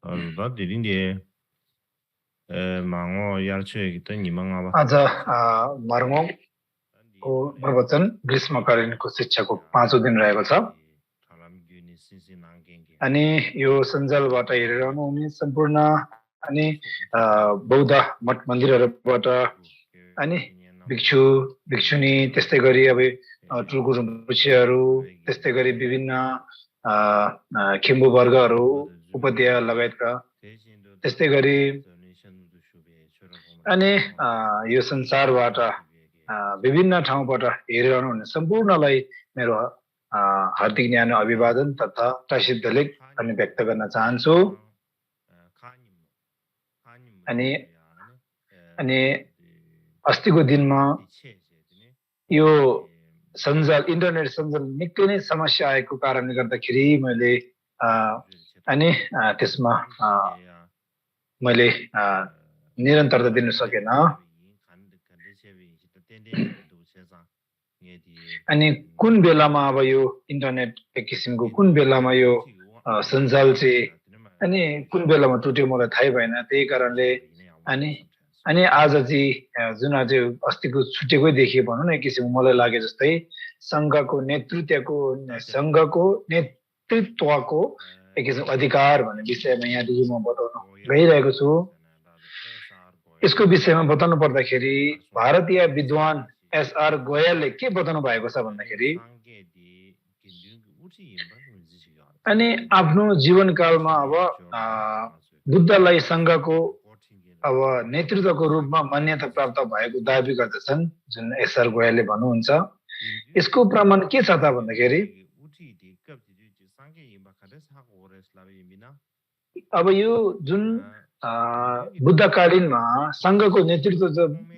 다 디딘데 망어 यारचे त निमंगावा आज मार्गोको प्रवचन ग्रीष्मकालीनको शिक्षाको 5औं दिन रहेको छ अनि यो सञ्जालबाट हेरिरहनु हुने सम्पूर्ण अनि बौद्ध मठ मन्दिरहरूबाट अनि भिक्षु भिक्षुनी त्यस्तै गरी अब टुल्गु रुम्पुछीहरू त्यस्तै गरी विभिन्न खिम्बु वर्गहरू उपाध्याय लगायतका त्यस्तै गरी अनि यो संसारबाट विभिन्न ठाउँबाट हेरिरहनु हुने सम्पूर्णलाई मेरो हार्दिक न्यानो अभिवादन तथा प्रसिद्ध लेख अनि व्यक्त गर्न चाहन्छु अनि अनि अस्तिको दिनमा यो सञ्जाल इन्टरनेट सञ्जाल निकै नै समस्या आएको कारणले गर्दाखेरि मैले अनि त्यसमा मैले निरन्तरता दिन सकेन अनि कुन बेलामा अब यो इन्टरनेट एक किसिमको कुन बेलामा यो सञ्जाल चाहिँ अनि कुन बेलामा टुट्यो मलाई थाहै भएन त्यही कारणले अनि अनि आज चाहिँ जुन आज अस्तिको छुटेकै देखिए भनौँ न एक किसिमको मलाई लागे जस्तै संघको नेतृत्वको एक किसिमको अधिकार भन्ने विषयमा यहाँदेखि म बताउन गइरहेको छु यसको विषयमा बताउनु पर्दाखेरि भारतीय विद्वान एसआर गोयलले के बताउनु भएको छ भन्दाखेरि अनि आफ्नो जीवनकालमा अब बुद्धलाई संघको अब नेतृत्वको रूपमा मान्यता प्राप्त भएको दाबी गर्दछन् जुन एसआर गोयलले भन्नुहुन्छ यसको प्रमाण के छ त भन्दाखेरि अब यो जुन बुद्धकालीनमा संघको नेतृत्व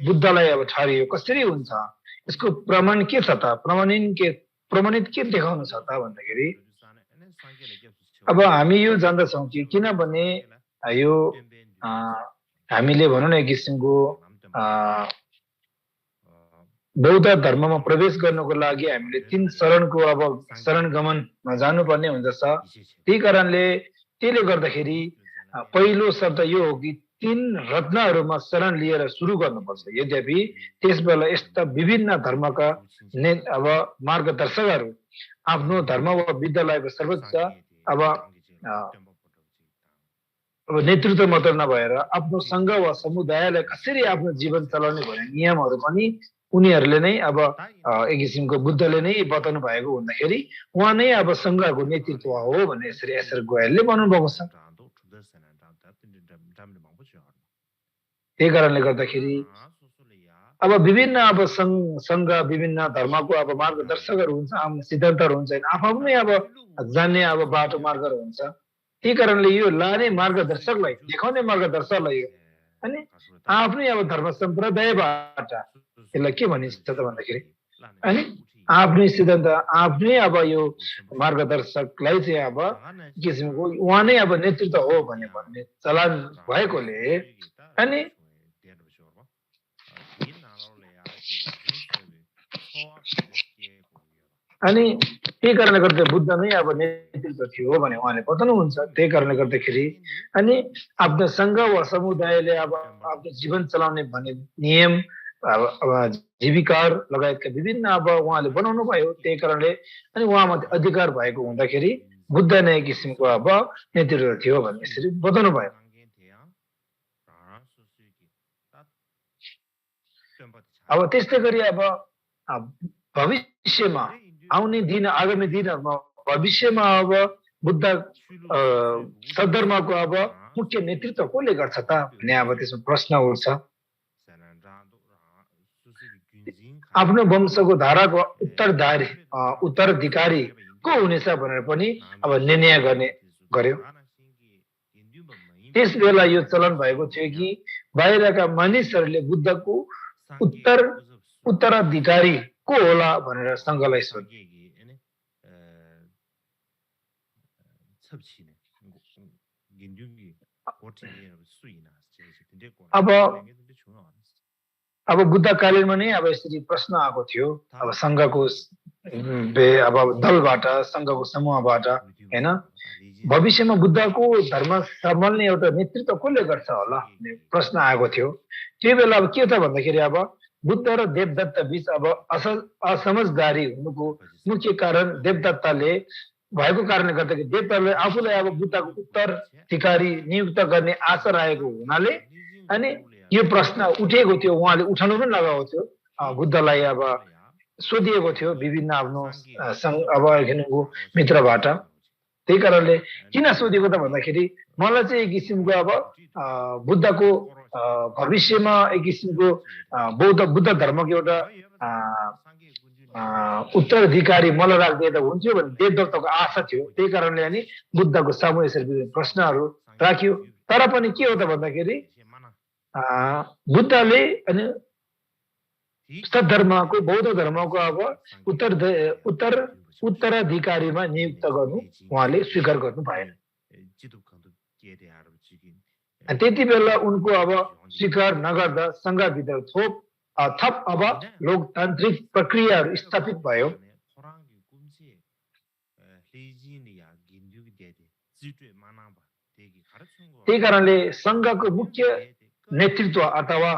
बुद्धलाई अब ठहरियो कसरी हुन्छ यसको प्रमाण के छ त प्रमाणित के देखाउनु छ त भन्दाखेरि अब हामी यो जान्दछौँ कि किनभने यो हामीले भनौँ न एक किसिमको बौद्ध धर्ममा प्रवेश गर्नको लागि हामीले 3 शरणको अब शरणगमनमा जानुपर्ने हुन्छ त्यही कारणले त्यसले गर्दाखेरि पहिलो शब्द यो हो कि 3 रत्नहरूमा शरण लिएर सुरु गर्नुपर्छ यद्यपि त्यसबेला यस्ता विभिन्न धर्मका अब मार्गदर्शकहरू आफ्नो धर्म वा विद्यालयको सर्वोच्च अब नेतृत्व मात्र नभएर आफ्नो संघ वा समुदायलाई कसरी आफ्नो जीवन चलाउने भन्ने नियमहरू पनि उनीहरूले नै अब एक किसिमको बुद्धले नै बताउनु भएको हुँदाखेरि उहाँ नै अब संघको नेतृत्व हो भन्ने यसरी एसआर गोयलले भन्नुभएको छ त्यही कारणले गर्दाखेरि अब विभिन्न अब संघ विभिन्न धर्मको अब मार्गदर्शकहरू हुन्छ आफ्नो सिद्धान्तहरू हुन्छ आफ्नै अब जान्ने अब बाटो मार्गहरू हुन्छ त्यही कारणले यो लाने मार्गदर्शकलाई देखाउने मार्गदर्शकलाई अनि आफ्नै अब धर्म सम्प्रदायबाट यसलाई के भनिन्छ त भन्दाखेरि अनि आफ्नै सिद्धान्त आफ्नै अब यो मार्गदर्शकलाई चाहिँ अब किसिमको उहाँ नै अब नेतृत्व हो भन्ने चलन भएकोले अनि त्यही कारणले गर्दा बुद्ध नै अब नेतृत्व थियो भने उहाँले बताउनुहुन्छ त्यही कारणले गर्दाखेरि अनि आफ्नो संघ वा समुदायले अब आफ्नो जीवन चलाउने भन्ने नियम अब जीविका लगायतका विभिन्न अब उहाँले बनाउनु भयो त्यही कारणले अनि उहाँमा अधिकार भएको हुँदाखेरि बुद्ध नै किसिमको अब नेतृत्व थियो भन्ने यसरी बताउनु भयो अब त्यस्तै गरी अब भविष्यमा आउने दिन आगामी दिनहरूमा भविष्यमा अब बुद्ध सद्धर्मको अब मुख्य नेतृत्व कसले गर्छ त भन्ने अब त्यसमा प्रश्न उठ्छ आफ्नो वंशको धाराको उत्तराधिकारी को हुनेछ भनेर पनि अब निर्णय गर्यो त्यस बेला यो चलन भएको थियो कि बाहिरका मानिसहरूले बुद्धको उत्तराधिकारी को होला भनेर संघलाई सोध्यो अब बुद्धकालीनमा नै अब यसरी प्रश्न आएको थियो अब संघको अब दलबाट सङ्घको समूहबाट हैन भविष्यमा बुद्धको धर्म सम्हाल्ने एउटा नेतृत्व कसले गर्छ होला भन्ने प्रश्न आएको थियो। त्यो बेला अब के त भन्दाखेरि अब बुद्ध र देवदत्त बीच अब असमझदारी हुनुको मुख्य कारण देवदत्तले भएको कारणले गर्दाखेरि देवदत्तले आफूलाई अब बुद्धको उत्तराधिकारी नियुक्त गर्ने आशा रहेको हुनाले अनि यो प्रश्न उठेको थियो, उहाँले उठाउनु पनि लगाएको थियो। बुद्धलाई अब सोधिएको थियो विभिन्न आफ्नो अब मित्रबाट। त्यही कारणले किन सोधेको त भन्दाखेरि मलाई चाहिँ एक किसिमको अब बुद्धको भविष्यमा एक किसिमको बुद्ध धर्मको एउटा उत्तराधिकारी मलाई राखिदिए त हुन्थ्यो भन्ने देवदत्तको आशा थियो। त्यही कारणले अनि बुद्धको सामु यसरी विभिन्न प्रश्नहरू राख्यो। तर पनि के हो त भन्दाखेरि बुद्धले अनि सद्धर्मको बौद्ध धर्मको अब उत्तराधिकारीमा नियुक्त गर्नु उहाँले स्वीकार गर्नु भएन। त्यति बेला उनको अब स्वीकार नगर्दा सङ्घभित्र थप अब लोकतान्त्रिक प्रक्रियाहरू स्थापित भयो। त्यही कारणले सङ्घको मुख्य नेतृत्व अथवा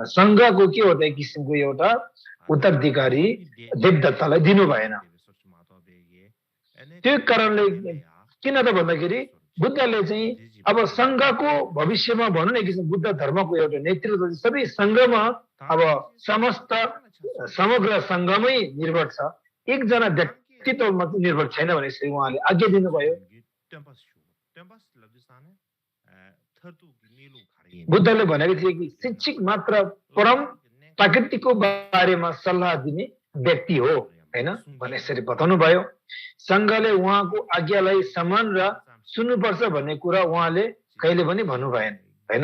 सङ्घको के हो त एक किसिमको एउटा उत्तराधिकारी देवदत्तलाई दिनु भएन। त्यो कारणले किन त भन्दाखेरि बुद्धले चाहिँ अब सङ्घको भविष्यमा भनौँ न एक किसिम बुद्ध धर्मको एउटा नेतृत्व सबै सङ्घमा अब समग्र सङ्घमै निर्भर छ, एकजना व्यक्तित्वमा निर्भर छैन भने उहाँले आज्ञा दिनुभयो। बुद्धले भनेको थिए कि शिक्षक मात्र परम प्राकृतिकको बारेमा सल्लाह दिने व्यक्ति हो हैन भने यसरी बताउनु भयो। सङ्घले उहाँको आज्ञालाई सम्मान र सुन्नुपर्छ भन्ने कुरा उहाँले कहिले पनि भन्नु भएन हैन।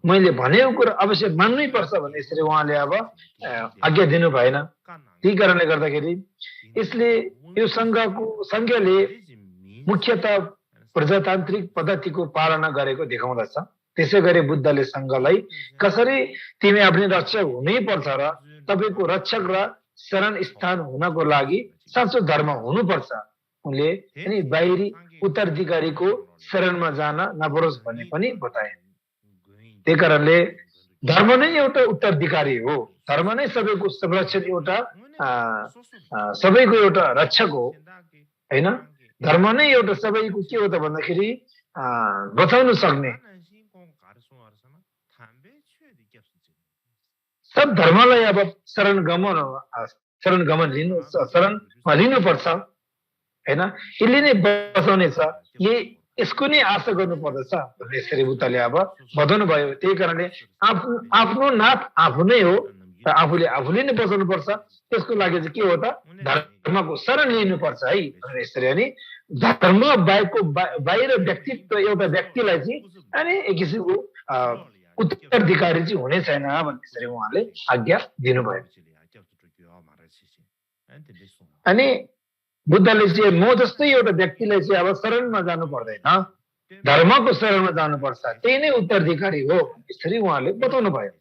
मैले भनेको कुरा अवश्य मान्नै पर्छ भन्ने यसरी उहाँले अब आज्ञा दिनु भएन। त्यही कारणले गर्दाखेरि यसले यो सङ्घले मुख्यतः प्रजातान्त्रिक पद्धतिको पालना गरेको देखाउँदछ। त्यसै गरी बुद्धले सङ्घलाई कसरी तिमी आफ्नै रक्षक हुनै पर्छ र तपाईँको रक्षक र शरण स्थान हुनको लागि साँचो धर्म हुनुपर्छ। उनले अनि बाहिरी उत्तराधिकारीको शरणमा जान नपरोस् भन्ने पनि बताए। त्यही कारणले धर्म नै एउटा उत्तराधिकारी हो, धर्म नै सबैको संरक्षक एउटा सबैको एउटा रक्षक हो हैन। धर्म नै एउटा सबैको के हो त भन्दाखेरि बचाउन सक्ने सब धर्मलाई अब शरणमा लिनुपर्छ हैन। यसले नै बचाउनेछ, यसको नै आशा गर्नु पर्दछ भन्ने यसरी बुद्धले अब बताउनु भयो। त्यही कारणले आफ्नो नाप आफू नै हो र आफूले नै बचाउनु पर्छ। त्यसको लागि चाहिँ के हो त धर्मको शरण लिनुपर्छ है भनेर यसरी अनि धर्म बाहेकको बाहिर व्यक्तित्व एउटा व्यक्तिलाई चाहिँ अनि एक किसिमको उत्तराधिकारी चाहिँ हुने छैन भन्ने यसरी उहाँले आज्ञा दिनुभयो। अनि बुद्धले चाहिँ म जस्तै एउटा व्यक्तिलाई चाहिँ अब शरणमा जानु पर्दैन, धर्मको शरणमा जानुपर्छ, त्यही नै उत्तराधिकारी हो यसरी उहाँले बताउनु भयो।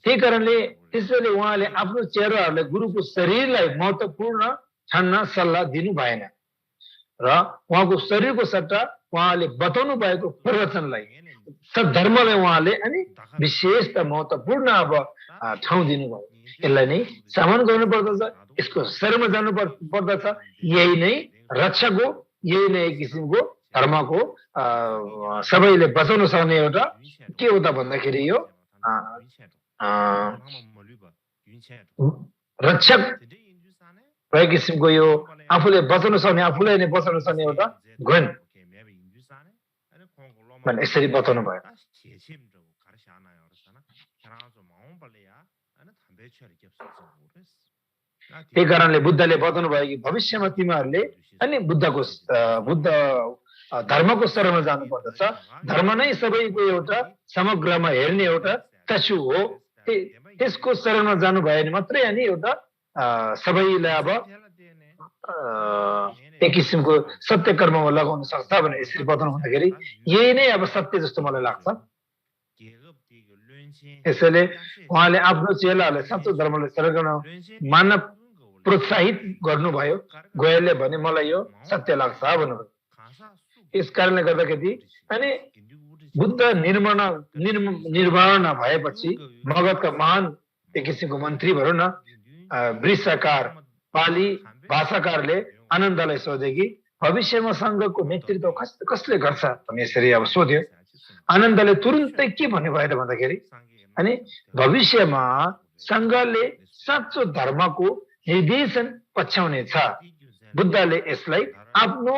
त्यही कारणले त्यसैले उहाँले आफ्नो चेहराहरूलाई गुरुको शरीरलाई महत्त्वपूर्ण ठान्न सल्लाह दिनु भएन र उहाँको शरीरको सट्टा उहाँले बताउनु भएको प्रवचनलाई सद्धर्मलाई उहाँले अनि विशेष महत्त्वपूर्ण अब ठाउँ दिनुभयो। यसलाई नै सम्मान गर्नु पर्दछ, यसको शरणमा जानु पर्दछ। यही नै रक्षक हो, यही नै एक किसिमको धर्मको सबैले बचाउन सक्ने एउटा के हो त भन्दाखेरि यो रक्षक एक किसिमको यो आफूले बचाउन सक्ने, आफूलाई नै बचाउन सक्ने एउटा गुण भने यसरी बताउनु भयो। त्यही कारणले बुद्धले बताउनु भयो कि भविष्यमा तिमीहरूले अनि बुद्ध धर्मको शरणमा जानु पर्दछ। धर्म नै सबैको एउटा समग्रमा हेर्ने एउटा चक्षु हो। त्यसको शरणमा जानु भयो भने मात्रै अनि एउटा सबैलाई अब एक किसिमको सत्य कर्ममा लगाउन सक्छ भनेर यसरी बताउनु हुँदाखेरि यही नै अब सत्य जस्तो मलाई लाग्छ। यसैले उहाँले आफ्नो चेलाहरूलाई साँचो धर्मलाई सेवा गर्न मान्न प्रोत्साहित गर्नुभयो। गोयलले भने मलाई यो सत्य लाग्छ भन्नुभयो। यस कारणले गर्दाखेरि अनि बुद्ध निर्माण भएपछि मगधका महान एक किसिमको मन्त्री भनौँ न वृषकार पाली भाषाकारले आनन्दलाई सोधे कि भविष्यमा सङ्घको नेतृत्व कसले गर्छ भने यसरी अब सोध्यो। आनन्दले तुरुन्तै के भन्नुभयो त भन्दाखेरि अनि भविष्यमा सङ्घले साँचो धर्मको निर्देशन पछ्याउनेछ। बुद्धले यसलाई आफ्नो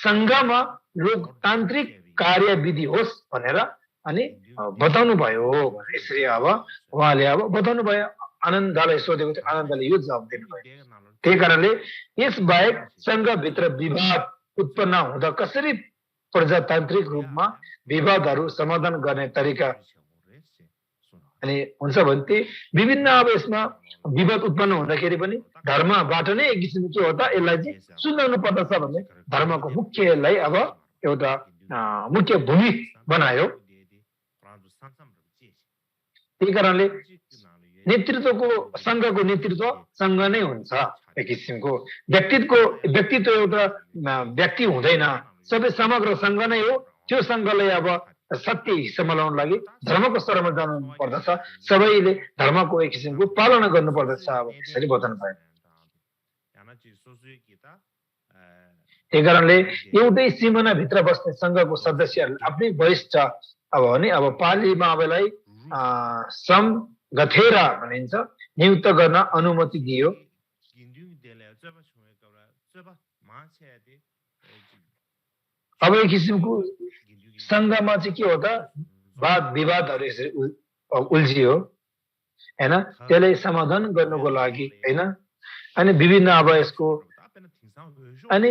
सङ्घमा लोकतान्त्रिक कार्यविधि होस् भनेर अनि बताउनु भयो। यसरी अब उहाँले अब बताउनु भयो। आनन्दलाई सोधेको थियो, आनन्दले यो जवाब दिनुभयो। त्यही कारणले यस बाहेक सङ्घभित्र विवाद उत्पन्न हुँदा कसरी प्रजातान्त्रिक रूपमा विवादहरू समाधान गर्ने तरिका अनि हुन्छ भने त्यही विभिन्न अब यसमा विवाद उत्पन्न हुँदाखेरि पनि धर्मबाट नै एक किसिमको के हो त यसलाई चाहिँ सुल्झाउनु पर्दछ भन्ने धर्मको मुख्यलाई अब एउटा मुख्य भूमि बनायो। त्यही कारणले नेतृत्वको सङ्घको नेतृत्व सङ्घ नै हुन्छ। एक किसिमको व्यक्तित्व एउटा व्यक्ति हुँदैन, सबै समग्र सङ्घ नै हो। त्यो सङ्घलाई अब सत्य हिस्सा मिलाउनु लागि धर्मको स्तरमा जानु पर्दछ। सबैले धर्मको एक किसिमको पालना गर्नु पर्दछ। अब यसरी बताउनु भयो। त्यही कारणले एउटै सिमानाभित्र बस्ने सङ्घको सदस्यहरूले आफ्नै वरिष्ठ अब भने अब पालीमा अबलाई गथेरा भनिन्छ नियुक्त गर्न अनुमति दियो। अब एक किसिमको सङ्घमा चाहिँ के हो त वाद विवादहरू यसरी उल्झियो हैन। त्यसलाई समाधान गर्नुको लागि हैन अनि विभिन्न अब यसको अनि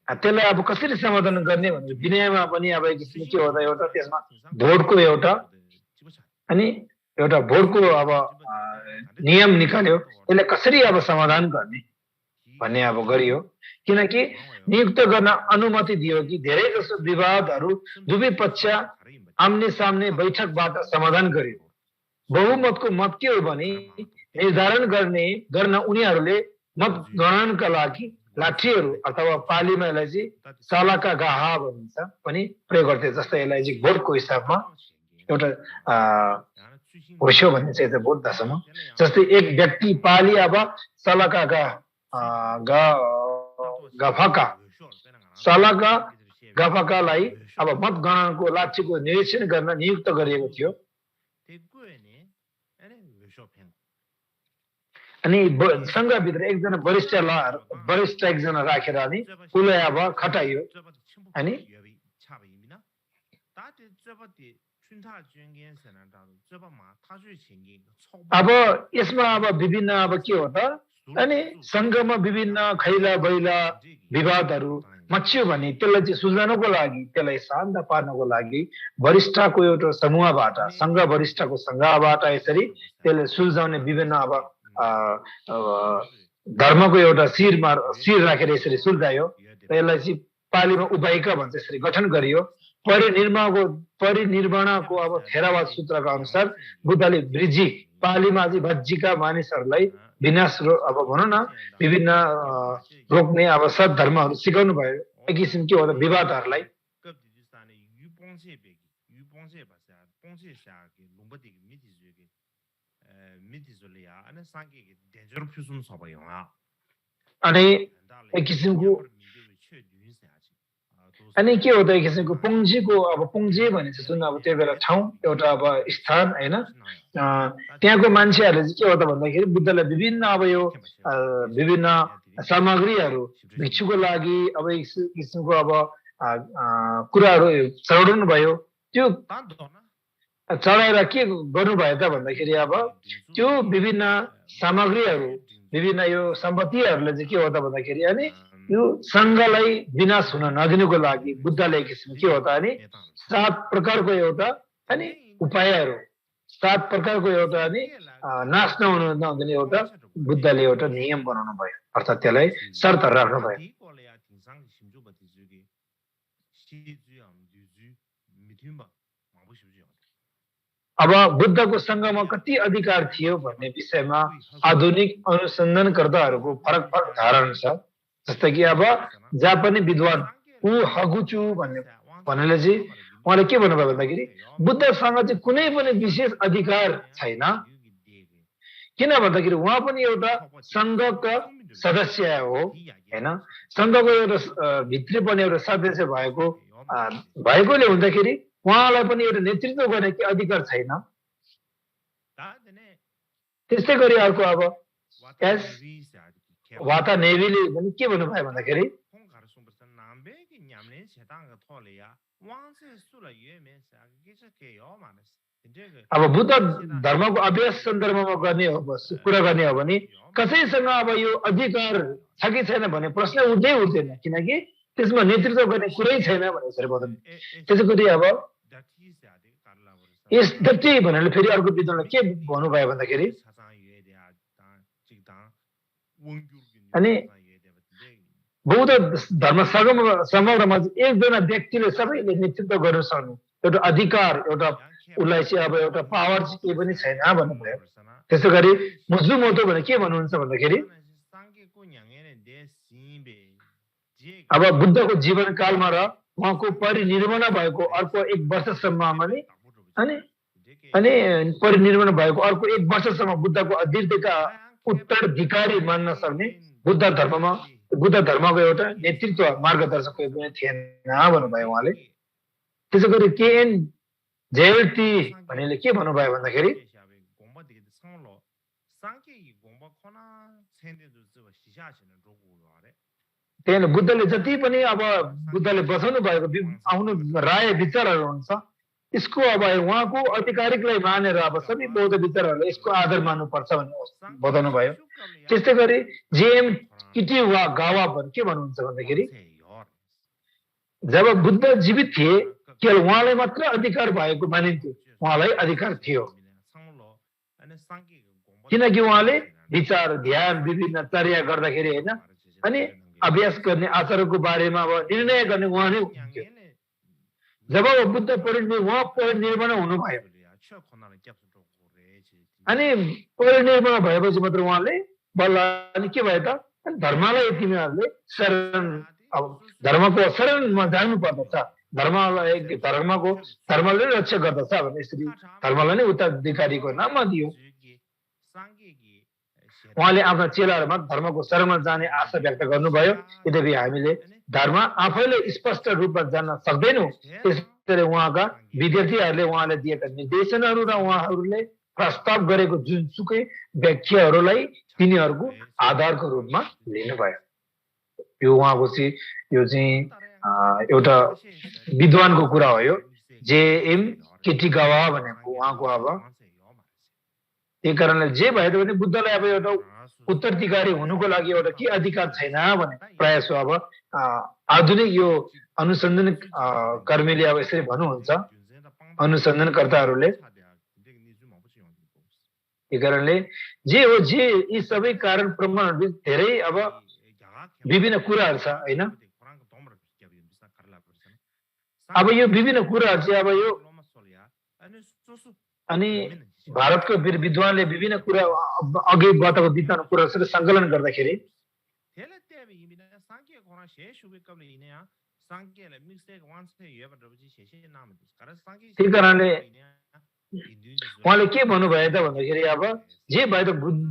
त्यसलाई अब कसरी समाधान गर्ने भनेर विनयमा पनि अब एक किसिमको के हो त एउटा त्यसमा भोटको एउटा अनि एउटा भोटको अब नियम निकाल्यो। यसलाई कसरी अब समाधान गर्ने भन्ने अब गरियो। किनकि नियुक्त गर्न अनुमति दियो कि धेरै जसो विवादहरू दुवै पक्ष आम्ने सामने बैठकबाट समाधान गरियो। बहुमतको मत के हो भने निर्धारण गर्न उनीहरूले मतगणनाका लागि लाठीहरू अथवा पालीमा यसलाई चाहिँ सालाका गाहा भनिन्छ पनि प्रयोग गर्थे। जस्तै यसलाई चाहिँ भोटको हिसाबमा एउटा होस्यो भन्ने चाहिँ भोट दशमा जस्तै एक व्यक्ति पाली अब सालाका गफकालाई अब मतगणनाको लाठीको निरीक्षण गर्न नियुक्त गरिएको थियो। अनि सङ्घभित्र एकजना वरिष्ठ एकजना राखेर अनि उसलाई अब खटाइयो। अनि अब यसमा अब विभिन्न अब के हो त अनि सङ्घमा विभिन्न खैला बैला विवादहरू मच्यो भने त्यसलाई चाहिँ सुल्झाउनको लागि त्यसलाई शान्त पार्नको लागि वरिष्ठको एउटा समूहबाट सङ्घ वरिष्ठको सङ्घबाट यसरी त्यसलाई सुल्झाउने विभिन्न अब धर्मको एउटा शिर राखेर यसरी सुल्झायो। र यसलाई चाहिँ पालीमा उपायिका भन्छ यसरी गठन गरियो। परिनिर्वाणको अब थेरावाद सूत्रका अनुसार बुद्धले वृद्धि पालीमा चाहिँ भज्जीका मानिसहरूलाई विनाश अब भनौँ न विभिन्न रोक्ने अब सद्धर्महरू सिकाउनु भयो। एक किसिम के हो त विवादहरूलाई अनि एक किसिमको अनि के हो त एक किसिमको पुङ्जीको अब पुङ्जी भनेपछि जुन अब त्यो बेला ठाउँ एउटा अब स्थान हैन त्यहाँको मान्छेहरूले चाहिँ के हो त भन्दाखेरि बुद्धलाई विभिन्न अब यो विभिन्न सामग्रीहरू भिक्षुको लागि अब एक किसिमको अब कुराहरू चढाउनु भयो। त्यो चढाएर के गर्नुभयो त भन्दाखेरि अब त्यो विभिन्न सामग्रीहरू विभिन्न यो सम्पत्तिहरूले चाहिँ के हो त भन्दाखेरि अनि यो सङ्घलाई विनाश हुन नदिनुको लागि बुद्धले एक किसिम के हो त अनि 7 प्रकारको एउटा अनि उपायहरू 7 प्रकारको एउटा अनि नाश नहुने एउटा बुद्धले एउटा नियम बनाउनु भयो। अर्थात् त्यसलाई शर्तहरू राख्नु भयो। अब बुद्धको सँगमा कति अधिकार थियो भन्ने विषयमा आधुनिक अनुसन्धानकर्ताहरूको फरक फरक धारणा छ। जस्तै कि अब जापानी विद्वान ऊ हगुचु भन्नेले चाहिँ उहाँले के भन्नुभयो भन्दाखेरि बुद्धसँग चाहिँ कुनै पनि विशेष अधिकार छैन, किन भन्दाखेरि उहाँ पनि एउटा सङ्घका सदस्य हो हैन। सङ्घको एउटा भित्री पनि एउटा सदस्य भएकोले हुँदाखेरि उहाँलाई पनि एउटा नेतृत्व गर्ने के अधिकार छैन। त्यस्तै गरी अर्को अब एस वाता नेवीले पनि के भन्नुभयो भन्दाखेरि अब बुद्ध धर्मको अभ्यास सन्दर्भमा कुरा गर्ने हो भने कसैसँग अब यो अधिकार छ कि छैन भन्ने प्रश्न उठ्दैन, किनकि त्यसमा नेतृत्व गर्ने कुरै छैन भनेर बताउनु। त्यसै गरी अब यस दत्ती भनेर फेरि अर्को विद्वानले के भन्नुभयो भन्दाखेरि अनि बौद्ध धर्म समग्रमा एकजना व्यक्तिले सबैले नेतृत्व गर्न सक्ने एउटा अधिकार, एउटा उसलाई चाहिँ अब एउटा पावर चाहिँ केही पनि छैन भन्नुभयो। त्यसै गरी मुजुमोतो भने के भन्नुहुन्छ भन्दाखेरि अब बुद्धको जीवनकालमा र उहाँको परिनिर्वाण भएको अर्को 1 वर्षसम्ममा अनि परिनिर्वाण भएको अर्को 1 वर्षसम्म बुद्धको अधीनका उत्तराधिकारी मान्न सक्ने बुद्ध धर्मको एउटा नेतृत्व मार्गदर्शक कोही पनि थिएन भन्नुभयो उहाँले। त्यसै गरी केएन जेएलटी भन्नेले के भन्नुभयो भन्दाखेरि त्यही बुद्धले जति पनि अब बुद्धले बचाउनु भएको आफ्नो राय विचारहरू हुन्छ, यसको अब उहाँको आधिकारिकलाई मानेर अब सबै बौद्ध विचारहरूले यसको आदर मान्नुपर्छ भन्ने बताउनु भयो। त्यस्तै गरी जेएम किटिवा गावा के भन्नुहुन्छ भन्दाखेरि जब बुद्ध जीवित थिए केवल उहाँलाई मात्र अधिकार भएको मानिन्थ्यो, उहाँलाई अधिकार थियो, किनकि उहाँले विचार ध्यान विभिन्न चर्या गर्दाखेरि होइन अनि अभ्यास गर्ने आचारको बारेमा अब निर्णय गर्ने उहाँ नै हुन्थ्यो। जब बुद्ध परिनिर्वाण हुनुभयो अनि परिनिर्वाण भएपछि मात्र उहाँले बल्ल अनि के भयो त धर्मलाई तिमीहरूले धर्मको शरणमा जानु पर्दछ, धर्मले रक्षा गर्दछ भने यसरी धर्मलाई नै उत्तराधिकारीको नाममा दियो। उहाँले आफ्ना चेलाहरूमा धर्मको शरणमा जाने आशा व्यक्त गर्नुभयो। यद्यपि हामीले धर्म आफैले स्पष्ट रूपमा जान्न सक्दैनौँ, त्यसैले उहाँका विद्यार्थीहरूले उहाँले दिएका निर्देशनहरू र उहाँहरूले प्रस्ताव गरेको जुनसुकै व्याख्याहरूलाई तिनीहरूको आधारको रूपमा लिनुभयो। यो उहाँको चाहिँ यो चाहिँ एउटा विद्वानको कुरा हो। यो जेएम किटिगावा भनेको उहाँको अब त्यही कारणले जे भए पनि बुद्धलाई अब एउटा उत्तराधिकारी हुनुको लागि एउटा के अधिकार छैन भने प्रायः सो अब आधुनिक यो अनुसन्धान कर्मीले अब यसरी भन्नुहुन्छ, अनुसन्धानकर्ताहरूले। त्यही कारणले जे हो जे यी सबै कारण प्रमाणहरू धेरै अब विभिन्न कुराहरू छ होइन। अब यो विभिन्न कुराहरू चाहिँ अब यो अनि भारतको विद्वानले विभिन्न कुरा अघि बताएको विद्वान कुराहरू सङ्कलन गर्दाखेरि त्यही कारणले उहाँले के भन्नुभयो त भन्दाखेरि अब जे भयो त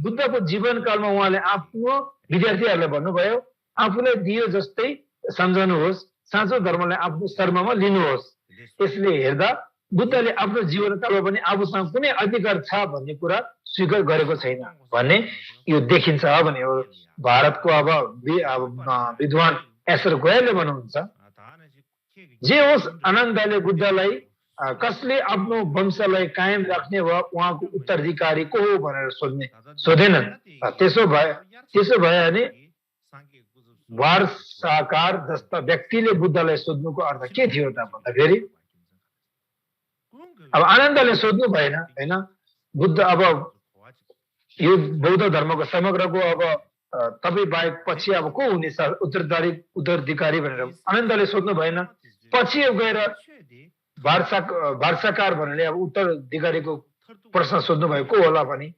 बुद्धको जीवनकालमा उहाँले आफ्नो विद्यार्थीहरूलाई भन्नुभयो आफूलाई दियो जस्तै सम्झनुहोस्, साँचो धर्मलाई आफ्नो शर्ममा लिनुहोस्। यसले हेर्दा बुद्धले आफ्नो जीवनकालमा पनि आफूसँग कुनै अधिकार छ भन्ने कुरा स्वीकार गरेको छैन भन्ने यो देखिन्छ भने हो। भारतको अब विद्वान एसर गोयलले भन्नुहुन्छ जे होस् आनन्दले बुद्धलाई कसले आफ्नो वंशलाई कायम राख्ने वा उहाँको उत्तराधिकारी को हो भनेर सोधेनन्। त्यसो भए भने वारसाकार जस्ता व्यक्तिले बुद्धलाई सोध्नुको अर्थ के थियो त भन्दाखेरि अब आनन्दले सोध्नु भएन होइन। बुद्ध अब यो बौद्ध धर्मको समग्रको अब तपाईँ बाहेक पछि अब को हुनेछ उत्तराधिकारी भनेर आनन्दले सोध्नु भएन। पछि गएर भाषाकार भन्नाले अब उत्तराधिकारीको प्रश्न सोध्नु भएको होला पनि।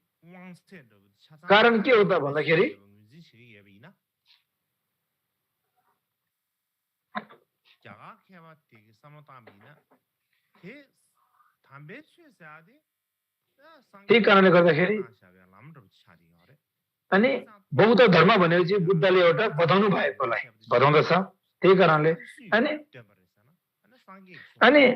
कारण के हो त भन्दाखेरि त्यही कारणले गर्दाखेरि अनि बौद्ध धर्म भनेपछि बुद्धले एउटा बताउनु भएकोलाई बताउँदछ। त्यही कारणले अनि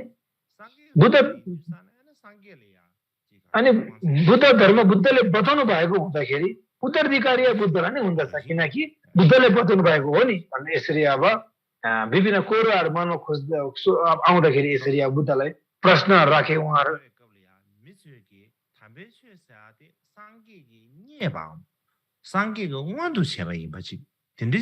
बुद्ध धर्म बुद्धले बताउनु भएको हुँदाखेरि उत्तराधिकारी बुद्धलाई नै हुँदछ, किनकि बुद्धले बताउनु भएको हो नि भन्ने। यसरी अब विभिन्न कुराहरू मनमा आउँदाखेरि यसरी अब बुद्धलाई प्रश्न राखे उहाँहरू।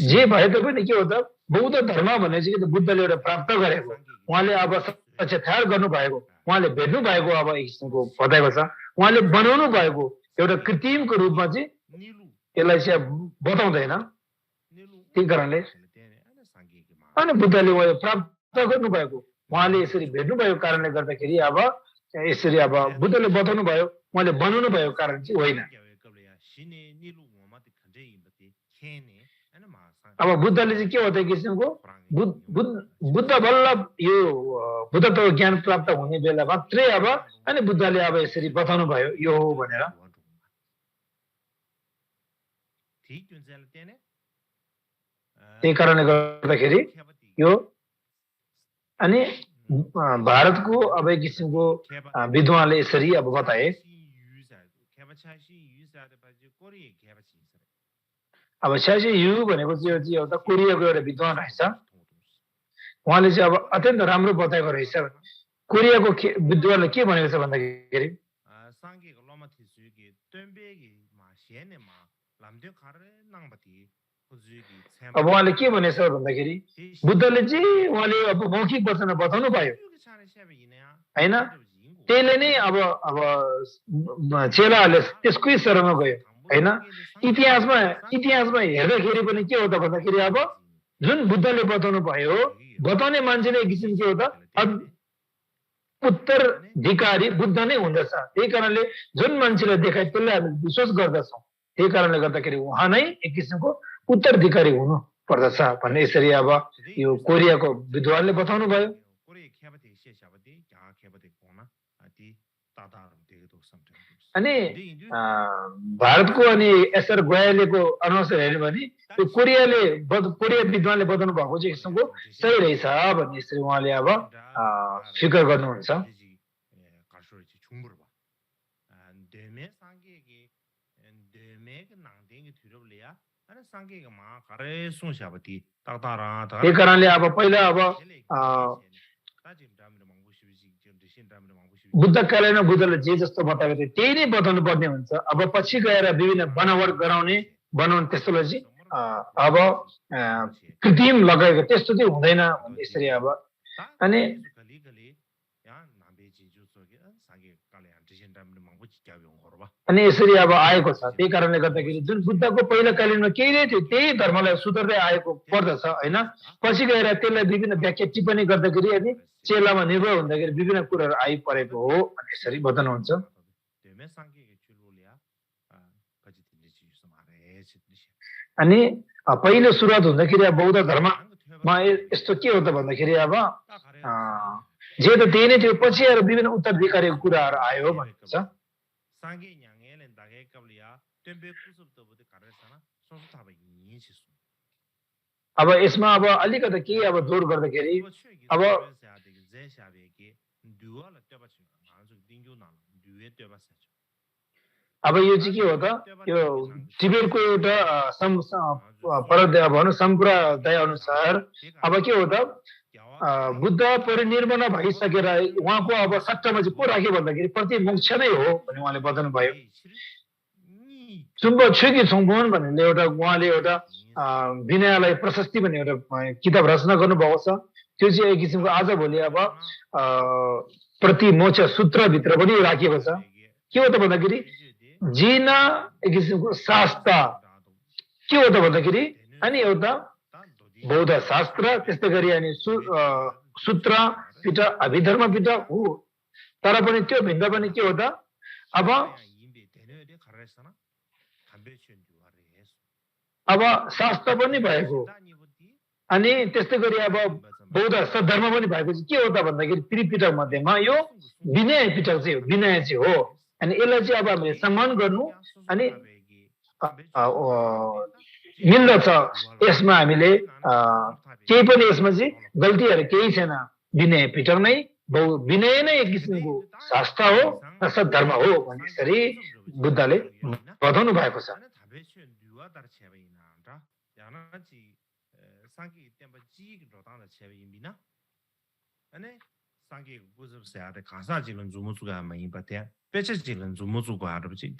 जे भए तापनि के हो त बौद्ध धर्म भने चाहिँ बुद्धले एउटा प्राप्त गरेको, उहाँले अब साक्षात्कार गर्नु भएको, उहाँले भेट्नु भएको अब एक किसिमको बताएको छ। उहाँले बनाउनु भएको एउटा कृत्रिमको रूपमा चाहिँ यसलाई चाहिँ बताउँदैन। त्यही कारणले अनि बुद्धले उहाँले प्राप्त गर्नु भएको, उहाँले यसरी भेट्नु भएको कारणले गर्दाखेरि अब यसरी अब बुद्धले बताउनु भयो, उहाँले बनाउनु भएको कारण चाहिँ होइन। अब बुद्धले चाहिँ के हो त किसिमको बुद्ध बल्ल यो बुद्धत्व ज्ञान प्राप्त हुने बेला मात्रै अब अनि बुद्धले अब यसरी बताउनु भयो यो हो भनेर। त्यही कारणले गर्दाखेरि यो अनि भारतको अब एक किसिमको विद्वानले यसरी अब बताए। अब छ्यासी यु भनेको चाहिँ एउटा कोरियाको एउटा विद्वान रहेछ। उहाँले चाहिँ अब अत्यन्त राम्रो बताएको रहेछ। कोरियाको विद्वानले के भनेको छ भन्दाखेरि अब उहाँले के भनेछ भन्दाखेरि बुद्धले चाहिँ उहाँले अब मौखिक वचन बताउनु पायो होइन, त्यसले नै अब चेलाहरूले त्यसकै शरणमा गयो होइन। इतिहासमा हेर्दाखेरि पनि के हो त भन्दाखेरि अब जुन बुद्धले बताउनु भयो, बताउने मान्छेले एक किसिम के हो त उत्तराधिकारी बुद्ध नै हुँदछ। त्यही कारणले जुन मान्छेले देखाए त्यसलाई हामी विश्वास गर्दछौँ। त्यही कारणले गर्दाखेरि उहाँ नै एक किसिमको उत्तराधिकारी हुनु पर्दछ भन्ने यसरी अब यो कोरियाको विद्वानले बताउनु भयो। अनि भारतको अनि एसआर गोयलेको अनुसार हेर्यो भने त्यो कोरिया विद्वानले बताउनु भएको चाहिँ किसिमको सही रहेछ भन्ने यसरी उहाँले अब स्वीकार गर्नुहुन्छ। त्यही कारणले अब पहिला अब बुद्धकालमा बुद्धले जे जस्तो बताएको थियो त्यही नै बताउनु पर्ने हुन्छ। अब पछि गएर विभिन्न बनावट बनाउने त्यस्तोलाई चाहिँ अब कृत्रिम लगाएको त्यस्तो चाहिँ हुँदैन यसरी अब। अनि यसरी अब आएको छ। त्यही कारणले गर्दाखेरि जुन बुद्धको पहिला कालीनमा केही नै थियो त्यही धर्मलाई सुधार्दै आएको पर्दछ होइन। पछि गएर त्यसलाई विभिन्न व्याख्या टिप्पणी गर्दाखेरि अनि चेलामा निर्भर हुँदाखेरि विभिन्न कुराहरू आइपरेको हो अनि यसरी बताउनुहुन्छ। अनि पहिलो सुरुवात हुँदाखेरि अब बौद्ध धर्ममा यस्तो के हो त भन्दाखेरि अब जे त त्यही नै थियो, पछि आएर विभिन्न उत्तराधिकारीको कुराहरू आयो भन्छ। अब यसमा अब अलिकति केही अब जोड गर्दाखेरि अब यो चाहिँ के हो त यो टिबेटको एउटा सम्प्रदाय अनुसार अब के हो त बुद्ध परिनिर्वाण भइसकेर उहाँको अब सट्टामा चाहिँ को राख्यो भन्दाखेरि प्रति मोक्ष नै हो भन्ने उहाँले बताउनु भयो। चुम्ब छुकी छुम्बन भन्ने एउटा उहाँले एउटा विनयलाई प्रशस्ति भन्ने एउटा किताब रचना गर्नुभएको छ। त्यो चाहिँ एक किसिमको आजभोलि अब प्रति मोक्ष सूत्रभित्र पनि राखिएको छ। के हो त भन्दाखेरि जिन एक किसिमको शास्त्र के हो त भन्दाखेरि अनि एउटा बौद्ध शास्त्र, त्यस्तै गरी अनि सूत्र पिटक अभिधर्म पिटक हो, तर पनि त्यो भिन्न पनि के हो त अब अब शास्त्र पनि भएको अनि त्यस्तै गरी अब बौद्ध सद्धर्म पनि भएको चाहिँ के हो त भन्दाखेरि त्रिपिटक मध्येमा यो विनय पिटक चाहिँ हो, विनय चाहिँ हो। अनि यसलाई चाहिँ अब हामीले सम्मान गर्नु अनि मिल्दछ। यसमा हामीले केही पनि यसमा चाहिँ गल्तीहरू केही छैन। विनय पिटक नै विनय नै एक किसिमको शास्त्र हो र सद्धर्म हो भने यसरी बुद्धले बताउनु भएको छ।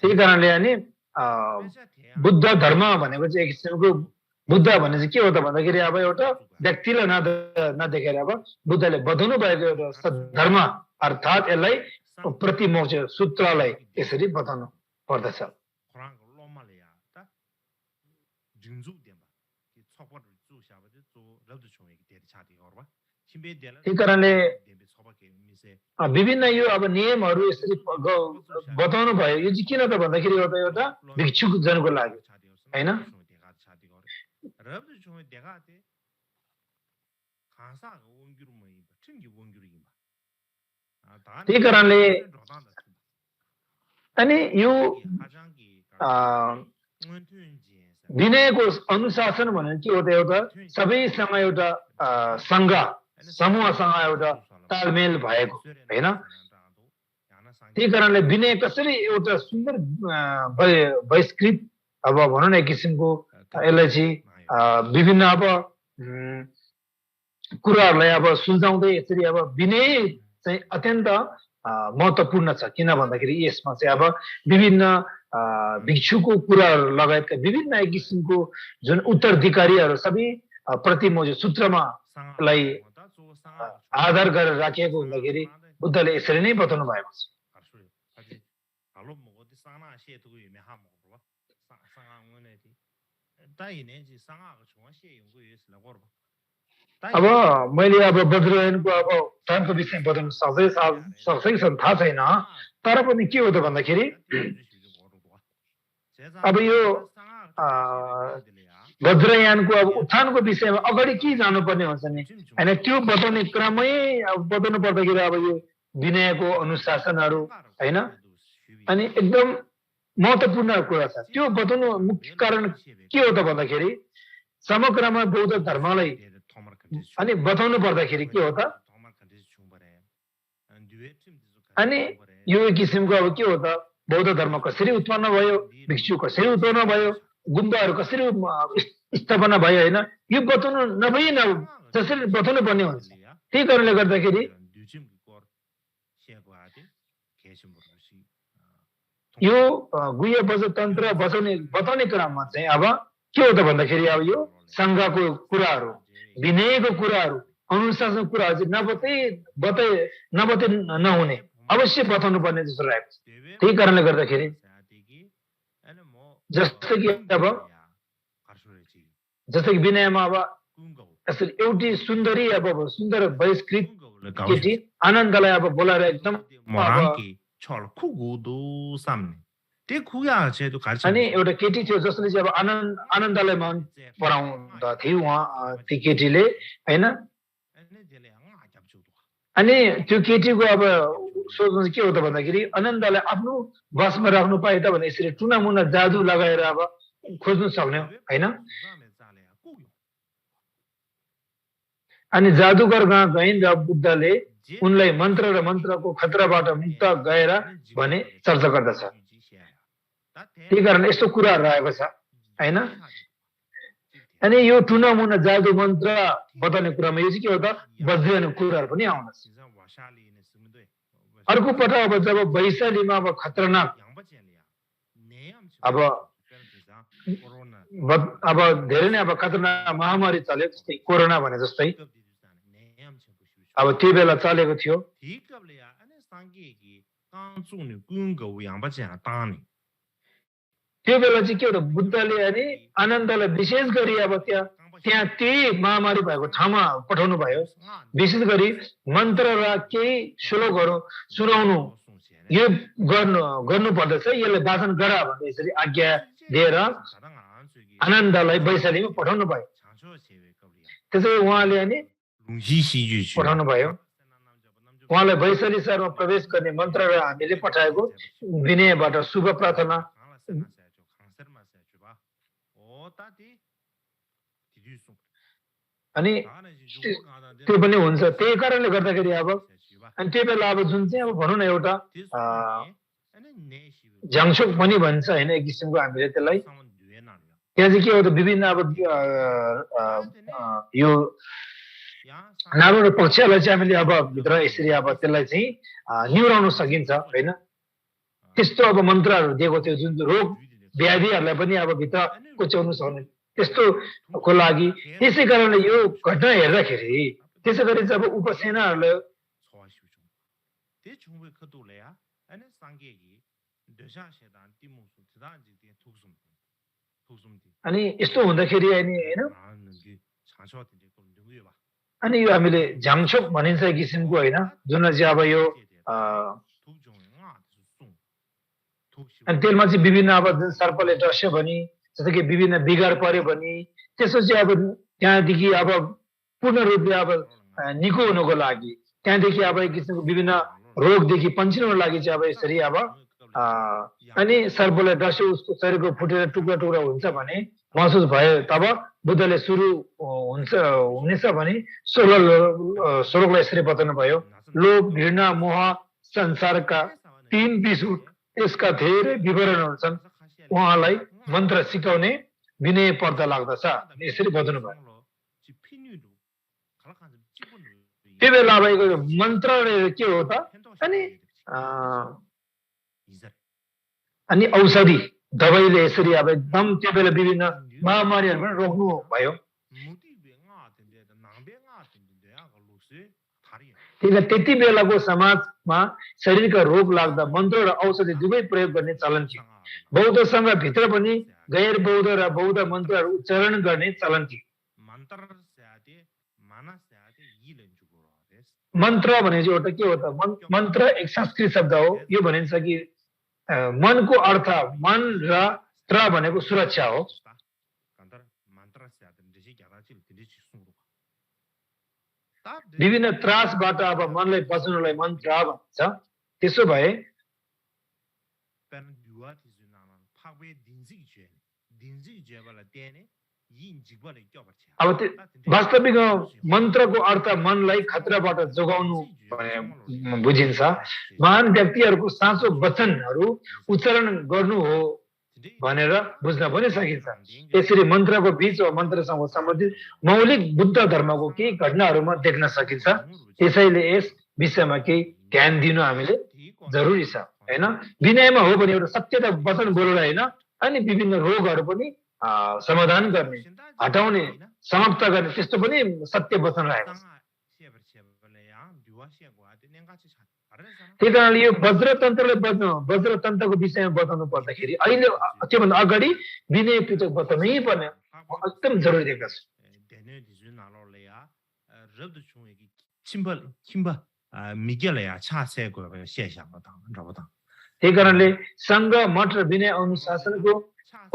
त्यही कारणले अनि बुद्ध धर्म भनेको चाहिँ एक किसिमको बुद्ध भने चाहिँ के हो त भन्दाखेरि अब एउटा व्यक्तिलाई नदेखेर अब बुद्धले बताउनु भएको एउटा सद्धर्म अर्थात् यसलाई प्रतिमोक्ष सूत्रलाई यसरी बताउनु पर्दछ। त्यही कारणले विभिन्न यो अब नियमहरू यसरी बताउनु भयो। यो चाहिँ किन त भन्दाखेरि एउटा भिक्षुक जनको लागि हैन। त्यही कारणले अनि यो विनयको अनुशासन भनेको के हो त एउटा सबैसँग एउटा सङ्घ समूहसँग एउटा तालमेल भएको हैन। त्यही कारणले विनय कसरी एउटा सुन्दर बहिष्कृत अब भनौँ न एक किसिमको यसलाई चाहिँ विभिन्न अब कुराहरूलाई अब सुल्झाउँदै यसरी अब विनय चाहिँ अत्यन्त महत्त्वपूर्ण छ। किन भन्दाखेरि यसमा चाहिँ अब विभिन्न भिक्षुको कुराहरू लगायतका विभिन्न एक किसिमको जुन उत्तराधिकारीहरू सबै प्रतिमोक्ष सूत्रमा लाई आधार गरेर राखिएको हुँदाखेरि बुद्धले यसरी नै बताउनु भएको छ। अब मैले अब वज्रयानको अब टाइमको विषय बताउन सक्छ थाहा छैन, तर पनि के हो त भन्दाखेरि अब यो वज्रयानको अब उत्थानको विषयमा अगाडि के जानुपर्ने हुन्छ नि होइन। त्यो बताउने क्रममै अब बताउनु पर्दाखेरि अब यो विनयको अनुशासनहरू होइन अनि एकदम महत्त्वपूर्ण कुरा छ। त्यो बताउनु मुख्य कारण के हो त भन्दाखेरि समग्रमा बौद्ध धर्मलाई अनि बताउनु पर्दाखेरि के हो त अनि यो एक किसिमको अब के हो त बौद्ध धर्म कसरी उत्पन्न भयो, भिक्षु कसरी उत्पन्न भयो, गुम्बाहरू कसरी स्थापना भयो होइन, यो बताउनु नभई जसरी बताउनु पर्ने हुन्छ। त्यही कारणले गर्दाखेरि यो गुह्य बौद्ध तन्त्र बताउने क्रममा चाहिँ अब के हो त भन्दाखेरि अब यो सङ्घको कुराहरू, विनयको कुराहरू, अनुशासनको कुराहरू चाहिँ नबताइ नहुने अवश्य बताउनु पर्ने जस्तो रहेको छ। त्यही कारणले गर्दाखेरि जस्तै कि विनयमा अब यसरी एउटी सुन्दरी अब सुन्दर बहिष्कृत केटी आनन्दलाई अब बोलाएर एकदम अनि एउटा केटी थियो जसले चाहिँ अब आनन्दलाई मन पराउँदथ्यो उहाँ ती केटीले होइन। अनि त्यो केटीको अब सोच्नु के हो त भन्दाखेरि आनन्दलाई आफ्नो बसमा राख्नु पाए त भने यसरी टुना मुना जादु लगाएर अब खोज्नु सक्ने होइन। अनि जादुगर गइन् र बुद्धले उनलाई मन्त्र र मन्त्रको खतराबाट मुक्त गएर भने चर्चा गर्दछ। त्यही कारण यस्तो कुराहरू रहेको छ होइन। अनि यो टुना मुना जादु मन्त्र बताउने कुरामा यो चाहिँ के हो त वज्रयानको कुराहरू पनि आउँदछ। अर्को पटक अब जब वैशालीमा अब खतरनाक अब धेरै नै अब खतरनाक महामारी चल्यो जस्तै कोरोना भने जस्तै अब त्यो बेला चलेको थियो। त्यो बेला चाहिँ के हो त बुद्धले अनि आनन्दलाई विशेष गरी अब त्यहाँ त्यहाँ त्यही महामारी भएको ठाउँमा पठाउनु भयो। विशेष गरी मन्त्र र केही श्लोकहरू सुनाउनु यो गर्नु पर्दछ, यसलाई वाचन गर भनेर यसरी आज्ञा दिएर आनन्दलाई वैशालीमा पठाउनु भयो। त्यसै उहाँले अनि पठाउनु भयो। उहाँलाई वैशाली शहरमा प्रवेश गर्ने मन्त्र र हामीले पठाएको विनयबाट शुभ प्रार्थना अनि त्यो पनि हुन्छ। त्यही कारणले गर्दाखेरि अब अनि त्यो बेला अब जुन चाहिँ अब भनौँ न एउटा झाङछोक पनि भन्छ होइन, एक किसिमको हामीले त्यसलाई। त्यहाँ चाहिँ के हो त विभिन्न अब यो नराम्रो पक्षलाई चाहिँ हामीले अब भित्र यसरी अब त्यसलाई चाहिँ निहुराउन सकिन्छ होइन। त्यस्तो अब मन्त्रहरू दिएको थियो जुन रोग व्याधिहरूलाई पनि अब भित्र कोच्याउनु सक्ने त्यस्तोको लागि। त्यसै कारणले यो घटना हेर्दाखेरि त्यसै गरी चाहिँ अब उपसेनाहरूले अनि यस्तो हुँदाखेरि अनि होइन अनि यो हामीले झाङछोक भनिन्छ एक किसिमको होइन, जुन चाहिँ अब यो अनि त्यसमा चाहिँ विभिन्न अब जुन सर्पले डस्यो भने जस्तो कि विभिन्न बिगार पर्यो भने त्यसो चाहिँ अब त्यहाँदेखि अब पूर्ण रूपले अब निको हुनुको लागि त्यहाँदेखि अब एक किसिमको विभिन्न रोगदेखि पन्चिनुको लागि चाहिँ अब यसरी अब अनि सर्पले डस्यो उसको शरीरको फुटेर टुक्रा टुक्रा हुन्छ भने महसुस भयो तब बुद्धले सुरु हुनेछ भने श्लोकलाई यसरी बताउनु भयो। लोभ घृणा मोह संसारका 3 विष यसका धेरै विवरणहरू छन्, उहाँलाई मन्त्र सिकाउने विनय पर्दा लाग्दछ यसरी बताउनु भयो। त्यो बेला अब मन्त्र के हो त अनि औषधि दबाईले यसरी अब एकदम त्यो बेला विभिन्न महामारीहरू पनि रोक्नु भयो। त्यति बेलाको समाजमा शरीरका रोग लाग्दा मन्त्र र औषधि दुवै प्रयोग गर्ने चलन थियो। बौद्ध सङ्घभित्र पनि गैर बौद्ध र बौद्ध मन्त्रहरू उच्चारण गर्ने चलन थियो। मन्त्र भने चाहिँ एउटा के हो त मन्त्र एक संस्कृत शब्द हो। यो भनिन्छ कि मनको अर्थ मन र त्र भनेको सुरक्षा हो। विभिन्न त्रासबाट अब मनलाई बचाउनलाई मन्त्र भन्छ। त्यसो भए अब वास्तविक मन्त्रको अर्थ मनलाई खतराबाट जोगाउनु बुझिन्छ। महान व्यक्तिहरूको साँचो वचनहरू उच्चारण गर्नु हो भनेर बुझ्न पनि सकिन्छ। यसरी मन्त्रको बीच वा मन्त्रसँग सम्बन्धित मौलिक बुद्ध धर्मको केही घटनाहरूमा देख्न सकिन्छ। त्यसैले यस विषयमा केही ध्यान दिनु हामीले जरुरी छ होइन। विनयमा हो भने एउटा सत्यता वचन बोलेर होइन अनि विभिन्न रोगहरू पनि समाधान गर्ने हटाउने समाप्त गर्ने त्यस्तो पनि सत्य वचन रहेको छ। त्यही कारणले यो वज्रतन्त्रको विषयमा बताउनु पर्दाखेरि अहिले त्योभन्दा अगाडि विनयपूर्वक बताउनै पर्ने एकदम जरुरी देख्दछु। त्यही कारणले सङ्घ मठ र विनय अनुशासनको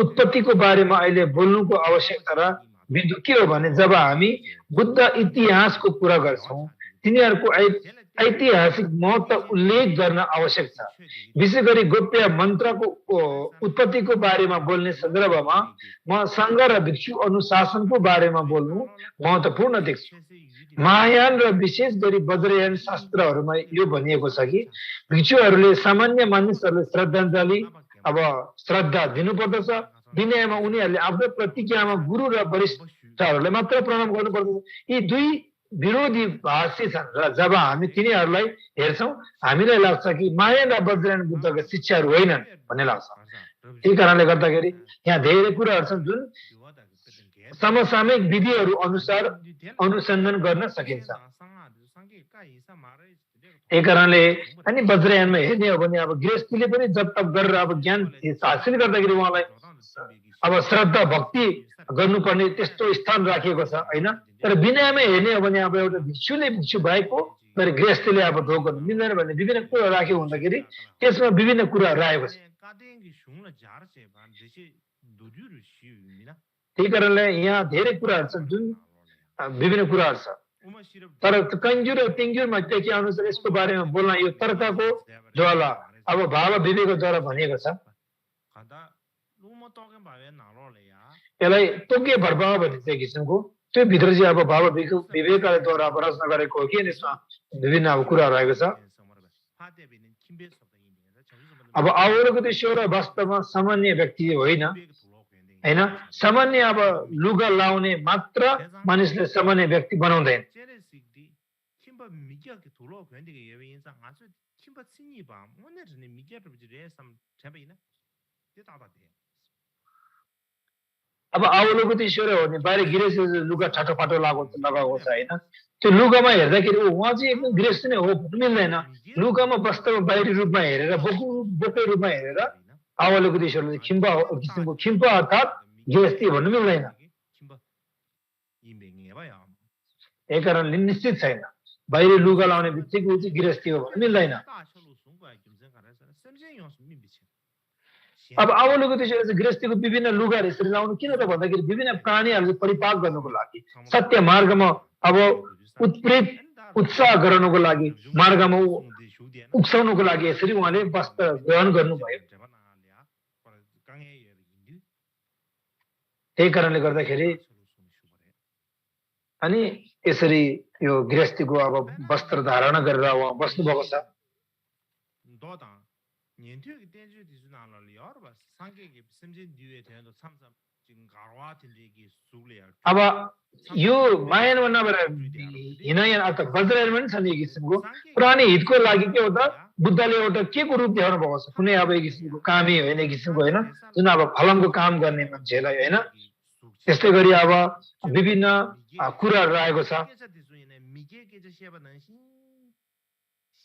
उत्पत्तिको बारेमा अहिले बोल्नुको आवश्यकता र बिन्दु के हो भने जब हामी बुद्ध इतिहासको कुरा गर्छौँ तिनीहरूको ऐतिहासिक महत्त्व उल्लेख गर्न आवश्यक छ। विशेष गरी गोप्य मन्त्रको उत्पत्तिको बारेमा बोल्ने सन्दर्भमा म सङ्घ र भिक्षु अनुशासनको बारेमा बोल्नु महत्त्वपूर्ण देख्छु। महायान र विशेष गरी वज्रयान शास्त्रहरूमा यो भनिएको छ कि भिक्षुहरूले सामान्य मानिसहरूले श्रद्धाञ्जली अब श्रद्धा दिनुपर्दछ। विनयमा उनीहरूले आफ्नो प्रतिज्ञामा गुरु र वरिष्ठहरूलाई मात्र प्रणाम गर्नुपर्दछ। यी दुई विरोधी भाष्य छन् र जब हामी तिनीहरूलाई हेर्छौँ हामीलाई लाग्छ कि महायान र वज्रयान बुद्धका शिक्षाहरू होइनन् भन्ने लाग्छ। त्यही कारणले गर्दाखेरि यहाँ धेरै कुराहरू छन् जुन समसामयिक विधिहरू अनुसार अनुसन्धान गर्न सकिन्छ। त्यही कारणले अनि वज्रयानमा हेर्ने हो भने अब गृहस्थीले पनि जब तप गरेर अब ज्ञान हासिल गर्दाखेरि उहाँलाई अब श्रद्धा भक्ति गर्नुपर्ने त्यस्तो स्थान राखिएको छ होइन। तर विनयमा हेर्ने हो भने अब एउटा भिक्षुले भिक्षु भएको तर गृहस्थीले अब ढोग गर्नु मिल्दैन भन्ने विभिन्न कुरा राख्यो हुँदाखेरि त्यसमा विभिन्न कुराहरू आएको छ। त्यही कारणले यहाँ धेरै कुराहरू छन् जुन विभिन्न कुराहरू छ। तर कन्जुर र तिङ्जुरमा के अनुसार यसको बारेमा बोल्न यो तर्कको ज्वाला अब भाव विवेकद्वारा भनिएको छ। यसलाई तोके भर्पावा भनिन्छ एक किसिमको। त्यो भित्र चाहिँ अब भाव विवेकद्वारा अब रचना गरेको हो कि यसमा विभिन्न अब कुराहरू आएको छ। अब अवलोकितेश्वर वास्तवमा सामान्य व्यक्ति होइन होइन। सामान्य अब लुगा लाउने मात्र मानिसले सामान्य व्यक्ति बनाउँदैन। अब अवलोकितेश्वर हो भने बाहिर गृहस्थी लुगा ठाटोफाटो लगाएको छ होइन। त्यो लुगामा हेर्दाखेरि उहाँ चाहिँ एकदम गृहस्थी नै हो भन्नु मिल्दैन। लुगामा वास्तवमा बाहिरी रूपमा हेरेर बोकै रूपमा हेरेर अवलोकितेश्वरले खिम्पा किसिमको खिम्पा अर्थात् गृहस्थी भन्नु मिल्दैन। यही कारणले निश्चित छैन बाहिरी लुगा लाउने बित्तिकै ऊ चाहिँ गृहस्थी हो भन्नु मिल्दैन। अब अवलोकितेश्वर चाहिँ गृहस्थीको विभिन्न लुगाहरू यसरी लाउनु किन त भन्दाखेरि विभिन्न प्राणीहरूलाई परिपाक गर्नुको लागि, सत्य मार्गमा अब उत्प्रेत उत्साह गराउनुको लागि, मार्गमा उक्साउनुको लागि यसरी उहाँले वस्त्र ग्रहण गर्नुभयो। त्यही कारणले गर्दाखेरि अनि यसरी यो गृहस्थीको अब वस्त्र धारण गरेर उहाँ बस्नुभएको छ। अब यो मायानमा नभएर हिनयान अर्थात् वज्रयान पनि छ नि एक किसिमको पुरानै हितको लागि के हो त बुद्धले एउटा के को रूप देखाउनु भएको छ। कुनै अब एक किसिमको कामी होइन, एक किसिमको होइन जुन अब फलमको काम गर्ने मान्छेलाई होइन। त्यस्तै गरी अब विभिन्न कुराहरू रहेको छ।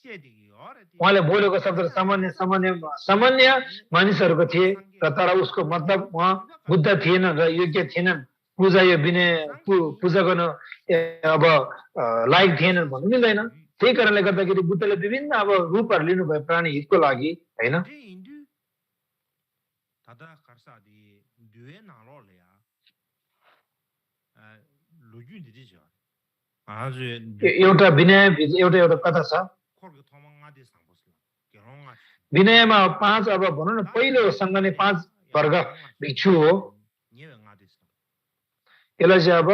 उहाँले बोलेको शब्द सामान्य मानिसहरूको थिए र तर उसको मतलब उहाँ बुद्ध थिएनन् र योग्य थिएनन्, पूजा यो विनय पूजा गर्न अब लायक थिएनन् भन्नु मिल्दैन। त्यही कारणले गर्दाखेरि बुद्धले विभिन्न अब रूपहरू लिनुभयो प्राणी हितको लागि होइन। एउटा विनय एउटा कथा छ। विनयमा 5 अब भनौँ न पहिलो सँग नै 5 वर्ग भिक्षु हो। यसलाई चाहिँ अब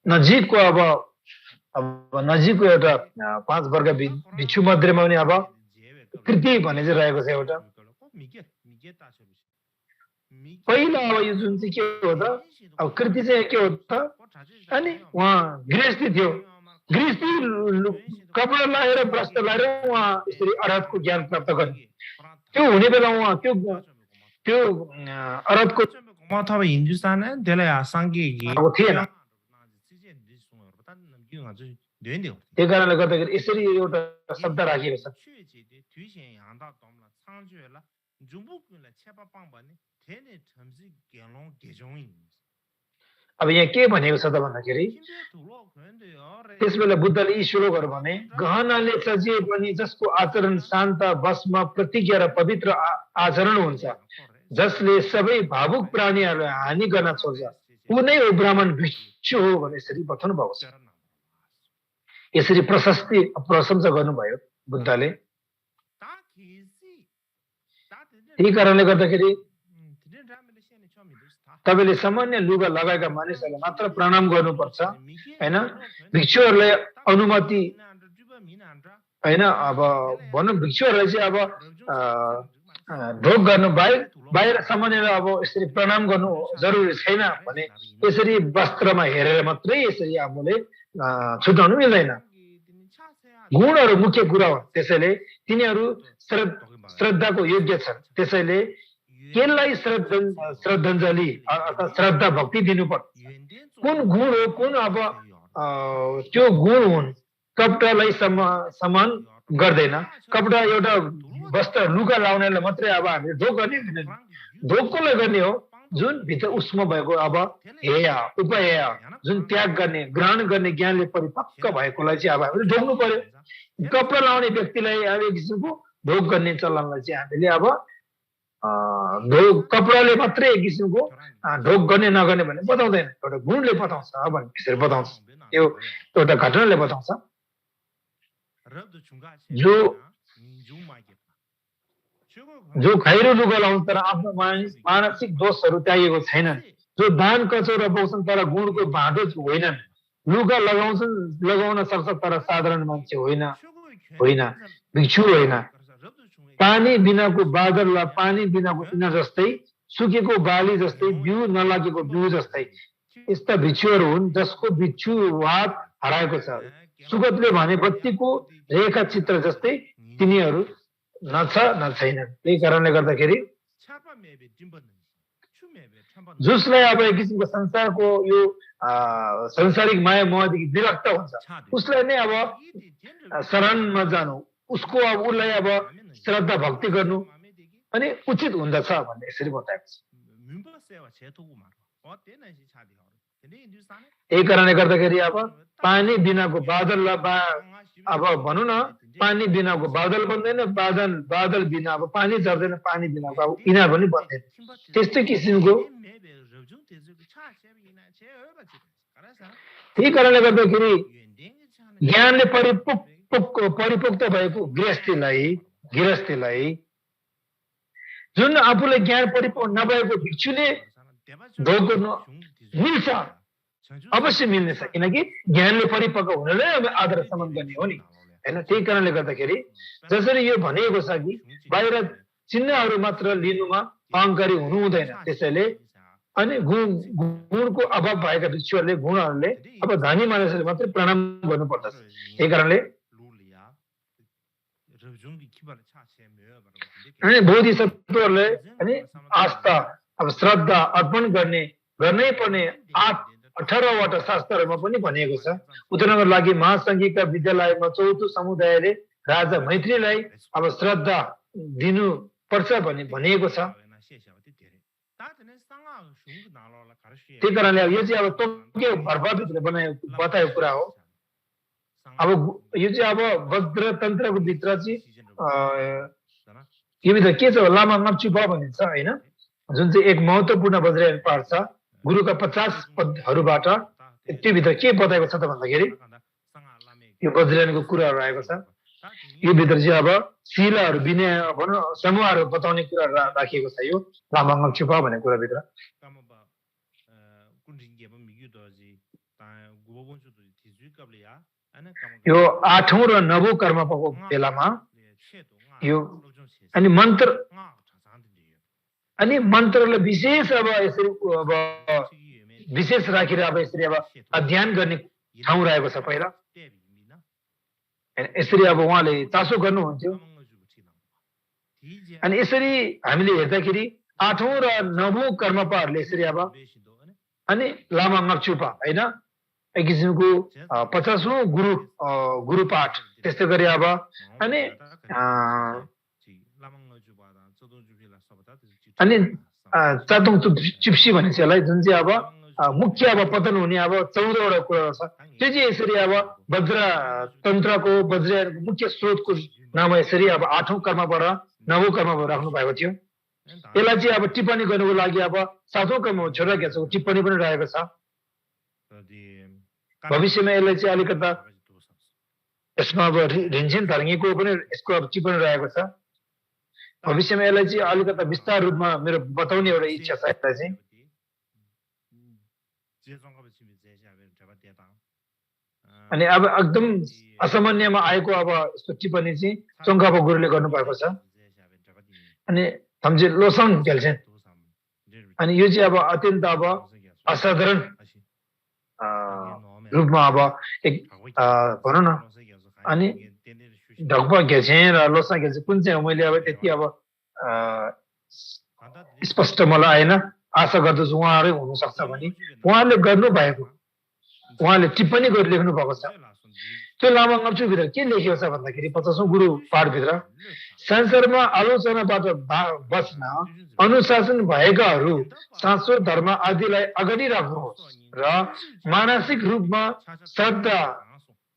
नजिकको अब नजिकको एउटा 5 वर्ग भिक्षु मध्येमा पनि अब कृति भन्ने चाहिँ रहेको छ एउटा। पहिला अब यो जुन चाहिँ के हो त अब कृति चाहिँ के हो त अनि उहाँ गृहस्थी थियो। गृहस्थी कपडा लगाएर वस्त्र लगाएर उहाँ यसरी अरहतको ज्ञान प्राप्त गर्ने त्यो हुने बेला उहाँ त्यो अरहतको अथवा हिन्दुस्तान त्यसलाई सांख्यिकी अब थिएन। त्यही कारणले गर्दाखेरि यसरी एउटा शब्द राखिएको छ। अब यहाँ के भनेको छ त भन्दाखेरि त्यस बेला बुद्धले यी श्लोकहरू भने गहनाले सजिए पनि जसको आचरण शान्त बसमा प्रतिज्ञा र पवित्र आचरण हुन्छ, जसले सबै भावुक प्राणीहरूलाई हानि गर्न छोड्छ, ऊ नै हो ब्राह्मण भिक्षु हो भने यसरी बताउनु भएको छ। यसरी प्रशंसा गर्नुभयो बुद्धले। त्यही कारणले गर्दाखेरि तपाईँले सामान्य लुगा लगाएका मानिसहरूलाई मात्र प्रणाम गर्नुपर्छ होइन। भिक्षुहरूलाई अनुमति होइन अब भनौँ भिक्षुहरूलाई चाहिँ अब ढोग गर्नु बाहिर सामान्यलाई अब यसरी प्रणाम गर्नु जरुरी छैन भने यसरी वस्त्रमा हेरेर मात्रै यसरी आफूले छुटाउनु मिल्दैन। गुणहरू मुख्य कुरा हो, त्यसैले तिनीहरू श्रद्धाको योग्य छन्। त्यसैले केलाई श्रद्धाञ्जली अर्थात् श्रद्धा भक्ति दिनुपर्छ। कुन गुण हो कुन अब त्यो गुण हुन्। कपडालाई समान गर्दैन। कपडा एउटा वस्त्र लुगा लाउनेलाई मात्रै अब हामीले ढोग गर्ने होइन ढोग कसलाई गर्ने हो जुन भित्र उसमा भएको अब हेया उपहेया जुन त्याग गर्ने ग्रहण गर्ने ज्ञानले परिपक्व भएकोलाई चाहिँ अब हामीले ढोग्नु पर्यो कपडा लाउने व्यक्तिलाई अब एक किसिमको ढोग गर्ने चलनलाई चाहिँ हामीले अब कपडाले मात्रै एक किसिमको ढोग गर्ने नगर्ने भन्ने बताउँदैन एउटा गुणले बताउँछ भन्ने विषय बताउँछ यो एउटा घटनाले बताउँछ जो खैरो लुगा लाउँछ तर आफ्नो मानसिक दोषहरू त्यागेको छैनन् जो दान कचौरा बोक्छन् तर गुणको भाँडो होइनन् लुगा लगाउन सक्छ तर साधारण मान्छे होइन भिक्षु होइन पानी बिनाको बादललाई पानी बिनाको इना जस्तै सुकेको बाली जस्तै बिउ नलागेको बिउ जस्तै यस्ता भिक्षुहरू हुन् जसको भिक्षुवाद हराएको छ सुगतले भने बत्तीको रेखा चित्र जस्तै तिनीहरू न छैनन् त्यही कारणले गर्दाखेरि जसलाई अब एक किसिमको संसारको यो संसारिक माया मोहदेखि विरक्त हुन्छ उसलाई नै अब शरणमा जानु उसको अब उसलाई अब श्रद्धा भक्ति गर्नु अनि उचित हुँदछ भन्ने यसरी बताएको छ यही कारणले गर्दाखेरि अब पानी बिनाको बादललाई अब भनौँ न पानी बिनाको बादल बन्दैन बादल बिना अब पानी झर्दैन पानी बिनाको अब इनार पनि बन्दैन त्यस्तै किसिमको त्यही कारणले गर्दाखेरि ज्ञानले परिपक्व भएको गृहस्थीलाई जुन आफूले ज्ञान परिपक्व नभएको भिक्षुले ढोग गर्नु मिल्छ अवश्य मिल्नेछ किनकि ज्ञानले परिपक्व हुनलाई अब आदर सम्मान गर्ने हो नि हैन त्यही कारणले गर्दाखेरि जसरी यो भनिएको छ कि बाहिर चिन्हहरू मात्र लिनुमा अहङ्कारी हुनु हुँदैन त्यसैले अनि गुणको अभाव भएका भिक्षुहरूले गुणहरूले अब धनी मानिसहरूले मात्रै प्रणाम गर्नु पर्दछ त्यही कारणले अनि बोधिसत्वहरूले अनि आस्था अब श्रद्धा अर्पण गर्नै पर्ने 18वटा शास्त्रहरूमा पनि भनिएको छ उदाहरणको लागि महासङ्घीका विद्यालयमा चौथो समुदायले राजा मैत्रीलाई अब श्रद्धा दिनु पर्छ भन्ने भनिएको छ त्यही कारणले यो चाहिँ अब तोक्यो भर्भाभित्र बताएको कुरा हो अब यो चाहिँ अब वज्र तन्त्रको भित्र चाहिँ यो भित्र के छ लामा नप्चुपा भनिन्छ होइन जुन चाहिँ एक महत्त्वपूर्ण वज्रायन पाठ छ गुरुका 50 पदहरूबाट त्यो भित्र के बताएको छ त भन्दाखेरि यो वज्रायनको कुराहरू आएको छ यो भित्र चाहिँ अब शिलाहरू विनय भनौँ समूहहरू बताउने कुरा राखिएको छ यो लामा नप्चुपा भन्ने कुराभित्र यो 8औं र 9औं कर्मको बेलामा यो अनि मन्त्रलाई विशेष अब यसरी अब विशेष राखेर अब यसरी अब अध्ययन गर्ने ठाउँ रहेको छ पहिला यसरी अब उहाँले चासो गर्नुहुन्थ्यो अनि यसरी हामीले हेर्दाखेरि 8औं र 9औं कर्मपाहरूले यसरी अब अनि लामा नप्चुपा होइन एक किसिमको 50औं गुरु पाठ त्यस्तै गरी अब अनि चातुङ चिप्सी भनिन्छ यसलाई जुन चाहिँ अब मुख्य अब पतन हुने अब 14वटा कुरा छ त्यो चाहिँ यसरी अब वज्र तन्त्रको वज्रायनको मुख्य स्रोतको नाम यसरी अब 8औं कर्मबाट 9औं कर्मबाट राख्नु भएको थियो यसलाई चाहिँ अब टिप्पणी गर्नुको लागि अब 7औं कर्म छोरा ग्यासको टिप्पणी पनि रहेको छ भविष्यमा यसलाई चाहिँ अलिकता यसमा अब रिन्झिन धर्ङीको पनि यसको अब टिप्पणी रहेको छ भविष्यमा यसलाई चाहिँ अलिकता विस्तार रूपमा मेरो बताउने एउटा इच्छा छ यसलाई चाहिँ अनि अब एकदम असामान्यमा आएको अब यस्तो टिप्पणी चाहिँ चोङ्खापा गुरुले गर्नुभएको छ अनि थम्जे लोसाङ खेल्छन् अनि यो चाहिँ अब अत्यन्त अब असाधारण रूपमा अब एक भनौँ न अनि ढकपा घेल्छे र लोसाङ घेल्छे कुन चाहिँ हो मैले अब त्यति अब स्पष्ट मलाई आएन आशा गर्दछु उहाँहरू हुनसक्छ भने उहाँले गर्नुभएको उहाँले टिप्पणी गरी लेख्नु भएको छ त्यो लामा ngapchuभित्र के लेखिएको छ भन्दाखेरि 50औं गुरु पाठभित्र संसारमा आलोचनाबाट बच्न अनुशासन भएकाहरू शाश्वत धर्म आदिलाई अगाडि राख्नुहोस् र मानसिक रूपमा श्रद्धा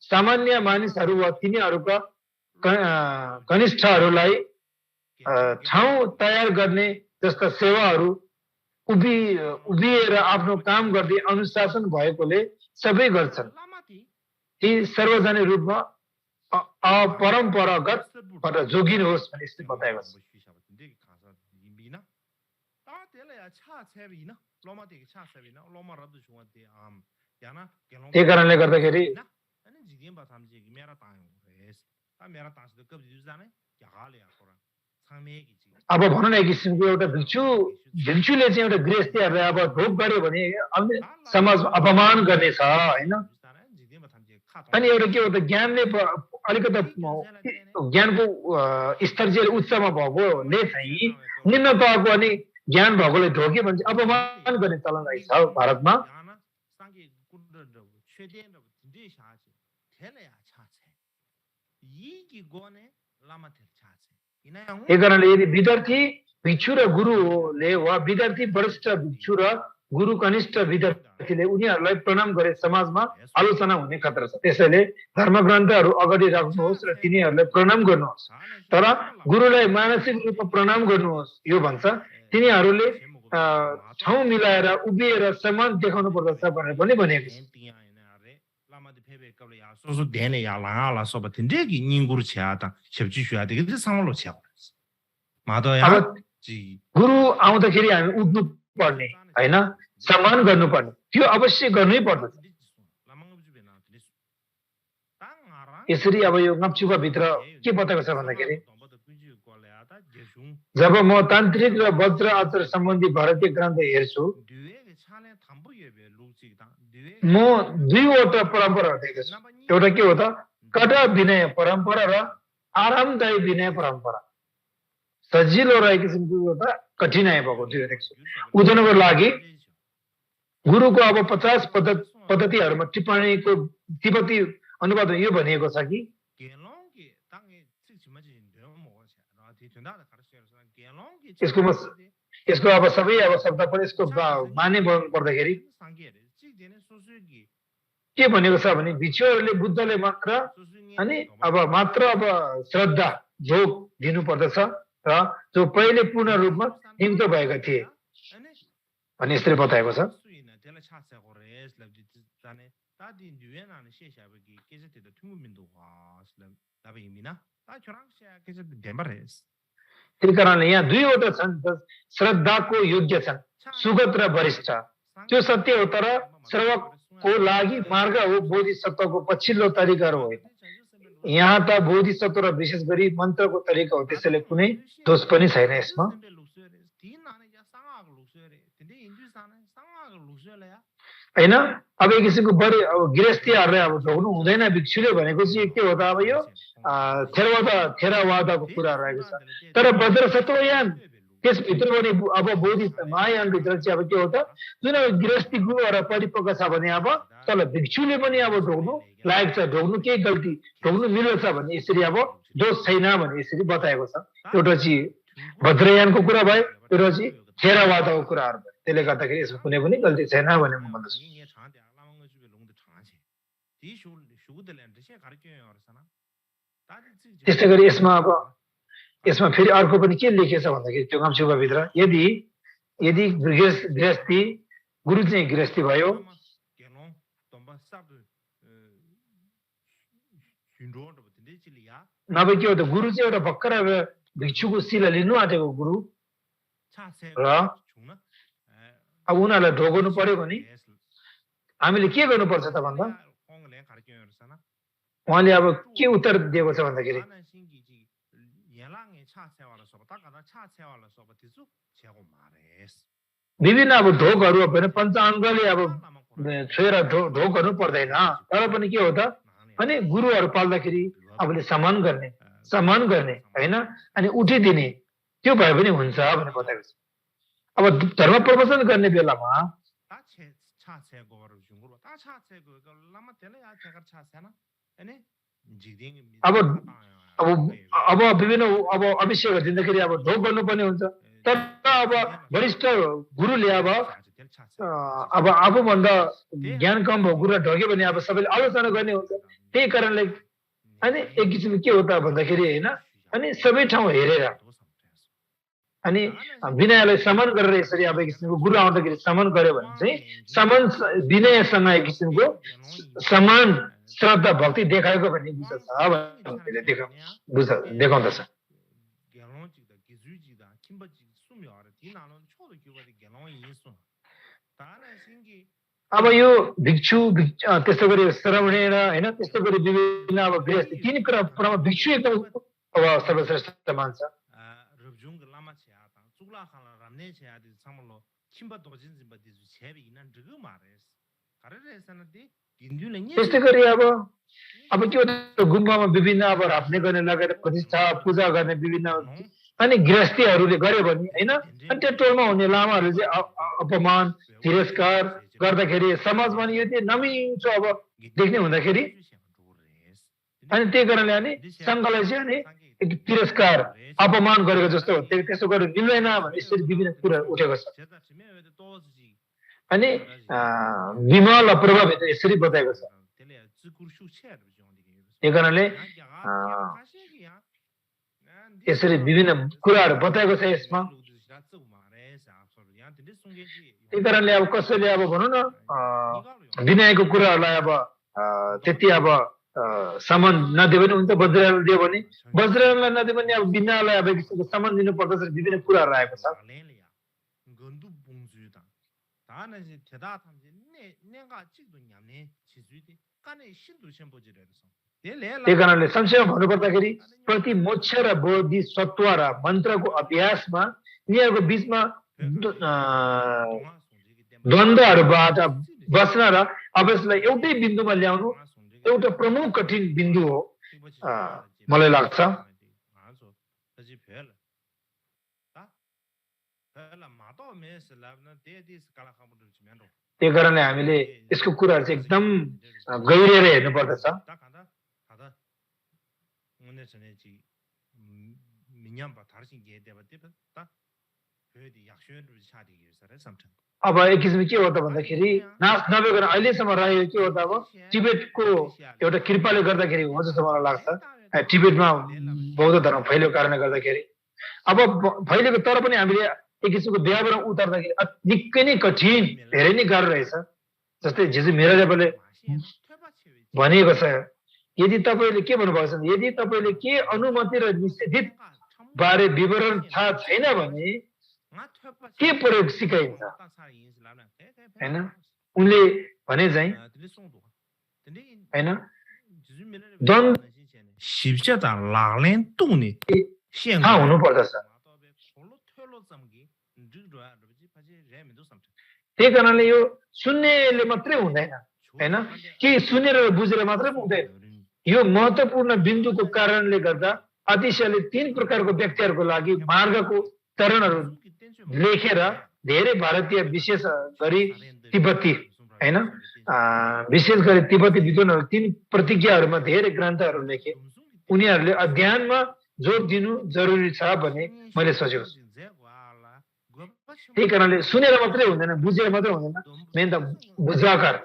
सामान्य मानिसहरू वा तिनीहरूका कनिष्ठहरूलाई ठाउँ तयार गर्ने जस्ता सेवाहरू उभिएर आफ्नो काम गर्दै अनुशासन भएकोले सबै गर्छन् ती सार्वजनिक रूपमा अपरम्परागत जोगिनुहोस् भन्ने यस्तो बताएको छ त्यही कारणले गर्दाखेरि अब भनौँ न एक किसिमको एउटा भिक्षुले चाहिँ एउटा गृहस्थीहरूलाई अब ढोक गर्यो भने समाजमा अपमान गर्ने छ हैन अनि एउटा के हो त ज्ञानले अलिकति ज्ञानको स्तर चाहिँ उच्चमा भएकोले चाहिँ निम्न तहको अनि ज्ञान भएकोले ढोक्यो भने चाहिँ अपमान गर्ने चलन रहेछ भारतमा यही कारणले यदि विद्यार्थी भिक्षु र गुरुले वा विद्यार्थी वरिष्ठ भिक्षु र गुरु कनिष्ठ विद्यार्थीले उनीहरूलाई प्रणाम गरे समाजमा आलोचना हुने खतरा छ त्यसैले धर्मग्रन्थहरू अगाडि राख्नुहोस् र तिनीहरूलाई प्रणाम गर्नुहोस् तर गुरुलाई मानसिक रूपमा प्रणाम गर्नुहोस् यो भन्छ तिनीहरूले ठाउँ मिलाएर उभिएर सम्मान देखाउनु पर्दछ भनेर पनि भनेको छ गुरु आउँदाखेरि हामी उठ्नु पर्ने हैन सम्मान गर्नुपर्ने त्यो अवश्य गर्नै पर्दछ यसरी अब यो ngapchuka भित्र के बताएको छ भन्दाखेरि जब म तान्त्रिक र वज्र आचार सम्बन्धी भारतीय ग्रन्थ हेर्छु म दुईवटा परम्पराहरू देख्दछु एउटा के हो त कटा विनय परम्परा र आरामदायी विनय परम्परा सजिलो र एक किसिमको एउटा कठिनाइ भएको दुईवटा देख्छु उदाहरणको लागि गुरुको अब 50 पद्धतिहरूमा टिप्पणीको तिब्बती अनुवाद यो भनिएको छ कि यसको अब सबै अब शब्द पनि यसको माने पर्दाखेरि के भनेको छ भने भिक्षुहरूले बुद्धले मात्र अनि अब श्रद्धा योग दिनु पर्दछ र जो पहिले पूर्ण रूपमा नियुक्त भएका थिए भन्ने यसरी बताएको छ त्यही कारणले यहाँ दुईवटा छन् श्रद्धाको योग्य छन् सुगत र वरिष्ठ त्यो सत्य हो तर श्रवकको लागि मार्ग हो बोधिसत्वको पछिल्लो तरिकाहरू होइन यहाँ त बोधिसत्व र विशेष गरी मन्त्रको तरिका हो त्यसैले कुनै दोष पनि छैन यसमा हैन अब एक किसिमको बढी अब गृहस्थीहरूलाई अब ढोक्नु हुँदैन भिक्षुले भनेको चाहिँ के हो त अब यो थेरावादको कुरा रहेको छ तर वज्र सत्वयान त्यसभित्र पनि अब बोधि महायानभित्र चाहिँ अब के हो त जुन गृहस्थी गुरुहरू परिपक्व छ भने अब तल भिक्षुले पनि अब ढोक्नु लायक छ ढोक्नु केही गल्ती ढोक्नु मिल्छ भने यसरी अब दोष छैन भने यसरी बताएको छ एउटा चाहिँ वज्रयानको कुरा भयो एउटा चाहिँ थेरावादको कुराहरू भयो त्यसले गर्दाखेरि यसमा कुनै पनि गल्ती छैन भने म भन्दछु त्यस्तै गरी यसमा फेरि अर्को पनि के लेखेको छ भन्दाखेरि त्यो ngapchuka भित्र यदि गृहस्थी गुरु चाहिँ गृहस्थी भयो नभए के हो त गुरु चाहिँ एउटा भर्खर भिक्षुको शिला लिनु आँटेको गुरु र अब उनीहरूलाई ढोग्नु पर्यो भने हामीले के गर्नुपर्छ त भन्दा उहाँले अब के उत्तर दिएको छ भन्दाखेरि विभिन्न अब ढोकहरू भने पञ्चाङ्गले अब छोएर ढोक गर्नु पर्दैन तर पनि के हो त अनि गुरुहरू पाल्दाखेरि आफूले सम्मान गर्ने हैन अनि उठिदिने त्यो भए पनि हुन्छ भनेर बताएको छ अब धर्म प्रवचन गर्ने बेलामा अब अब अब विभिन्न अब अभिषेक दिँदाखेरि अब ढोक गर्नुपर्ने हुन्छ। तर अब वरिष्ठ गुरुले अब आफूभन्दा ज्ञान कम भएको कुरा ढोक्यो भने अब सबैले आलोचना गर्ने हुन्छ। त्यही कारणले अनि एक किसिमले के हो त भन्दाखेरि होइन, अनि सबै ठाउँ हेरेर अनि विनयलाई सम्मान गरेर यसरी अब एक किसिमको गुरु आउँदाखेरि सम्मान गर्यो भने चाहिँ सम्मान विनयसँग एक किसिमको सम्मान श्रद्धा भक्ति देखाएको भन्ने विषय छ भन्ने देखाउँदछ। अब यो भिक्षु त्यस्तो गरी श्रवणेर होइन, त्यस्तो गरी विभिन्न अब गृहस्थी तीन कुरामा भिक्षु एकदम अब सर्वश्रेष्ठ मान्छ। त्यस्तै गरी अब के हो गुम्बामा विभिन्न अब राप्ने गर्ने लगेर प्रतिष्ठा पूजा गर्ने विभिन्न अनि गृहस्थीहरूले गर्यो भने होइन, अनि त्यो टोलमा हुने लामाहरूले चाहिँ अपमान तिरस्कार गर्दाखेरि समाजमा यो चाहिँ नमिठो अब देख्ने हुँदाखेरि अनि त्यही कारणले अनि सङ्घलाई चाहिँ अनि तिरस्कार अपमान गरेको जस्तो हो। त्यसो गरेर मिल्दैन भने यसरी विभिन्न कुरा उठेको छ। अनि विमल प्रभावित यसरी बताएको छ। त्यही कारणले यसरी विभिन्न कुराहरू बताएको छ यसमा। त्यही कारणले अब कसैले अब भनौँ न विनयको कुराहरूलाई अब त्यति अब सम्मान नदियो भने हुन्छ, वज्रलाई दियो भने वज्रलाई नदियो भने अब विनयलाई अब किसिमको सम्मान दिनु पर्दछ। विभिन्न कुराहरू आएको छ। त्यही कारणले संक्षेपमा भन्नुपर्दाखेरि प्रति मोक्ष र बोधि सत्व र मन्त्रको अभ्यासमा यिनीहरूको बिचमा द्वन्द्वहरूबाट बस्न र अभ्यासलाई एउटै बिन्दुमा ल्याउनु एउटा प्रमुख कठिन बिन्दु हो मलाई लाग्छ। त्यही कारणले हामीले यसको कुराहरू चाहिँ एकदम गहिरिएर हेर्नु पर्दछ। अब एक किसिमले के हो त भन्दाखेरि नाश नभइकन अहिलेसम्म रहेको के हो त अब टिबेटको एउटा कृपाले गर्दाखेरि हो जस्तो मलाई लाग्छ। टिबेटमा बौद्ध धर्म फैलिएको कारणले गर्दाखेरि अब फैलिएको, तर पनि हामीले एक किसिमको व्यावरण उतार्दाखेरि निकै नै कठिन, धेरै नै गाह्रो रहेछ। जस्तै जिजु मेहराजले भनिएको छ, यदि तपाईँले के भन्नुभएको छ, यदि तपाईँले के अनुमति र निषेधित बारे विवरण थाहा छैन भने के प्रयोग सिकाइन्छ होइन। उनले भने चाहिँ होइन थाहा हुनुपर्दछ। त्यही कारणले यो सुन्नेले मात्रै हुँदैन होइन, कि सुनेर बुझेर मात्रै हुँदैन। यो महत्त्वपूर्ण बिन्दुको कारणले गर्दा अतिशयले तीन प्रकारको व्यक्तिहरूको लागि मार्गको चरणहरू लेखेर धेरै भारतीय विशेष गरी तिब्बती होइन, विशेष गरी तिब्बती विद्वानहरू तीन प्रतिज्ञाहरूमा धेरै ग्रन्थहरू लेखे। उनीहरूले अध्ययनमा जोड दिनु जरुरी छ भन्ने मैले सोचेको छु। त्यही कारणले सुनेर मात्रै हुँदैन, बुझेर मात्रै हुँदैन, मेन त बुझाकार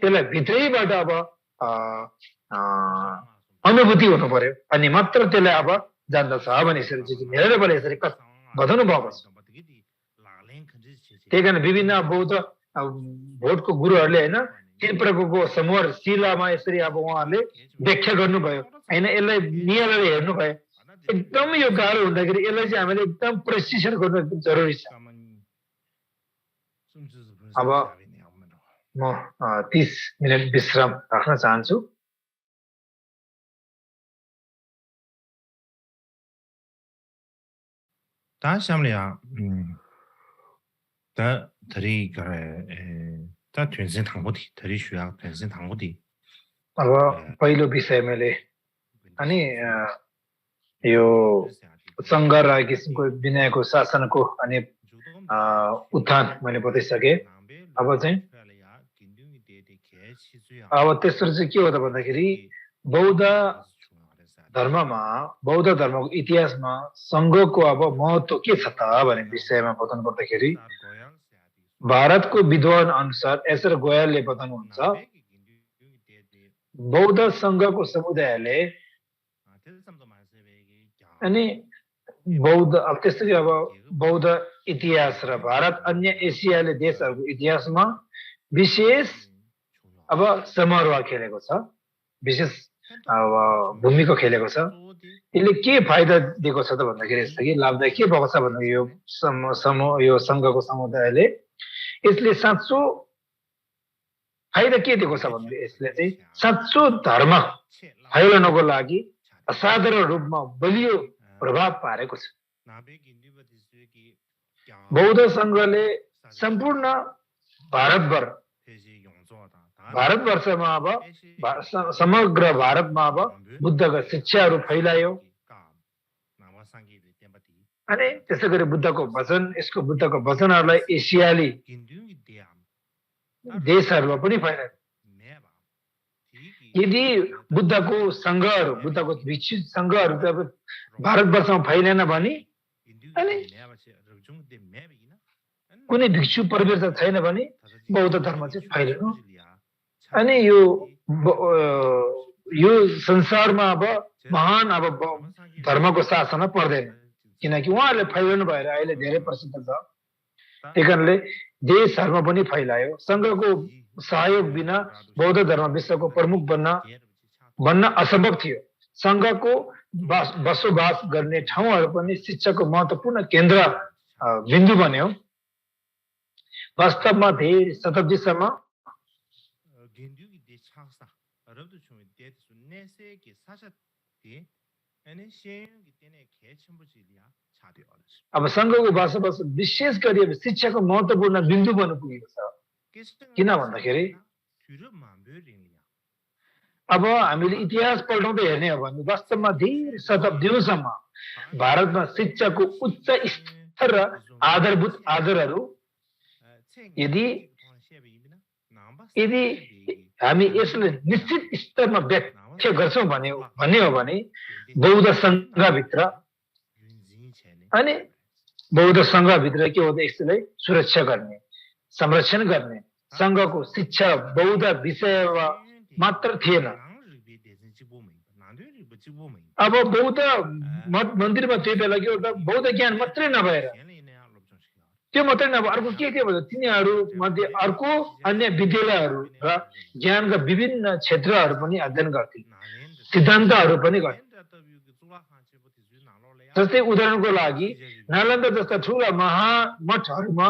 त्यसलाई भित्रैबाट अब अनुभूति हुनु पर्यो अनि मात्र त्यसलाई अब जान्दछ भने यसरी चाहिँ हेरेर पनि यसरी बताउनु भएको छ। त्यही कारण विभिन्न बौद्ध भोटको गुरुहरूले होइन तीन प्रकारको समूह शिलामा यसरी अब उहाँहरूले व्याख्या गर्नुभयो होइन, यसलाई निहालेर हेर्नुभयो। एकदम यो गाह्रो हुँदाखेरि यसलाई चाहिँ हामीले एकदम प्रेसिसन गर्नु एकदम जरुरी छ। अब म 30 मिनट विश्राम राख्न चाहन्छु। अब पहिलो विषय मैले अनि यो सङ्घ र किसिमको विनयको शासनको अनि उत्थान मैले बताइसकेँ। अब चाहिँ अब तेस्रो चाहिँ के हो त भन्दाखेरि बौद्ध धर्ममा बौद्ध धर्मको इतिहासमा सङ्घको अब महत्त्व के छ त भन्ने विषयमा बताउनु पर्दाखेरि भारतको विद्वान अनुसार एसर गोयलले बताउनुहुन्छ बौद्ध सङ्घको समुदायले अनि बौद्ध अब त्यसरी अब बौद्ध इतिहास र भारत अन्य एसियाली देशहरूको इतिहासमा विशेष अब समारोह खेलेको छ, विशेष अब भूमिका खेलेको छ। यसले के फाइदा दिएको छ त भन्दाखेरि यस्तो कि लाभदायक के भएको छ भन्दा यो सङ्घको समुदायले यसले साँचो फाइदा के दिएको छ भन्दा यसले चाहिँ साँचो धर्म फैलाउनको लागि असाधारण रूपमा बलियो प्रभाव पारेको छ। बौद्ध सङ्घले सम्पूर्ण भारतवर्षमा अब समग्र भारतमा अब बुद्धका शिक्षाहरू फैलायो अनि त्यसै गरी बुद्धको वचनहरूलाई एसियाली देशहरूमा पनि फैलायो। यदि बुद्धको भिक्षु सङ्घहरू त अब भारतवर्षमा फैलेन भने अनि कुनै भिक्षु परिवेश छैन भने बौद्ध धर्म चाहिँ फैलेन अनि यो संसारमा अब महान अब धर्मको शासनमा पर्दैन किनकि उहाँहरूले फैलाउनु भएर अहिले धेरै प्रसिद्ध छ। त्यही कारणले देशहरूमा पनि फैलायो। सङ्घको सहयोग बिना बौद्ध धर्म विश्वको प्रमुख बन्न असम्भव थियो। सङ्घको बसोबास गर्ने ठाउँहरू पनि शिक्षाको महत्त्वपूर्ण केन्द्र बिन्दु बन्यो। वास्तवमा धेरै शताब्दीसम्म अब सङ्घको बसोबास विशेष गरी अब शिक्षाको महत्त्वपूर्ण बिन्दु बन्न पुगेको छ। किन भन्दाखेरि अब हामीले इतिहास पल्टाउँदै हेर्ने हो भने वास्तवमा धेरै शताब्दीसम्म भारतमा शिक्षाको उच्च स्तर र आधारभूत आदरहरू यदि हामी यसलाई निश्चित स्तरमा व्याख्या गर्छौँ भन्ने हो भने बौद्ध सङ्घभित्र अनि बौद्ध सङ्घभित्र के हो त यसलाई सुरक्षा गर्ने संरक्षण गर्ने सङ्घको शिक्षा बौद्ध विषयमा मात्र थिएन। अब बौद्ध मठ मन्दिरमा त्यो बेला के हो त बौद्ध ज्ञान मात्रै नभएर त्यो मात्रै नभएर अर्को के थियो भने तिनीहरू मध्ये अर्को अन्य विद्यालयहरू र ज्ञानका विभिन्न क्षेत्रहरू पनि अध्ययन गर्थे, सिद्धान्तहरू पनि गर्थे। जस्तै उदाहरणको लागि नालन्दा जस्ता ठुला महामठहरूमा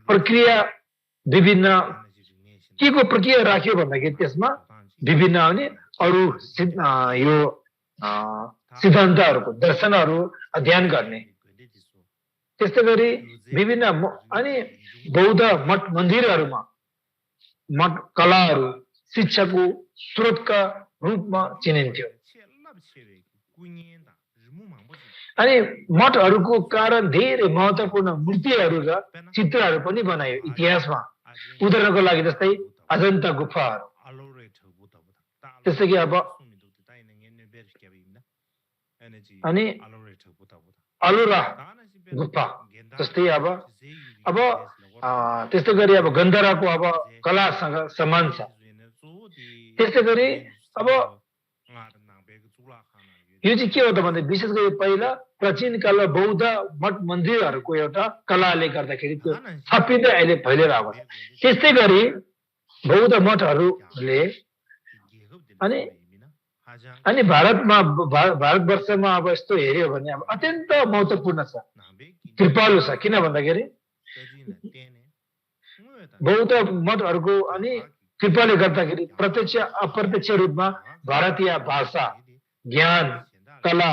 प्रक्रिया विभिन्न के को प्रक्रिया राख्यो भन्दाखेरि त्यसमा विभिन्न अनि अरू यो सिद्धान्तहरूको दर्शनहरू अध्ययन गर्ने। त्यस्तै गरी विभिन्न अनि बौद्ध मठ मन्दिरहरूमा मठ कलाहरू शिक्षाको स्रोतका रूपमा चिनिन्थ्यो अनि मठहरूको कारण धेरै महत्त्वपूर्ण मूर्तिहरू र चित्रहरू पनि बनायो इतिहासमा। उदाहरणको लागि जस्तै अजन्ता गुफाहरू, त्यस्तै कि अब अनि अलोरा गुफा जस्तै अब त्यस्तै गरी अब गन्धराको अब कलासँग समान छ। त्यस्तै गरी अब यो चाहिँ के हो त भन्दा विशेष गरी पहिला प्राचीन कालमा बौद्ध मठ मन्दिरहरूको एउटा कलाले गर्दाखेरि त्यो थपिँदै अहिले फैलिएर आएको छ। त्यस्तै गरी बौद्ध मठहरूले अनि भारतवर्षमा अब यस्तो हेऱ्यो भने अब अत्यन्त महत्त्वपूर्ण छ, कृपालु छ। किन भन्दाखेरि बौद्ध मठहरूको अनि कृपाले गर्दाखेरि प्रत्यक्ष अप्रत्यक्ष रूपमा भारतीय भाषा, ज्ञान, कला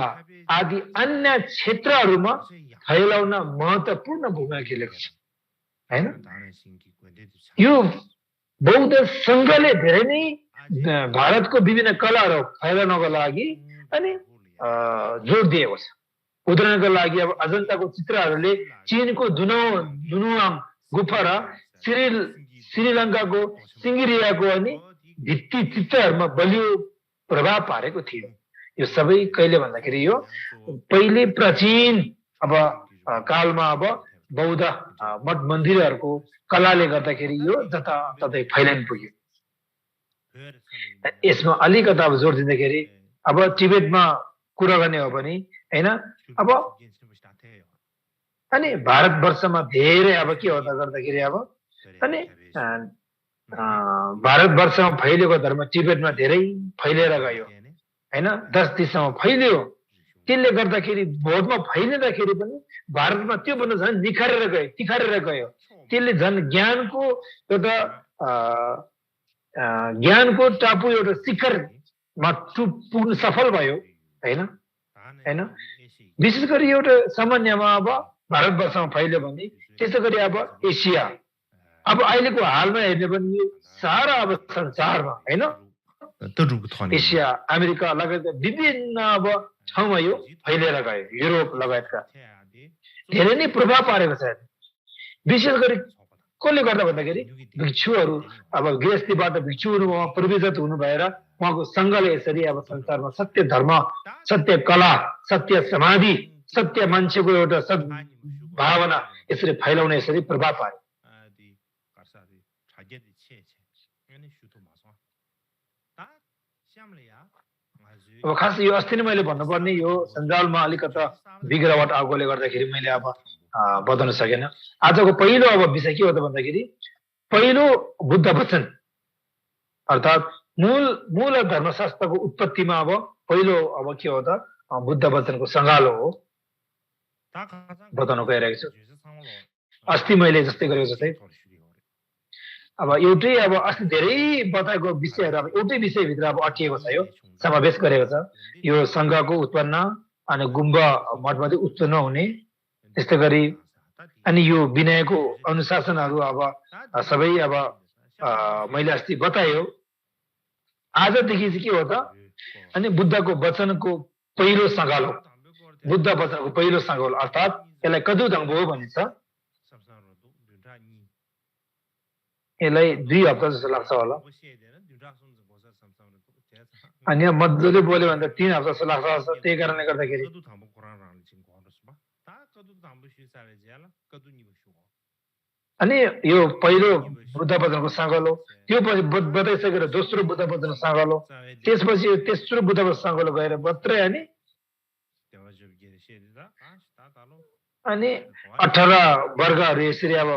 आदि अन्य क्षेत्रहरूमा फैलाउन महत्त्वपूर्ण भूमिका खेलेको छ हैन। यो बौद्ध सङ्घले धेरै नै भारतको विभिन्न कलाहरू फैलाउनको लागि अनि जोड दिएको छ। उदाहरणको लागि अब अजन्ताको चित्रहरूले चीनको दुनुआङ गुफा र श्रीलङ्काको सिङ्गिरियाको अनि भित्ति चित्रहरूमा बलियो प्रभाव पारेको थियो। यो सबै कहिले भन्दाखेरि यो पहिले प्राचीन अब कालमा अब बौद्ध मठ मन्दिरहरूको कलाले गर्दाखेरि यो जताततै फैलिन पुग्यो। यसमा अलिकति अब जोड दिँदाखेरि अब टिबेटमा कुरा गर्ने हो भने हैन अब अनि भारतवर्षमा धेरै अब के हो त गर्दाखेरि अब अनि भारतवर्षमा फैलिएको धर्म टिबेटमा धेरै फैलिएर गयो हैन 10 दिशामा फैलियो। त्यसले गर्दाखेरि भोटमा फैलिँदाखेरि पनि भारतमा त्यो भन्दा झन् तिखारेर गयो। त्यसले झन् ज्ञानको टापु एउटा शिखरमा पुग्न सफल भयो हैन। विशेष गरी एउटा सामान्यमा अब भारतवर्षमा फैल्यो भने त्यसै गरी अब एसिया अब अहिलेको हालमा हेर्ने पनि सारा अब संसारमा हैन एसिया अमेरिका लगायत विभिन्न अब ठाउँमा यो फैलिएर गयो। युरोप लगायतका धेरै नै प्रभाव पारेको छ। विशेष गरी कसले गर्दा भन्दाखेरि भिक्षुहरू अब गृहस्थीबाट भिक्षु हुनुभयो, प्रविजत हुनु भएर उहाँको सङ्घले यसरी अब संसारमा सत्य धर्म, सत्य कला, सत्य समाधि, सत्य मान्छेको एउटा सद्भावना यसरी फैलाउने यसरी प्रभाव पार्यो। अब खास यो अस्ति नै मैले भन्नुपर्ने यो सञ्जालमा अलिकता बिग्रावट आएकोले गर्दाखेरि मैले अब बताउन सकेन। आजको पहिलो अब विषय के हो त भन्दाखेरि पहिलो बुद्ध वचन अर्थात् मूल धर्मशास्त्रको उत्पत्तिमा अब पहिलो अब के हो त बुद्ध वचनको सङ्गालो हो बताउन गइरहेको छु। अस्ति मैले जस्तै गरेको जस्तै अब एउटै अब अस्ति धेरै बताएको विषयहरू अब एउटै विषयभित्र अब अटिएको छ, यो समावेश गरेको छ। यो सङ्घको उत्पन्न अनि गुम्बा मठमध्ये उत्पन्न हुने, त्यस्तै गरी अनि यो विनयको अनुशासनहरू अब सबै अब मैले अस्ति बतायो। आजदेखि चाहिँ के हो त अनि बुद्धको वचनको पहिलो सङ्गालो, बुद्ध वचनको पहिलो सङ्गालो अर्थात् यसलाई कदुदङ्बो भनिन्छ। यसलाई 2 हप्ता जस्तो लाग्छ होला अनि मजाले बोल्यो भने त 3 हप्ता जस्तो लाग्छ। त्यही कारणले गर्दाखेरि अनि यो पहिलो बुद्ध वचनको सङ्गालो, त्यो पछि बताइसकेर दोस्रो बुद्ध वचनको सङ्गालो, त्यसपछि तेस्रो बुद्ध वचनको सङ्गालो गएर मात्रै अनि 18 वर्गहरू यसरी अब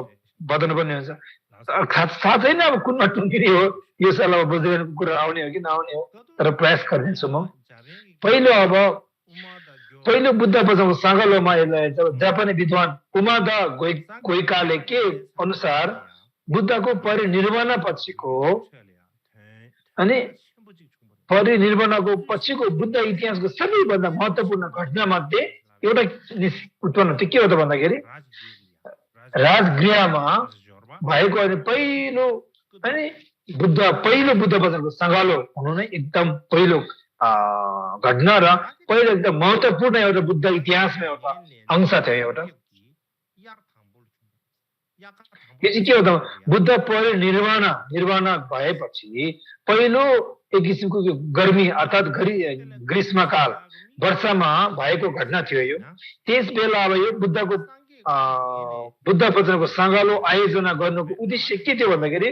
बताउनु पर्ने हुन्छ। साँच्चै नै अब कुनमा टुङ्गिने हो यो साल अब बुझ्दैन कुरा आउने हो कि नआउने हो, तर प्रयास गरिदिन्छु म। पहिलो बुद्ध वचनको सङ्गालोमा जापानी विद्वान उमादा गोइकाले के अनुसार बुद्धको परिनिर्वाण पछिको अनि परिनिर्वाणको पछिको बुद्ध इतिहासको सबैभन्दा महत्त्वपूर्ण घटना मध्ये एउटा उत्पन्न के हो त भन्दाखेरि राजगृहमा भएको अनि पहिलो बुद्ध वचनको सङ्गालो हुनु नै एकदम पहिलो घटना र पहिलो एकदम महत्त्वपूर्ण एउटा बुद्ध इतिहासमा एउटा अंश थियो। एउटा यो चाहिँ के हो त बुद्ध परिनिर्वाण भएपछि पहिलो एक किसिमको गर्मी अर्थात् ग्रीष्मकाल वर्षामा भएको घटना थियो यो। त्यस बेला अब यो बुद्ध वचनको सङ्गालो आयोजना गर्नुको उद्देश्य के थियो भन्दाखेरि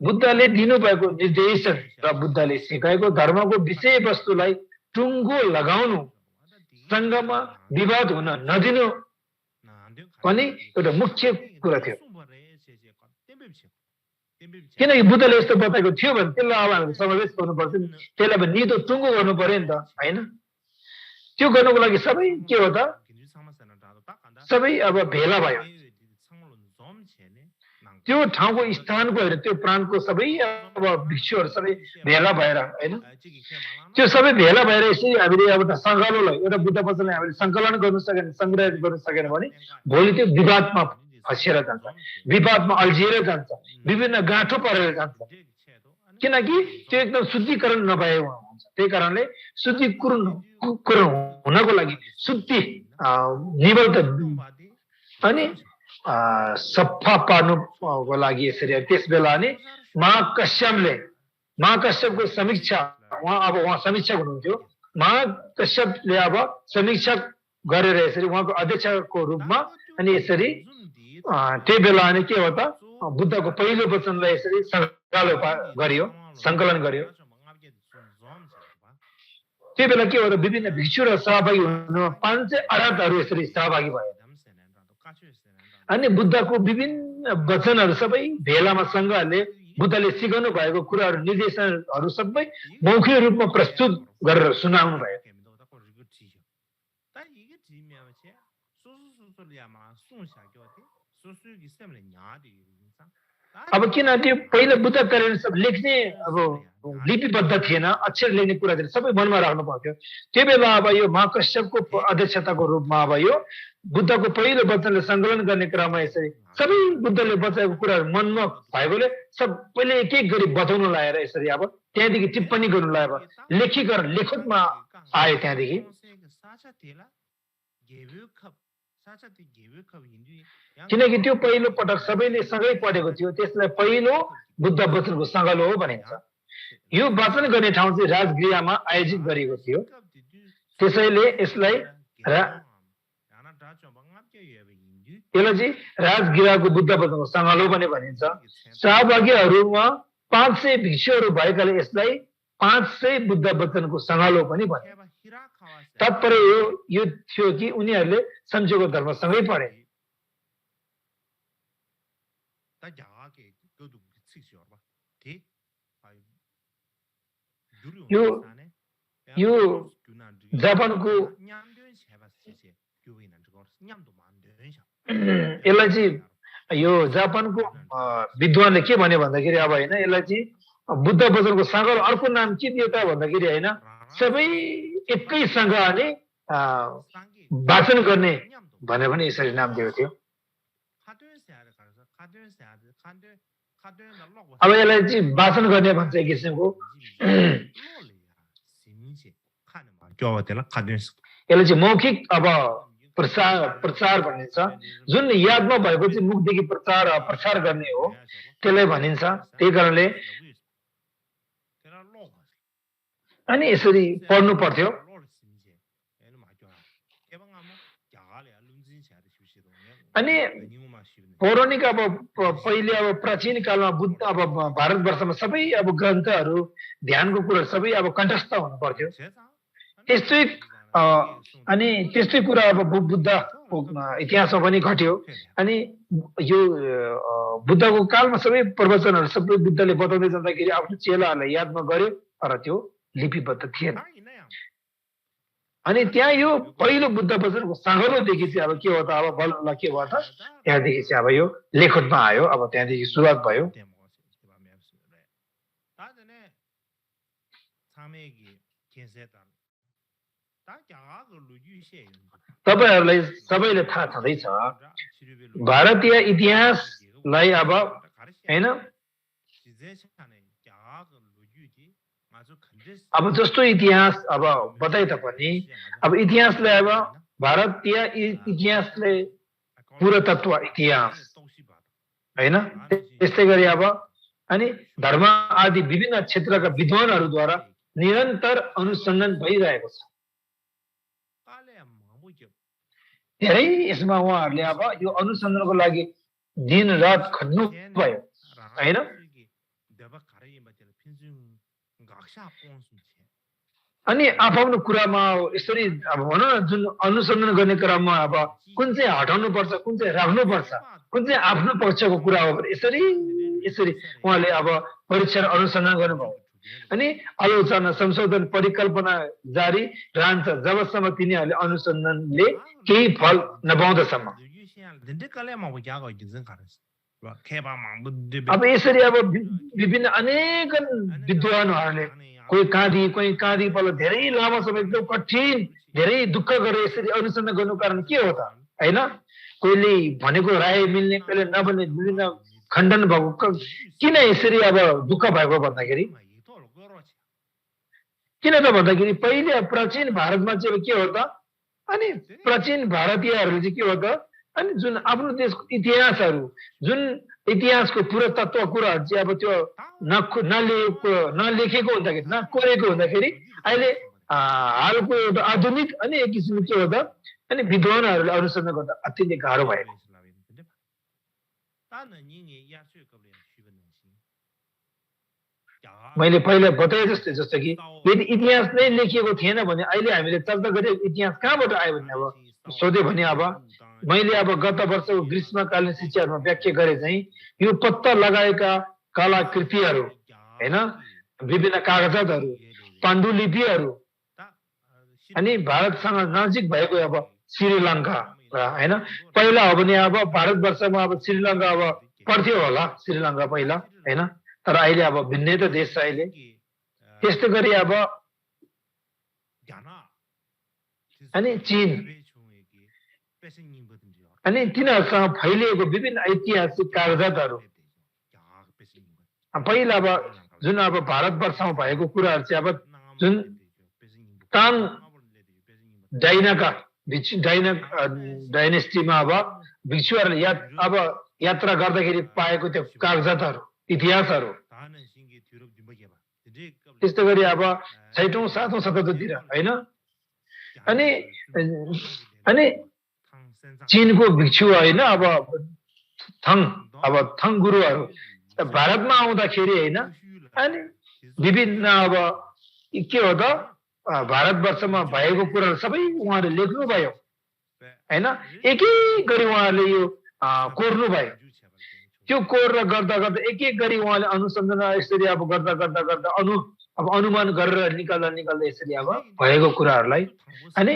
बुद्धले दिनुभएको निर्देशन र बुद्धले सिकाएको धर्मको विषयवस्तुलाई टुङ्गो लगाउनु, सङ्घमा विवाद हुन नदिनु पनि एउटा मुख्य कुरा थियो। किनकि बुद्धले यस्तो बताएको थियो भने त्यसलाई अब हामीले समावेश गर्नुपर्छ, त्यसलाई अब निदो टुङ्गो गर्नु पर्यो नि त होइन। त्यो गर्नुको लागि सबै के हो त सबै अब भेला भयो। त्यो ठाउँको स्थानको होइन त्यो प्रान्तको सबै अब भिक्षुहरू सबै भेला भएर होइन, त्यो सबै भेला भएर यसरी हामीले एउटा सङ्गालोलाई एउटा बुद्ध वचनलाई हामीले सङ्कलन गर्नु सकेन, सङ्ग्रह गर्नु सकेन भने भोलि त्यो विवादमा फँसिएर जान्छ, विवादमा अल्झिएर जान्छ, विभिन्न गाँठो परेर जान्छ। किनकि त्यो एकदम शुद्धिकरण नभएको हुन्छ। त्यही कारणले शुद्धिकरण हुनको लागि शुद्धि निवल अनि सफा पार्नुको लागि यसरी त्यस बेला नि महाकश्यपको समीक्षा उहाँ समीक्षक हुनुहुन्थ्यो महाकश्यपले अब समीक्षा गरेर यसरी उहाँको अध्यक्षको रूपमा अनि यसरी त्यो बेला अनि के हो त बुद्धको पहिलो वचनलाई यसरी सङ्कलन गरियो त्यो बेला के हो त विभिन्न भिक्षु र सहभागी हुनुमा 500 अराधहरू यसरी सहभागी भए अनि बुद्धको विभिन्न वचनहरू सबै भेलामा सङ्घहरूले बुद्धले सिकाउनु भएको कुराहरू निर्देशनहरू सबै मौखिक रूपमा प्रस्तुत गरेर सुनाउनु भयो अब किन त्यो पहिलो बुद्ध कार्य सब लेख्ने अब लिपिबद्ध थिएन अक्षर लेख्ने कुरा थिएन सबै मनमा राख्नु पर्थ्यो त्यो बेला अब यो महाकश्यपको अध्यक्षताको रूपमा अब यो बुद्धको पहिलो वचनले सङ्कलन गर्ने क्रममा यसरी सबै बुद्धले बताएको कुराहरू मनमा भएकोले सबैले एक एक गरी बताउनु लगाएर यसरी अब त्यहाँदेखि टिप्पणी गर्नु लगाएर लेखीकरण लेखतमा आयो त्यहाँदेखि किनकि त्यो पहिलो पटक सबैले सँगै पढेको थियो त्यसलाई पहिलो बुद्ध वचनको सङ्कलन हो भनिन्छ यो वाचन गर्ने ठाउँ चाहिँ राजगृहमा आयोजित गरिएको थियो त्यसैले यसलाई चाहिँ राजगृहको बुद्ध वचनको सङ्कलन पनि भनिन्छ सहभागीहरूमा 500 भिक्षुहरू भएकाले यसलाई 500 बुद्ध वचनको सङ्कलन पनि भनिन्छ तात्पर्य यो थियो कि उनीहरूले संशोधन धर्मसँगै पढे यो जापानको यसलाई चाहिँ यो जापानको विद्वानले के भन्यो भन्दाखेरि अब होइन यसलाई चाहिँ बुद्ध वचनको सङ्कलन अर्को नाम के दियो त भन्दाखेरि होइन सबै एकै सँग अनि वाचन गर्ने भनेर पनि यसरी नाम दिएको थियो अब यसलाई चाहिँ वाचन गर्ने भन्छ एक किसिमको यसलाई चाहिँ मौखिक अब प्रचार भनिन्छ जुन यादमा भएको चाहिँ मुखदेखि प्रचार गर्ने हो त्यसलाई भनिन्छ त्यही कारणले अनि यसरी पढ्नु पर्थ्यो अनि पौराणिक अब पहिले अब प्राचीन कालमा बुद्ध अब भारतवर्षमा सबै अब ग्रन्थहरू ध्यानको कुराहरू सबै अब कण्ठस्थ हुनु पर्थ्यो अनि त्यस्तै कुरा अब बुद्धको इतिहासमा पनि घट्यो अनि यो बुद्धको कालमा सबै प्रवचनहरू सबै बुद्धले बताउँदै जाँदाखेरि आफ्नो चेलाहरूलाई यादमा गर्यो तर त्यो लिपिबद्ध थिएन अनि त्यहाँ यो पहिलो बुद्ध वचनको सङ्कलनदेखि चाहिँ अब के हो त अब बल्ल के भयो त त्यहाँदेखि चाहिँ अब यो लेखनमा आयो अब त्यहाँदेखि सुरुवात भयो तपाईहरुलाई सबैले थाहा छँदैछ भारतीय इतिहासलाई अब हैन अब जस्तो इतिहास अब बताए तापनि अब इतिहासलाई अब भारतीय इतिहासले पुरातत्व इतिहास हैन त्यस्तै गरी अब अनि धर्म आदि विभिन्न क्षेत्रका विद्वानहरूद्वारा निरन्तर अनुसन्धान भइरहेको छ धेरै यसमा उहाँहरूले अब यो अनुसन्धानको लागि दिन रात खट्नु भयो हैन अनि आफ्नो कुरामा यसरी अब भनौँ न जुन अनुसन्धान गर्ने क्रममा अब कुन चाहिँ हटाउनु पर्छ कुन चाहिँ राख्नु पर्छ कुन चाहिँ आफ्नो पक्षको कुरा हो यसरी यसरी उहाँले अब परीक्षण अनुसन्धान गर्नुभयो अनि आलोचना संशोधन परिकल्पना जारी रहन्छ जबसम्म तिनीहरूले अनुसन्धानले केही फल नपाउँदासम्म अब यसरी अब विभिन्न अनेक विद्वानहरूले कोही काँदी पल्लो धेरै लामो समय एकदम कठिन धेरै दुःख गरेर यसरी अनुसन्धान गर्नु कारण के हो त हैन कोहीले भनेको राय मिल्ने कोहीले नबन्ने विभिन्न खण्डन भएको किन यसरी अब दुःख भएको भन्दाखेरि किन त भन्दाखेरि पहिले प्राचीन भारतमा चाहिँ के हो त अनि प्राचीन भारतीयहरूले चाहिँ के हो त अनि जुन आफ्नो देशको इतिहासहरू जुन इतिहासको पुरातत्व कुराहरू चाहिँ अब त्यो नलेखेको हुँदाखेरि नकोरेको हुँदाखेरि अहिले हालको एउटा आधुनिक अनि एक किसिमको के हो त अनि विद्वानहरूले अनुसन्धान गर्दा अत्यन्तै गाह्रो भएको मैले पहिला बताए जस्तो कि यदि इतिहास नै लेखिएको थिएन भने अहिले हामीले चर्चा गरेको इतिहास कहाँबाट आयो भने अब सोध्यो भने अब मैले अब गत वर्षको ग्रीष्मकालीन शिक्षाहरूमा व्याख्या गरे चाहिँ यो पत्ता लगाएका कलाकृतिहरू हैन विभिन्न कागजातहरू पाण्डुलिपिहरू अनि भारतसँग नजिक भएको अब श्रीलङ्का हैन पहिला हो भने अब भारतवर्षमा अब श्रीलङ्का अब पर्थ्यो होला श्रीलङ्का पहिला हैन तर अहिले अब भिन्नै त देश छ अहिले त्यस्तै गरी अब अनि चीन अनि तिनीहरूसँग फैलिएको विभिन्न ऐतिहासिक कागजातहरू पहिला अब जुन अब भारतवर्षमा भएको कुराहरू चाहिँ अब जुन ताङ डाइनेस्टीमा अब भिक्षुहरूले अब यात्रा गर्दाखेरि पाएको त्यो कागजातहरू इतिहासहरू त्यस्तै गरी अब 6औं 7औं शताब्दीतिर हैन अनि अनि चीनको भिक्षु हैन अब थङ गुरुहरू भारतमा आउँदाखेरि हैन अनि विभिन्न अब के हो त भारतवर्षमा भएको कुराहरू सबै उहाँले लेख्नु भयो हैन एक एक गरी उहाँले यो कोर्नु भयो त्यो कोरेर गर्दा गर्दा एक एक गरी उहाँले अनुसन्धान यसरी अब गर्दा गर्दा गर्दा अब अनुमान गरेर निकाल्दा यसरी अब भएको कुराहरूलाई अनि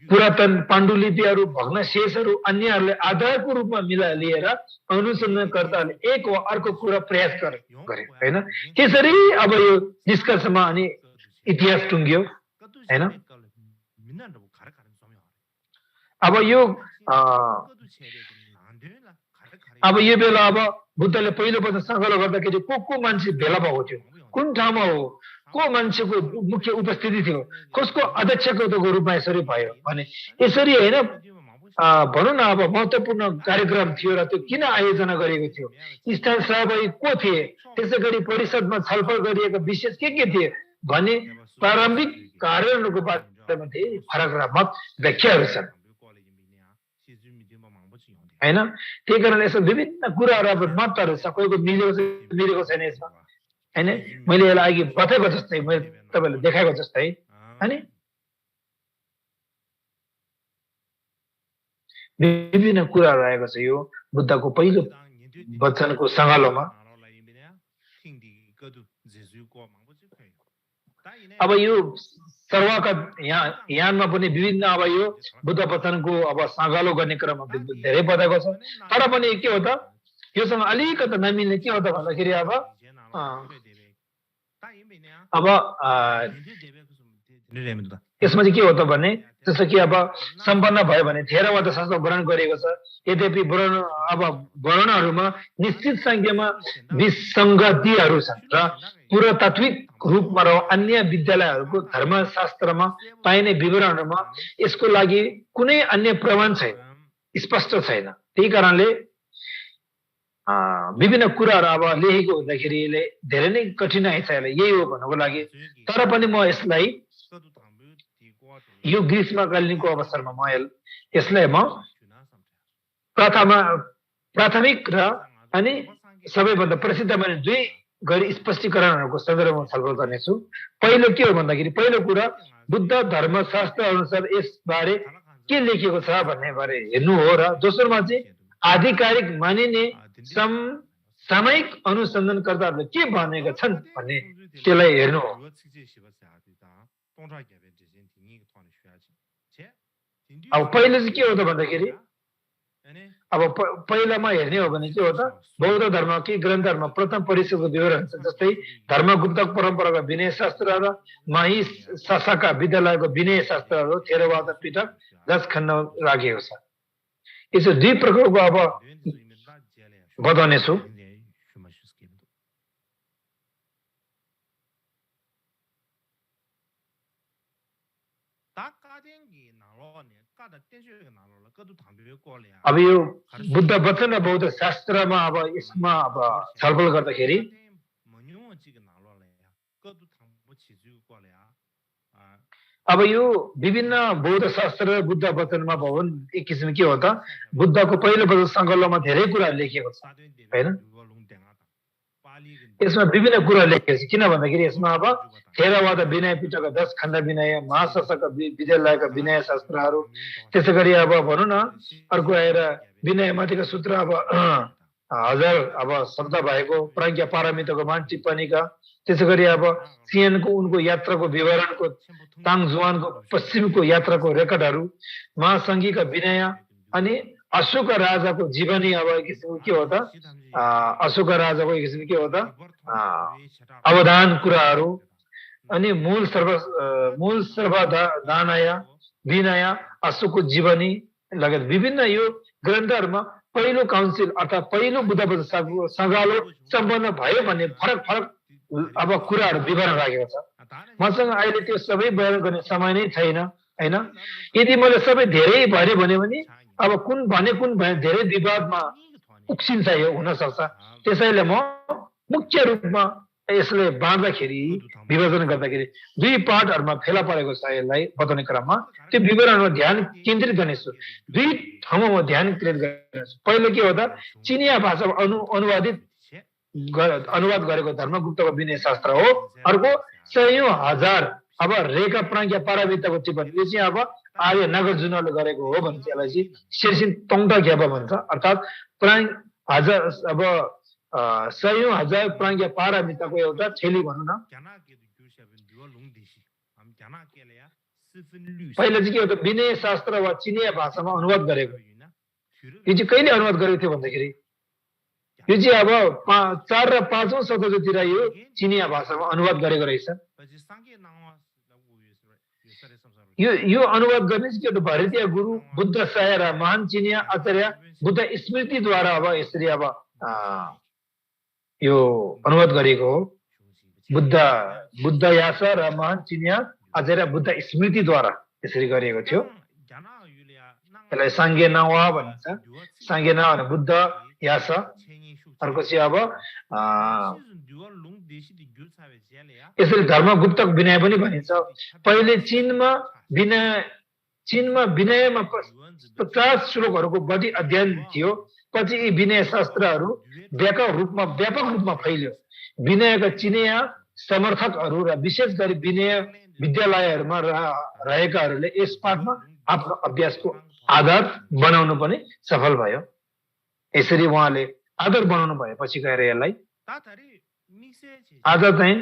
पुरातन पाण्डुलिपिहरू भग्नाशेषहरू अन्यहरूले आधारको रूपमा लिएर अनुसन्धानकर्ताहरूले एक वा अर्को कुरा प्रयास गरे हैन त्यसरी अब यो निष्कर्षमा अनि इतिहास टुङ्गियो हैन अब यो बेला अब बुद्धले पहिलोपटक सङ्कल्प गर्दाखेरि को मान्छे भेला भएको थियो कुन ठाउँमा हो को मान्छेको मुख्य उपस्थिति थियो कसको अध्यक्षको रूपमा यसरी भयो भने यसरी हैन भनौँ न अब महत्त्वपूर्ण कार्यक्रम थियो र त्यो किन आयोजना गरिएको थियो स्थान सहभागी को थिए त्यसै गरी परिषदमा छलफल गरिएका विशेष के थिए भने प्रारम्भिक कार्यहरूको बारेमा धेरै फरक र मत व्याख्याहरू छन् हैन त्यही कारण यसो विभिन्न कुराहरू अब मतहरू छ कोहीको मिलेको छैन यसमा हैन मैले यसलाई अघि बताएको जस्तै मैले तपाईहरुले देखाएको जस्तै हैन विभिन्न कुराहरू आएको छ यो बुद्धको पहिलो वचनको सङ्गालोमा अब यो सर्वका यानमा पनि विभिन्न अब यो बुद्ध वचनको अब सङ्गालो गर्ने क्रममा धेरै बताएको छ तर पनि के हो त योसँग अलिकति नमिल्ने के हो त भन्दाखेरि अब यसमा चाहिँ के हो त भने जस्तो कि अब सम्पन्न भयो भने थेरवाद शास्त्र वर्णन गरिएको छ यद्यपि वर्णनहरूमा निश्चित संख्यामा विसङ्गतिहरू छन् र पुरातात्विक रूपमा र अन्य विद्यालयहरूको धर्मशास्त्रमा पाइने विवरणहरूमा यसको लागि कुनै अन्य प्रमाण छैन स्पष्ट छैन त्यही कारणले विभिन्न कुराहरू अब लेखेको हुँदाखेरि धेरै नै कठिनाइ छ यही हो भन्नको लागि तर पनि म यसलाई यो ग्रीष्मकालीनको अवसरमा म यसलाई म प्राथमिक र अनि सबैभन्दा प्रसिद्ध मैले दुई गरी स्पष्टीकरणहरूको सन्दर्भमा छलफल गर्नेछु पहिलो के हो भन्दाखेरि पहिलो कुरा बुद्ध धर्मशास्त्र अनुसार यसबारे के लेखिएको छ भन्ने बारे हेर्नु हो र दोस्रोमा चाहिँ आधिकारिक मानिने सामयिक अनुसन्धानकर्ताहरूले के भनेका छन् भन्ने त्यसलाई हेर्नु हो अब पहिले चाहिँ के हो त भन्दाखेरि अब पहिलामा हेर्ने हो भने के हो त बौद्ध धर्म के ग्रन्थहरूमा प्रथम परिषदको विवरण छ जस्तै धर्मगुप्त परम्पराका विनय शास्त्र र माही शासका विद्यालयको विनय शास्त्रहरू थेरवाद पिटक 10 खण्ड राखिएको छ यसो दुई प्रकारको अब बताउने छु अब यो बुद्ध वचन र बौद्ध शास्त्रमा अब यसमा अब छलफल गर्दाखेरि अब यो विभिन्न बौद्ध शास्त्र र बुद्ध वचनमा भवन एक किसिम के हो त बुद्धको पहिलो वचन सङ्कलनमा धेरै कुराहरू लेखिएको छ हैन यसमा विभिन्न कुराहरू लेखिएको छ किन भन्दाखेरि यसमा अब थेरवाद विनय पिटकका 10 खण्ड विनय महाशासक विद्यालयका विनय शास्त्रहरू त्यसैगरी अब भनौँ न अर्को आएर विनय माथिका सूत्र अब हजार अब शब्द भएको प्रज्ञा पारमिताको मान टिप्पणीका त्यसैगरी अब सिएनको उनको यात्राको विवरणको ताङजुआनको पश्चिमको यात्राको रेकर्डहरू महासङ्घीका विनय अनि अशोक राजाको जीवनी अब एक किसिमको के हो त अशोक राजाको एक किसिम के हो त अवदान कुराहरू अनि मूल सर्वदानय विनय अशोकको जीवनी लगायत विभिन्न यो ग्रन्थहरूमा पहिलो काउन्सिल अर्थात् पहिलो बुद्ध सङ्गालो सम्पन्न भयो भन्ने फरक फरक अब कुराहरू विवरण राखेको छ मसँग अहिले त्यो सबै बयान गर्ने समय नै छैन हैन यदि मैले सबै धेरै भरे भने अब कुन भने धेरै विवादमा उक्सिन्छ यो हुन सक्छ त्यसैले म मुख्य रूपमा यसले बाँड्दाखेरि विभाजन गर्दाखेरि दुई पार्टहरुमा फेला परेको छ यसलाई बताउने क्रममा त्यो विवरणमा ध्यान केन्द्रित गर्नेछु दुई ठाउँमा ध्यान केन्द्रित गर्नेछु पहिलो के हो त चिनिया भाषामा अनुवाद गरेको धर्मगुप्तको विनय शास्त्र हो अर्को सयौं हजार अब रेखा प्राज्ञा पारमिताको टिप्पणी यो चाहिँ अब आर्य नागार्जुनले गरेको हो भन्छ यसलाई चाहिँ शेरसिन तोङटा ग्याबा भन्छ अर्थात् हजार अब सयौं हजार प्राज्ञा पारमिताको एउटा थैली भनौँ न पहिला चाहिँ के हो त विनय शास्त्र वा चिनिया भाषामा अनुवाद गरेको यो चाहिँ कहिले अनुवाद गरेको थियो भन्दाखेरि यो चाहिँ अब 4 र 5औं शताब्दीतिर यो चिनिया भाषामा अनुवाद गरेको रहेछ यो अनुवाद गर्ने चाहिँ के हो भारतीय गुरु बुद्ध साय र महान चिनिया आचार्य बुद्ध स्मृतिद्वारा अब यसरी अब यो अनुवाद गरेको हो बुद्ध यास र महान चिनिया आचार्य बुद्ध स्मृतिद्वारा यसरी गरिएको थियो यसलाई साङ्गे नावा भनिन्छ साङ्गे नावा भने बुद्ध यास अर्को चाहिँ अब यसरी धर्मगुप्तक विनय पनि भनिन्छ पहिले चीनमा विनयमा 50 श्लोकहरूको बढी अध्ययन थियो पछि यी विनय शास्त्रहरू व्यापक रूपमा फैल्यो विनयका चिनिया समर्थकहरू र विशेष गरी विनय विद्यालयहरूमा रहेकाहरूले यस पाठमा आफ्नो अभ्यासको आधार बनाउनु पनि सफल भयो यसरी उहाँले आधार बनाउनु भएपछि गएर यसलाई आधार चाहिँ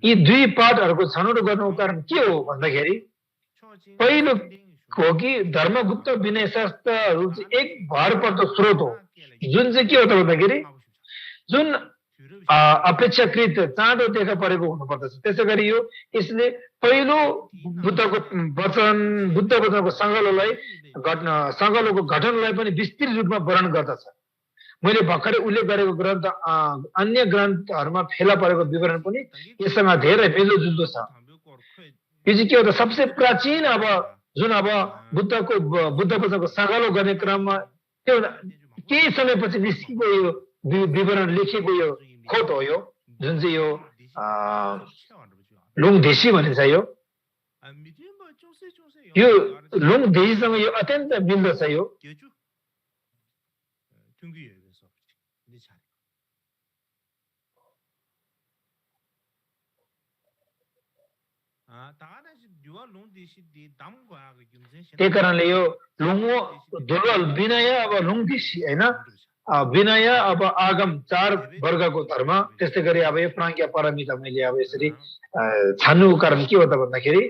यी दुई पाठहरूको छनौट गर्नुको कारण के हो भन्दाखेरि पहिलो हो कि धर्मगुप्त विनय शास्त्रहरू चाहिँ एक भरपर्दो स्रोत हो जुन चाहिँ के हो त भन्दाखेरि जुन अपेक्षाकृत चाँडो देखा परेको हुनुपर्दछ त्यसै गरी यो यसले पहिलो बुद्धको वचनको सङ्कलोको घटनालाई पनि विस्तृत रूपमा वर्णन गर्दछ मैले भर्खरै उल्लेख गरेको ग्रन्थ अन्य ग्रन्थहरूमा फेला परेको विवरण पनि यससँग धेरै मिल्दोजुल्दो छ यो चाहिँ के हो त सबसे प्राचीन अब जुन अब बुद्ध वचनको सङ्कलो गर्ने क्रममा त्यो केही समयपछि निस्किएको यो विवरण लेखिएको यो खोट हो यो जुन चाहिँ यो लुङधेसी भनिन्छ यो लुङधेसीसँग यो अत्यन्त मिल्दछ यो त्यही कारणले यो लुङो दुर्बल विनय अब लुङधेसी हैन विनय अब आगम 4 वर्गको धर्म त्यस्तै गरी अब यो प्राज्ञा पारमिता मैले अब यसरी छान्नुको कारण के हो त भन्दाखेरि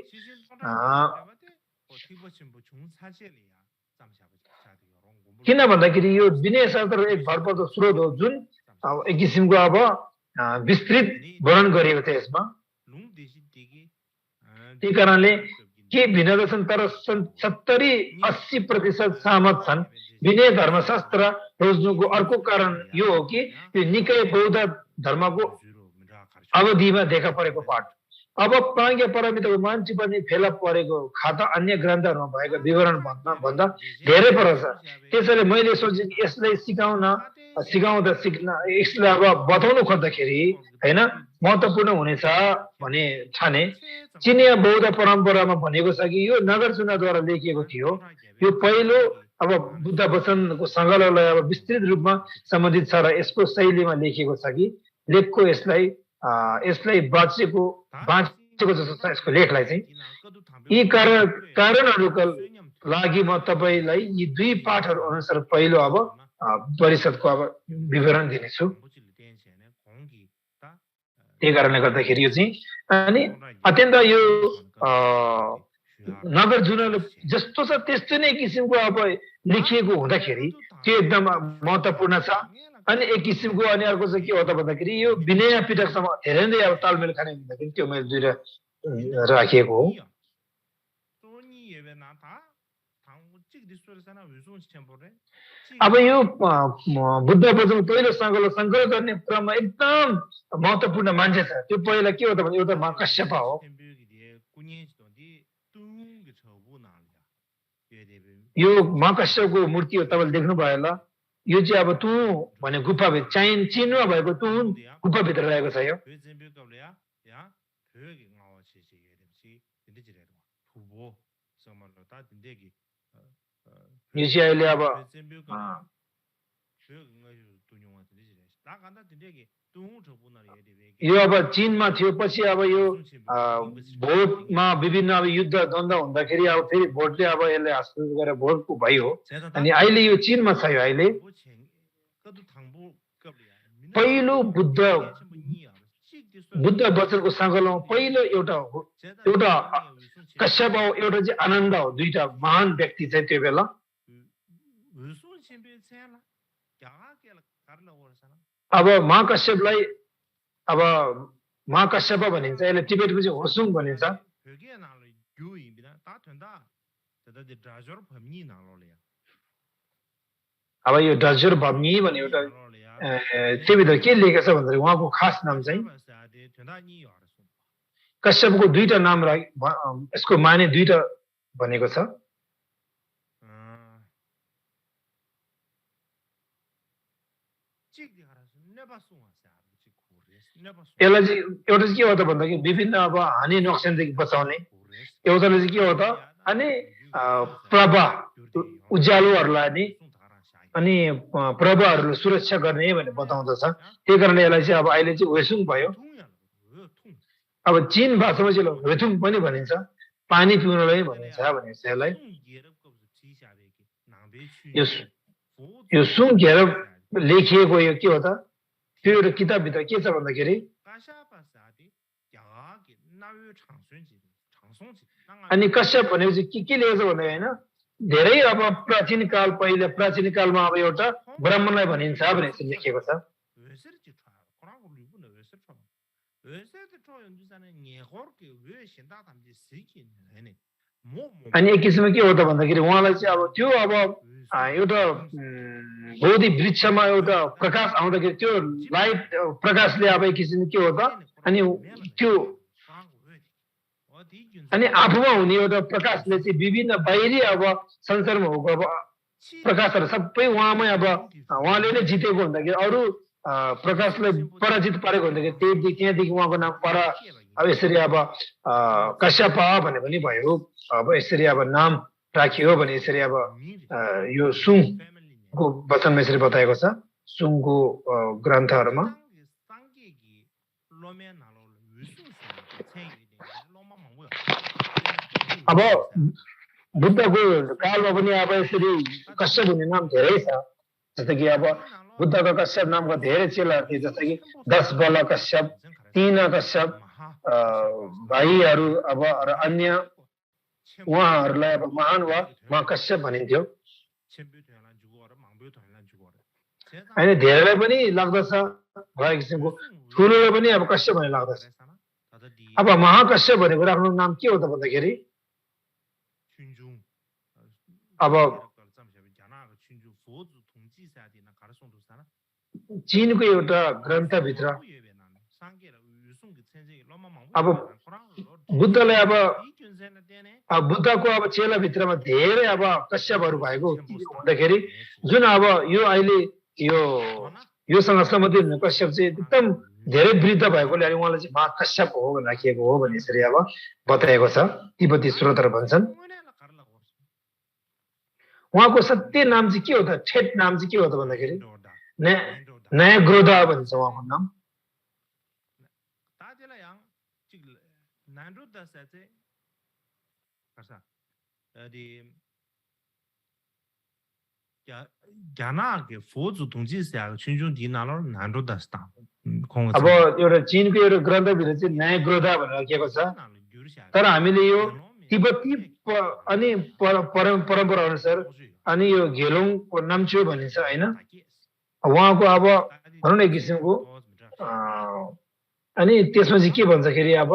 किन भन्दाखेरि यो विनय शास्त्र एक भरपर्दो स्रोत हो जुन एक किसिमको अब विस्तृत वर्णन गरिएको छ यसमा त्यही कारणले के भिन्नता छन् तर 70-80% सहमत छन् विनय धर्मशास्त्र रोज्नुको अर्को कारण यो हो कि यो निकै बौद्ध धर्मको अवधिमा देखा परेको पाठ अब प्राज्ञ पारमिताको मान्छे पनि फेला परेको खाता अन्य ग्रन्थहरूमा भएको विवरण भन्दा धेरै फरक छ। त्यसैले मैले सोचे कि यसलाई सिकाउँदा सिक्न यसलाई अब बताउनु खोज्दाखेरि हैन महत्त्वपूर्ण हुनेछ भने ठाने। चिनिया बौद्ध परम्परामा भनेको छ कि यो नागार्जुनद्वारा लेखिएको थियो। यो पहिलो अब बुद्ध वचनको सङ्कलनलाई अब विस्तृत रूपमा सम्बन्धित छ र यसको शैलीमा लेखिएको छ कि लेखको यसलाई बाँचेको जस्तो छ यसको लेखलाई चाहिँ। यी कारणहरूका लागि म तपाईँलाई यी दुई पाठहरू अनुसार पहिलो अब परिषदको अब विवरण दिनेछु। त्यही कारणले गर्दाखेरि यो चाहिँ अनि अत्यन्त यो नागार्जुनले जस्तो छ त्यस्तै नै किसिमको अब लेखिएको हुँदाखेरि त्यो एकदम महत्त्वपूर्ण छ। अनि एक किसिमको अनि अर्को चाहिँ के हो त भन्दाखेरि यो विनय पिटकसँग धेरै नै अब तालमेल खाने हुँदाखेरि त्यो मैले दुईटा राखिएको हो। अब यो बुद्ध वचन पहिलो सङ्कलन गर्ने क्रममा एकदम महत्त्वपूर्ण मान्छे छ। त्यो पहिला के हो त भने एउटा महाकश्यप हो। यो महाकश्यपको मूर्ति हो, तपाईँले देख्नुभयो होला। यो चाहिँ अब तु भने गुफाभित्र चिनमा भएको तु गुफाभित्र रहेको छ। यो चाहिँ अहिले अब यो अब चिनमा थियो। पछि अब यो भोटमा विभिन्न अब युद्ध द्वन्द्व हुँदाखेरि अब फेरि भोटले अब यसलाई हस्तक्षेप गरेर भोटको भयो। अनि अहिले यो चिनमा छ। यो अहिले पहिलो बुद्ध वचनको सङ्कलनमा पहिलो एउटा कश्यप हो, एउटा चाहिँ आनन्द हो। दुईटा महान व्यक्ति चाहिँ त्यो बेला। अब महाकश्यपलाई अब महाकश्यप भनिन्छ। यसले टिबेटको चाहिँ होसुङ भनिन्छ। अब यो डजर भम्नी भन्ने एउटा त्योभित्र के लेखेको छ भन्दाखेरि उहाँको खास नाम चाहिँ कश्यपको दुईटा नाम यसको माने दुईटा भनेको छ। यसलाई चाहिँ एउटा चाहिँ के हो त भन्दाखेरि विभिन्न अब हानि नोक्सानदेखि बचाउने। एउटाले चाहिँ के हो त अनि प्रभा उज्यालोहरूलाई अनि प्रभाहरूलाई सुरक्षा गर्ने भनेर बताउँदछ। त्यही कारणले यसलाई चाहिँ अब अहिले चाहिँ वेसुङ भयो। अब चीन भाषामा चाहिँ वेथुङ पनि भनिन्छ, पानी पिउनलाई भनिन्छ भनिन्छ यसलाई। यो सुङ घेर लेखिएको यो के हो त त्यो एउटा किताबभित्र के छ भन्दाखेरि अनि कश्यप भनेपछि के लेखेको छ भन्दा होइन धेरै अब प्राचीन कालमा अब एउटा ब्राह्मणलाई भनिन्छ भनेर लेखिएको छ। अनि एक किसिममा के हो त भन्दाखेरि उहाँलाई चाहिँ अब त्यो अब एउटा बोधि वृक्षमा एउटा प्रकाश आउँदाखेरि त्यो लाइट प्रकाशले अब एक किसिम के हो त अनि त्यो अनि आफूमा हुने एउटा प्रकाशले चाहिँ विभिन्न बाहिरी अब संसारमा भएको अब प्रकाशहरू सबै उहाँमै अब उहाँले नै जितेको हुँदाखेरि अरू प्रकाशलाई पराजित पारेको हुँदाखेरि त्यहाँदेखि उहाँको नाम अब यसरी अब कश्यप भने पनि भयो। अब यसरी अब नाम राखियो भने यसरी अब यो सुङको वचनमा यसरी बताएको छ सुङको ग्रन्थहरूमा। अब बुद्धको कालमा पनि अब यसरी कश्यप भन्ने नाम धेरै छ। जस्तै कि अब बुद्धको कश्यप नामका धेरै चेलाहरू थिए। जस्तै कि 10 बल कश्यप, 3 कश्यप भाइहरू अब र अन्य उहाँहरूलाई अब महान वा महाकश्यप भनिन्थ्यो। होइन धेरैलाई पनि लाग्दछ एक किसिमको ठुलोलाई पनि अब कश्यप भन्ने लाग्दछ। अब महाकश्यप भनेको आफ्नो नाम के हो त भन्दाखेरि अब चीनको एउटा ग्रन्थभित्र अब बुद्धले अब बुद्धको अब चेला भित्रमा धेरै अब कश्यपहरू भएको हुँदाखेरि जुन अब यो अहिले योसँग सम्बन्धित हुने कश्यप चाहिँ एकदम धेरै वृद्ध भएकोले अनि उहाँलाई चाहिँ महाकश्यप हो भनेर राखिएको हो भन्ने यसरी अब बताएको छ तिब्बती स्रोतहरू भन्छन्। उहाँको सत्य नाम चाहिँ के हो त, ठेट नाम चाहिँ के हो त भन्दाखेरि न्यायग्रोधा भन्छ उहाँको नाम। अब एउटा चीनको एउटा ग्रन्थभित्र चाहिँ न्यायग्रोधा भनेर राखिएको छ, तर हामीले यो तिब्बती अनि परम्परा अनुसार अनि यो घेलोङको नाम्च्यो भनिन्छ होइन। उहाँको अब भनौँ न एक किसिमको अनि त्यसमा चाहिँ के भन्दाखेरि अब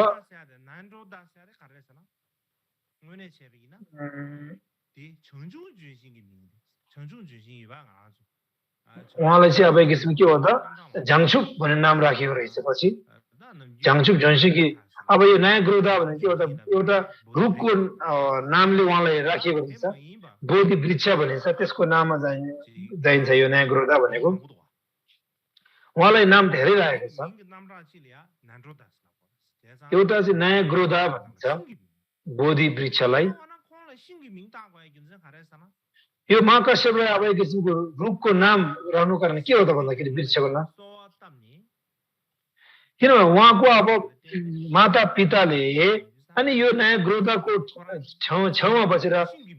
उहाँलाई चाहिँ अब एक किसिम के हो त झाङछुप भन्ने नाम राखेको रहेछ। पछि झाङछुप झन्सिकी अब यो न्यायग्रोधा भने के हो त एउटा रुखको नामले उहाँलाई राखिएको रहेछ, बोधि वृक्ष भनिन्छ, त्यसको नाममा जाइन्छ यो न्यायग्रोधा भनेको। उहाँलाई नाम धेरै राखेको छ, एउटा चाहिँ न्यायग्रोधा भनिन्छ बोधि वृक्षलाई। यो महाकश्यपलाई अब एक किसिमको रुखको नाम रहनु कारण के हो त भन्दाखेरि वृक्षको नाम, किनभने उहाँको अब माता पिताले अनि यो न्यायग्रोधाको छेउमा बसेर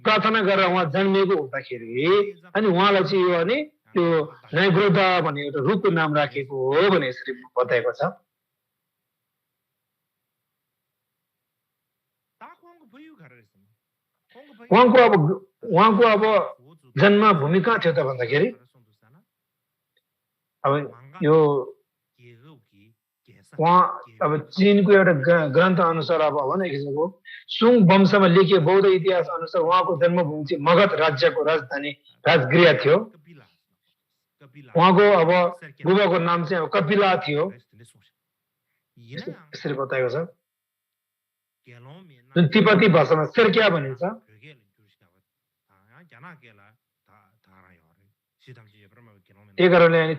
प्रार्थना गरेर उहाँ जन्मिएको हुँदाखेरि अनि उहाँलाई चाहिँ यो अनि यो न्यायग्रोधा भन्ने एउटा रुखको नाम राखेको हो भने यसरी बताएको छ। उहाँको अब जन्मभूमि कहाँ थियो त भन्दाखेरि अब यो उहाँ अब चीनको एउटा ग्रन्थ अनुसार अब भन एक किसिमको सुङ वंशमा लेखिएको बौद्ध इतिहास अनुसार उहाँको जन्मभूमि चाहिँ मगध राज्यको राजधानी राजगृह थियो। उहाँको अब बुबाको नाम चाहिँ अब कपिला थियो, यसरी बताएको छ। जुन तिब्बती भाषामा सेर्क्या भनिन्छ। त्यही कारणले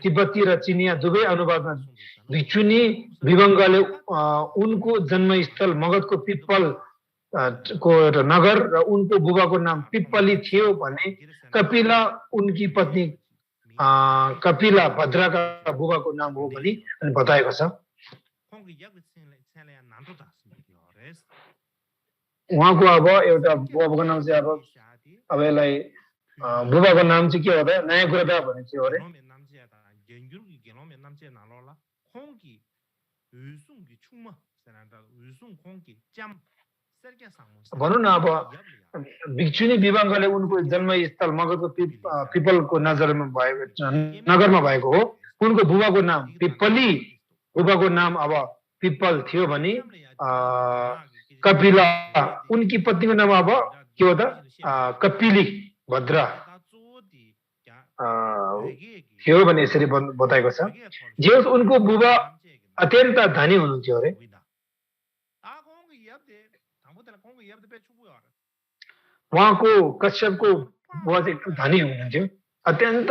तिब्बती र चिनिया दुवै अनुवादमा भिक्षुनी विभङ्गले उनको जन्मस्थल मगधको पिप्पल को एउटा नगर र उनको बुबाको नाम पिप्पली थियो भने कपिला उनकी पत्नी कपिला भद्राका बुबाको नाम हो भनी अनि बताएको छ। उहाँको अब एउटा बुबाको नाम चाहिँ अब यसलाई बुबाको नाम चाहिँ के हो त न्यायग्रोधा भन्ने थियो अरे। भनौँ न अब भिक्षुनी विभङ्गले उनको जन्मस्थल मगधको पिपलको नगरमा भएको हो। उनको बुबाको नाम पिप्पली, बुबाको नाम अब पिप्पल थियो भने कपिला उनकी पत्नीको नाम अब के हो त कपिली भद्रा थियो भने यसरी बताएको छ। जे उनको बुबा अत्यन्त धनी हुनुहुन्थ्यो अरे। उहाँको कश्यपको बुबा चाहिँ एकदम धनी हुनुहुन्थ्यो, अत्यन्त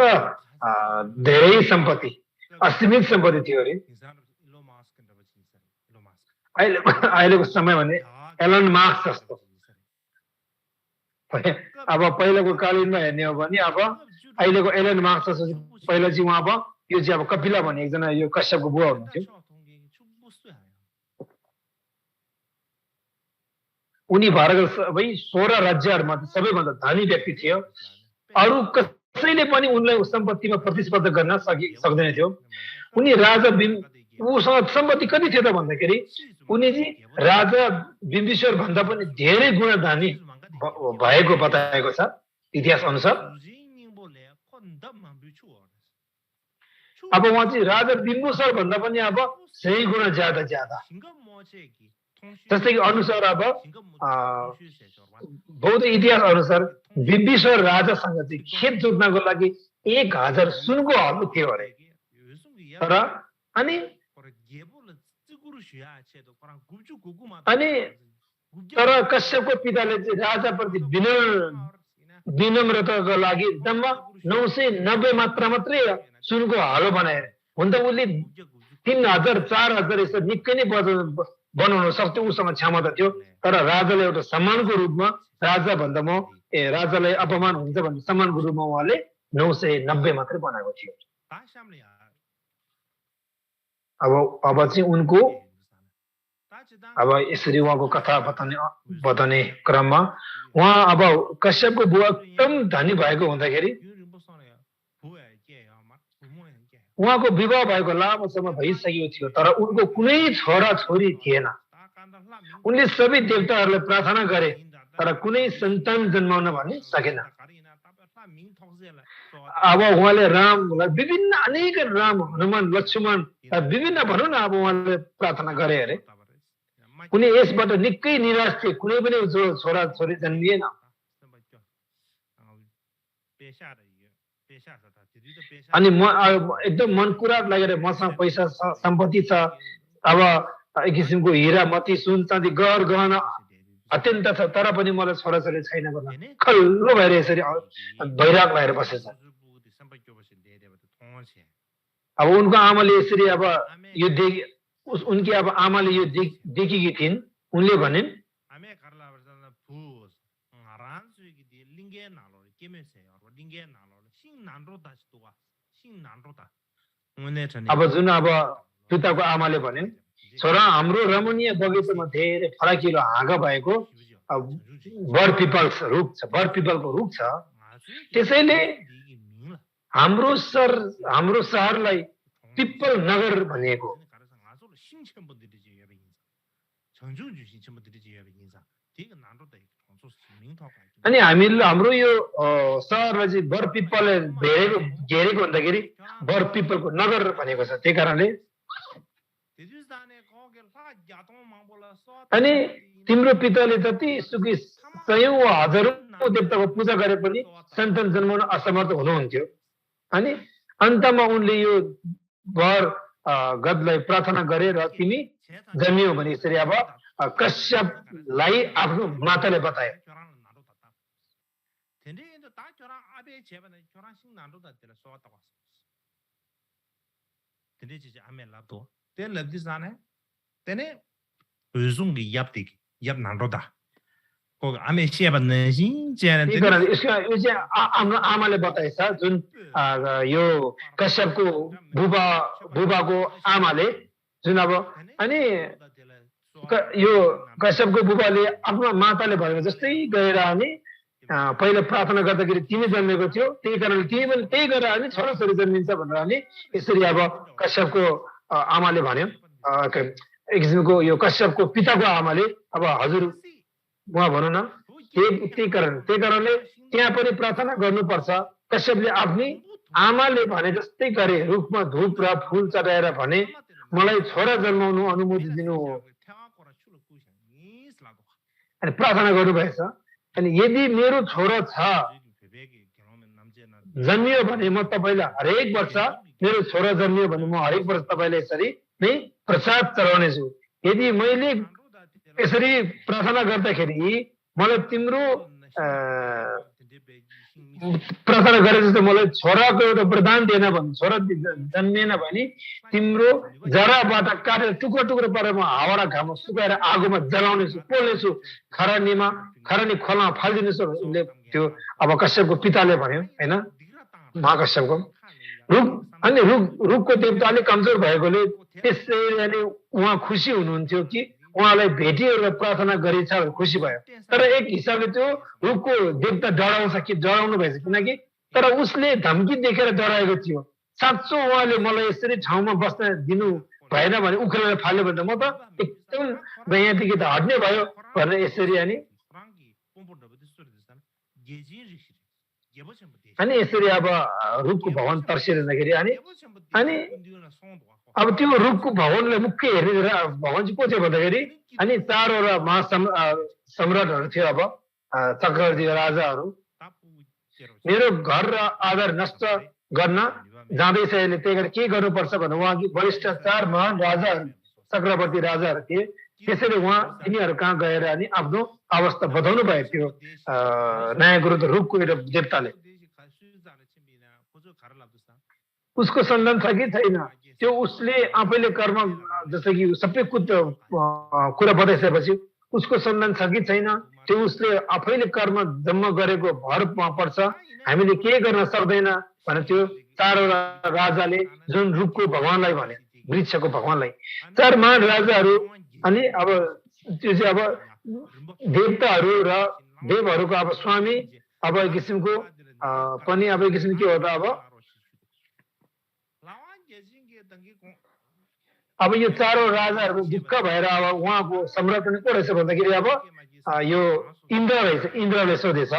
धेरै सम्पत्ति, असीमित सम्पत्ति थियो अरे। अहिलेको समय भने एलन मार्क्स जस्तो। अब पहिलाको कालीनमा हेर्ने हो भने अब अहिलेको एलन मार्क्स जस्तो पहिला चाहिँ उहाँ अब यो चाहिँ अब कपिला भन्ने एकजना यो कश्यपको बुबा हुनुहुन्थ्यो। उनी भारतका सबै 16 राज्यहरूमा सबैभन्दा धनी व्यक्ति थियो। अरू कसैले पनि उनलाई सम्पत्तिमा प्रतिस्पर्धा गर्न सक्दैन थियो। उनी राजा उसँग सम्पत्ति कति थियो त भन्दाखेरि उनी चाहिँ राजा बिम्बिसार भन्दा पनि धेरै गुणा धनी भएको बताएको छ इतिहास अनुसार। अब उहाँ चाहिँ राजा बिम्बिसार भन्दा पनि अब 100 गुणा ज्यादा जस्तै कि अनुसार अब बौद्ध इतिहास अनुसार बिम्बिसार राजासँग चाहिँ खेत जोत्नको लागि 1000 सुनको हल थियो अरे। तर अनि अनि तर कश्यपको पिताले चाहिँ राजाप्रति विनम्रताको लागि जम्मा 990 मात्रै सुनको हालो बनाए। हुन त उसले 3000 4000 यसो निकै नै बनाउन सक्थ्यो, उसँग क्षमता थियो। तर राजाले एउटा सम्मानको रूपमा राजा भन्दा म राजालाई अपमान हुन्छ भन्ने सम्मानको रूपमा उहाँले 990 मात्रै बनाएको थियो। अब चाहिँ उनको अब यसरी उहाँको कथा बताउने क्रममा उहाँ अब कश्यपको बुवा एकदम धनी भएको हुँदाखेरि उहाँको विवाह भएको लामो समय भइसकेको थियो, तर उनको कुनै छोरा छोरी थिएन। उनले सबै देवताहरूलाई प्रार्थना गरे तर कुनै सन्तान जन्माउन भने सकेन। अब उहाँले रामलाई विभिन्न अनेक राम हनुमान लक्ष्मण विभिन्न भनौँ न अब उहाँले प्रार्थना गरे अरे। कुनै यसबाट निकै निराश थिए, कुनै पनि छोरा छोरी जन्मिएन। अनि म एकदम मनकुराट लागेर मसँग पैसा सम्पत्ति छ, अब एक किसिमको हिरा मती सुन चाँदी गहर गहना अत्यन्त छ, तर पनि मलाई छोराछोरी छैन भन्दा खल्लो भएर यसरी भैराग भएर बसेछ। अब उनको आमाले यसरी अब यो उनकी अब आमाले यो देखेकी थिइन्। उनले भनिन् अब जुन अब पिताको आमाले भनिन्, छोरा हाम्रो रमणीय बगैँचामा धेरै फराकिलो हाँगा भएको बर पिपलको रुख छ, त्यसैले हाम्रो सहरलाई पिपल नगर भनिएको। अनि हाम्रो यो सहरलाई चाहिँ बर पिपलले घेरेको हुँदाखेरि बर पिपलको नगर भनेको छ। त्यही कारणले अनि तिम्रो पिताले जति सुकै सयौं वा हजारौं देवताको पूजा गरे पनि सन्तान जन्माउन असमर्थ हुनुहुन्थ्यो। अनि अन्तमा उनले यो वर गदलाई प्रार्थना गरे र तिमी जन्मियौ भने यसरी अब कश्यपलाई आफ्नो माताले बताए। आमाले बताएछ जुन यो कश्यपको बुबाको आमाले जुन अब अनि यो कश्यपको बुबाले आफ्नो माताले भनेको जस्तै गएर अनि पहिला प्रार्थना गर्दाखेरि तिमी जन्मेको थियो, त्यही कारणले तिमी पनि त्यही गरेर अनि छोराछोरी जन्मिन्छ भनेर अनि यसरी अब कश्यपको आमाले भन्यो। एक किसिमको यो कश्यपको पिताको आमाले अब हजुर उहाँ भनौँ न त्यही कारणले त्यहाँ पनि प्रार्थना गर्नुपर्छ। कश्यपले आफ्नी आमाले भने जस्तै गरे, रुखमा धूप र फूल चढाएर भने मलाई छोरा जन्माउनु अनुमति दिनु अनि प्रार्थना गर्नुभएछ। अनि यदि मेरो छोरा छ जन्मियो भने म तपाईँलाई हरेक वर्ष मेरो छोरा जन्मियो भने म हरेक वर्ष तपाईँलाई यसरी नै प्रसाद चढाउनेछु। यदि मैले यसरी प्रार्थना गर्दाखेरि मलाई तिम्रो प्रार्थना गरे जस्तो मलाई छोराको एउटा वरदान दिएन भने, छोरा जन्मिएन भने तिम्रो जराबाट काटेर टुक्रो टुक्रो पारेर म हावाडा घाममा सुकाएर आगोमा जलाउनेछु, पोल्नेछु, खरानी खोलामा फालिदिनेछु उसले त्यो अब कश्यपको पिताले भन्यो होइन महाकश्यपको। रुखको देवता अलिक कमजोर भएकोले त्यसैले अनि उहाँ खुसी हुनुहुन्थ्यो कि उहाँलाई भेटियो र प्रार्थना गरिन्छ खुसी भयो। तर एक हिसाबले त्यो रुखको देवता डराउँछ कि डराउनु भएछ, किनकि तर उसले धम्की देखेर डराएको थियो। साँच्चो उहाँले मलाई यसरी ठाउँमा बस्न दिनु भएन भने उखेलेर फाल्यो भने म त एकदम यहाँदेखि त हट्ने भयो भनेर यसरी अनि यसरी अब रुखको भवन तर्सिएर जाँदाखेरि अनि अब त्यो रुखको भवनलाई मुख्य हेर्ने भवन चाहिँ को थियो भन्दाखेरि अनि चारवटा सम्राटहरू थियो। अब चक्रवर्ती राजाहरू मेरो घर र आधार नष्ट गर्न जाँदैछ, यसले त्यही गरेर के गर्नुपर्छ भनेर उहाँकी वरिष्ठ चार महान राजाहरू चक्रवर्ती राजाहरू थिए। त्यसैले उहाँ तिनीहरू कहाँ गएर अनि आफ्नो अवस्था बताउनु भयो त्यो नयाँ गुरु रुखको एउटा देवताले। उसको सन्तान छ कि छैन त्यो उसले आफैले कर्म जस्तो कि सबै कुरा बताइसकेपछि उसको सन्तान छ कि छैन त्यो उसले आफैले कर्म जम्मा गरेको भर पर्छ। हामीले के गर्न सक्दैन भने त्यो चारवटा राजाले जुन रुखको भगवानलाई भने वृक्षको भगवानलाई चार महान राजाहरू अनि अब त्यो चाहिँ अब देवताहरू र देवहरूको अब स्वामी अब एक किसिमको पनि अब एक किसिम के हो त अब यो चारौं राजाहरूको दुःख भएर अब उहाँको सम्राट पनि को रहेछ भन्दाखेरि अब यो इन्द्र रहेछ। इन्द्रले सोधेछ।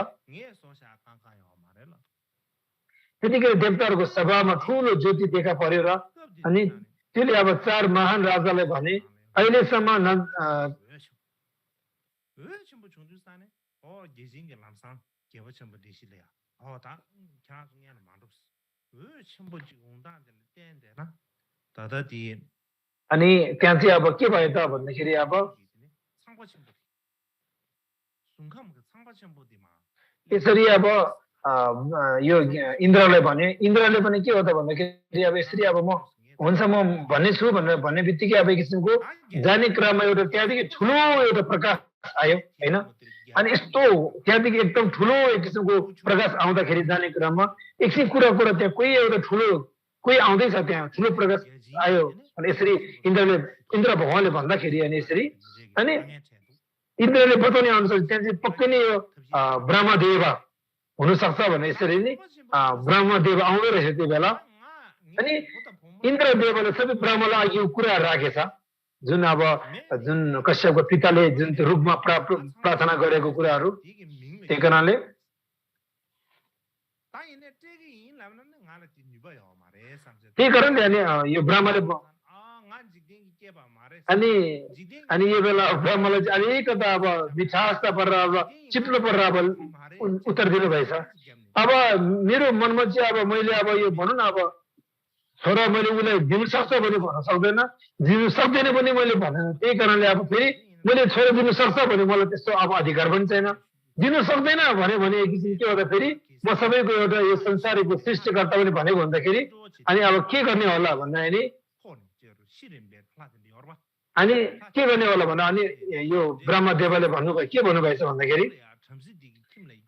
त्यतिखेर देवताहरूको सभामा ठुलो ज्योति देखा पर्यो र अनि त्यसले अब चार महान राजालाई भने अहिलेसम्म अनि त्यहाँ चाहिँ अब के भयो त भन्दाखेरि अब यसरी अब यो इन्द्रलाई भने इन्द्रले पनि के हो त भन्दाखेरि अब यसरी अब म हुन्छ म भन्ने छु भनेर भन्ने बित्तिकै अब एक किसिमको जाने क्रममा एउटा त्यहाँदेखि ठुलो एउटा प्रकाश आयो हैन। अनि यस्तो त्यहाँदेखि एकदम ठुलो एक किसिमको प्रकाश आउँदाखेरि जाने क्रममा एकछिन कुरा त्यहाँ कोही एउटा ठुलो कोही आउँदैछ त्यहाँ ठुलो प्रकाश आयो अनि यसरी इन्द्र भगवानले भन्दाखेरि अनि यसरी अनि इन्द्रले बताउने अनुसार त्यहाँ चाहिँ पक्कै नै यो ब्रह्मदेव हुनसक्छ भने यसरी नै ब्रह्मदेव आउँदो रहेछ त्यो बेला। अनि इन्द्रदेवले सबै ब्रह्मलाई यो कुरा राखेछ जुन अब जुन कश्यपको पिताले जुन त्यो रूपमा प्रार्थना गरेको कुराहरू। त्यही कारणले अनि यो ब्रह्मले अनि यो बेला ब्रह्मले चाहिँ अलिकता अब मिठास त परेर अब चिप्लो परेर अब उत्तर दिनुभएछ। अब मेरो मनमा चाहिँ अब मैले अब यो भनौँ न अब छोरा मैले उसलाई दिनु सक्छ भने भन्न सक्दैन, दिनु सक्दैन पनि मैले भनेन। त्यही कारणले अब फेरि मैले छोरा दिनु सक्छ भने मलाई त्यस्तो अब अधिकार पनि छैन। दिनु सक्दैन भने एक किसिम के गर्दा फेरि म सबैको एउटा यो संसारको सृष्टिकर्ता पनि भनेको भन्दाखेरि अनि अब के गर्ने होला भन्दाखेरि अनि के गर्ने होला भन्दा अनि यो ब्रह्मदेवले भन्नुभयो के भन्नुभएछ भन्दाखेरि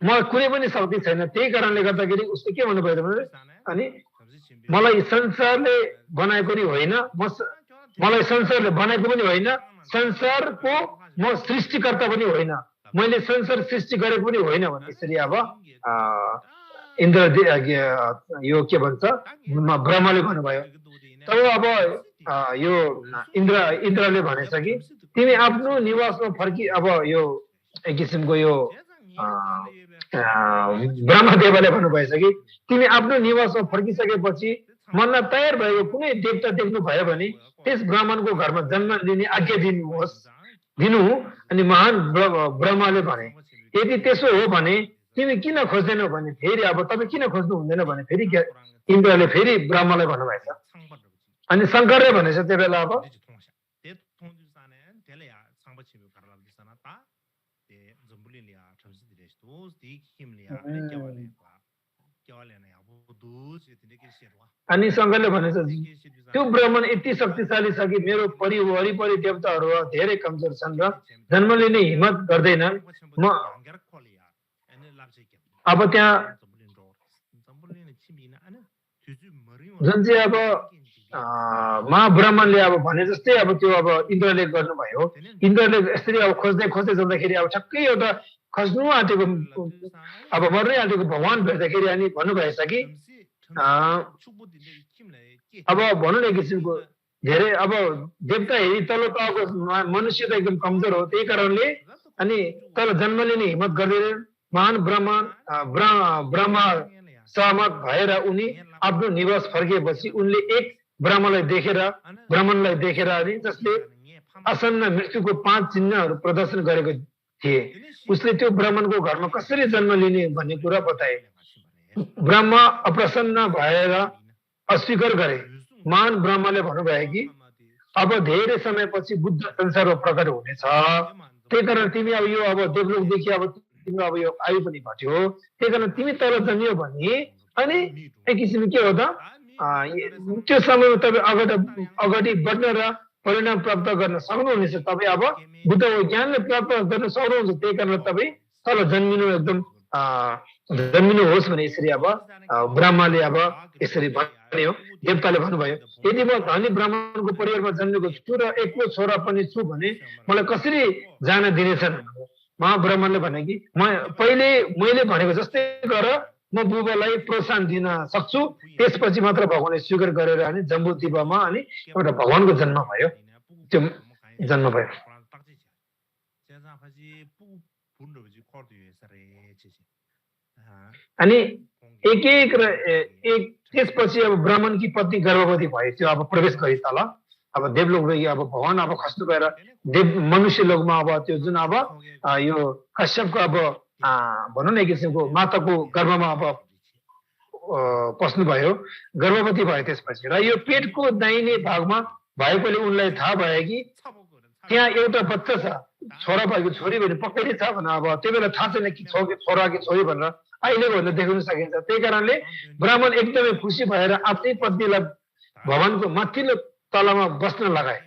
म कुनै पनि शक्ति छैन। त्यही कारणले गर्दाखेरि उसले के भन्नुभयो भने अनि मलाई संसारले बनाएको नि होइन, मलाई संसारले बनाएको पनि होइन, संसारको म सृष्टिकर्ता पनि होइन, मैले संसार सृष्टि गरेको पनि होइन भने यसरी अब इन्द्र यो के भन्छ ब्रह्मले भन्नुभयो। तब अब यो इन्द्रले भनेछ कि तिमी आफ्नो निवासमा फर्की अब यो एक किसिमको यो ब्रह्मदेवले भन्नुभएछ कि तिमी आफ्नो निवासमा फर्किसकेपछि मनमा तयार भएको कुनै देवता देख्नु भयो भने त्यस ब्राह्मणको घरमा जन्म लिने आज्ञा दिनु। अनि महान ब्रह्मले भने यदि त्यसो हो भने तिमी किन खोज्दैनौ भने फेरि अब तपाईँ किन खोज्नु हुँदैन भने फेरि इन्द्रले फेरि ब्रह्मलाई भन्नुभएछ। अनि शङ्करले भनेछ त्यो बेला अब अनि शङ्करले भनेछ त्यो ब्राह्मण यति शक्तिशाली छ कि मेरो वरिपरि देवताहरू धेरै कमजोर छन् र जन्म लिने हिम्मत गर्दैनन्। म अब त्यहाँ जुन चाहिँ अब महाब्राह्मणले अब भने जस्तै अब त्यो अब इन्द्रले गर्नुभयो। इन्द्रले यसरी अब खोज्दै जाँदाखेरि अब ठक्कै एउटा खस्नु आँटेको अब मर्नै आँटेको भगवान भेट्दाखेरि अनि भन्नुभएछ कि अब भनौँ न एक किसिमको धेरै अब देवता हेरी तल तहको मनुष्य त एकदम कमजोर हो। त्यही कारणले अनि तल जन्म लिने हिम्मत गर्दैन। महान ब्रह्म सहमत भएर उनी आफ्नो निवास फर्किएपछि उनले एक ब्राह्मणलाई देखेर अनि जसले आसन्न मृत्युको 5 चिन्हहरू प्रदर्शन गरेको थिए उसले त्यो ब्राह्मणको घरमा कसरी जन्म लिने भन्ने कुरा बताए। ब्रह्म अप्रसन्न भएर अस्वीकार गरे। महान ब्रह्मले भन्नुभयो कि अब धेरै समयपछि बुद्ध संसारमा प्रकट हुनेछ, त्यही कारण तिमी अब यो अब देवलोकदेखि अब तिम्रो अब यो आयु पनि घट्यो, त्यही कारण तिमी तल जन्मियो भने अनि एक किसिमले के हो त त्यो समयमा तपाईँ अगाडि बढ्न र परिणाम प्राप्त गर्न सक्नुहुनेछ। तपाईँ अब बुद्धको ज्ञानले प्राप्त गर्न सक्नुहुन्छ, त्यही कारण तपाईँ तल जन्मिनु एकदम जन्मिनुहोस् भने यसरी अब ब्रह्माले अब यसरी भन्यो, देवताले भन्नुभयो। यदि म धनी ब्राह्मणको परिवारमा जन्मेको छु र एकलो छोरा पनि छु भने मलाई कसरी जान दिनेछन्? महाब्राह्मणले भने कि मैले भनेको जस्तै गर, म बुबालाई प्रोत्साहन दिन सक्छु, त्यसपछि मात्र भगवानले स्वीकार गरेर अनि जम्बुद्वीपमा अनि एउटा भगवानको जन्म भयो, त्यो जन्म भयो। अनि एक त्यसपछि अब ब्राह्मणकी पत्नी गर्भवती भयो, त्यो अब प्रवेश गरी तल अब देवलोकदेखि अब भगवान अब खस्नु गएर मनुष्य लोकमा अब त्यो जुन अब यो कश्यपको अब भनौँ न एक किसिमको माताको गर्भमा अब पस्नु भयो, गर्भवती भयो त्यसपछि। र यो पेटको दाहिने भागमा भएकोले उनलाई थाहा भयो कि त्यहाँ एउटा बच्चा छ, छोरा भएको छोरी भने पक्कै नै छ भनेर अब त्यो बेला थाहा छैन कि छोरा कि छोरी भनेर अहिलेको भन्दा देखाउन सकिन्छ। त्यही कारणले ब्राह्मण एकदमै खुसी भएर आफ्नै पत्नीलाई भवनको माथिल्लो तलामा बस्न लगाए।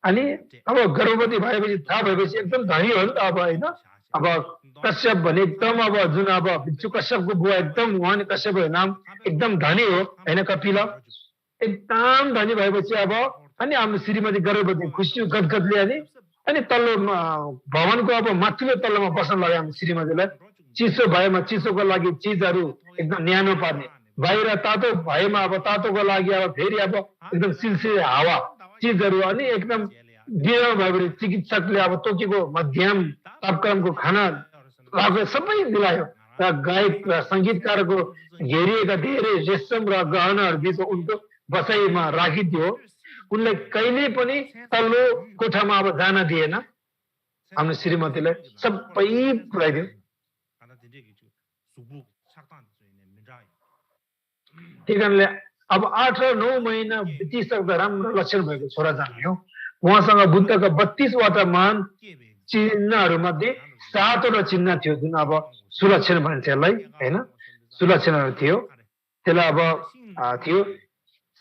अनि अब गर्भवती भएपछि थाहा भएपछि एकदम धनी हो नि त अब होइन। अब कश्यप भने एकदम अब जुन अब भिक्षु कश्यपको बुवा एकदम उहाँ कश्यपको नाम एकदम धनी हो होइन, कपिल एकदम धनी भएपछि अब अनि हाम्रो श्रीमती गर्भवती खुसी गदगदले अनि तल्लो भवनको अब माथिल्लो तल्लोमा बस्न लाग्यो हाम्रो श्रीमतीलाई। चिसो भएमा चिसोको लागि चिजहरू एकदम न्यानो पार्ने, बाहिर तातो भएमा अब तातोको लागि अब फेरि अब एकदम सिलसिले हावा चिजहरू, अनि एकदम बिरामी भयो भने चिकित्सकले अब तोकेको मध्यम तापक्रमको खाना लगाएको सबै दिलायो। र गायक र सङ्गीतकारको घेरिएका धेरै रेशम र गहनाहरू बिच उनको बसाइमा राखिदियो। उनलाई कहिले पनि तल्लो कोठामा अब जान दिएन, हाम्रो श्रीमतीलाई सबै पुऱ्याइदियो। त्यही कारणले अब 8 र 9 महिना बितिसक्दा राम्रो लक्षण भएको छोरा जन्मियो। उहाँसँग बुद्धका 32वटा महान चिन्हहरू मध्ये 7वटा चिन्ह थियो, जुन अब सुलक्षण भनिन्छ यसलाई होइन, सुलक्षणहरू थियो। त्यसलाई अब थियो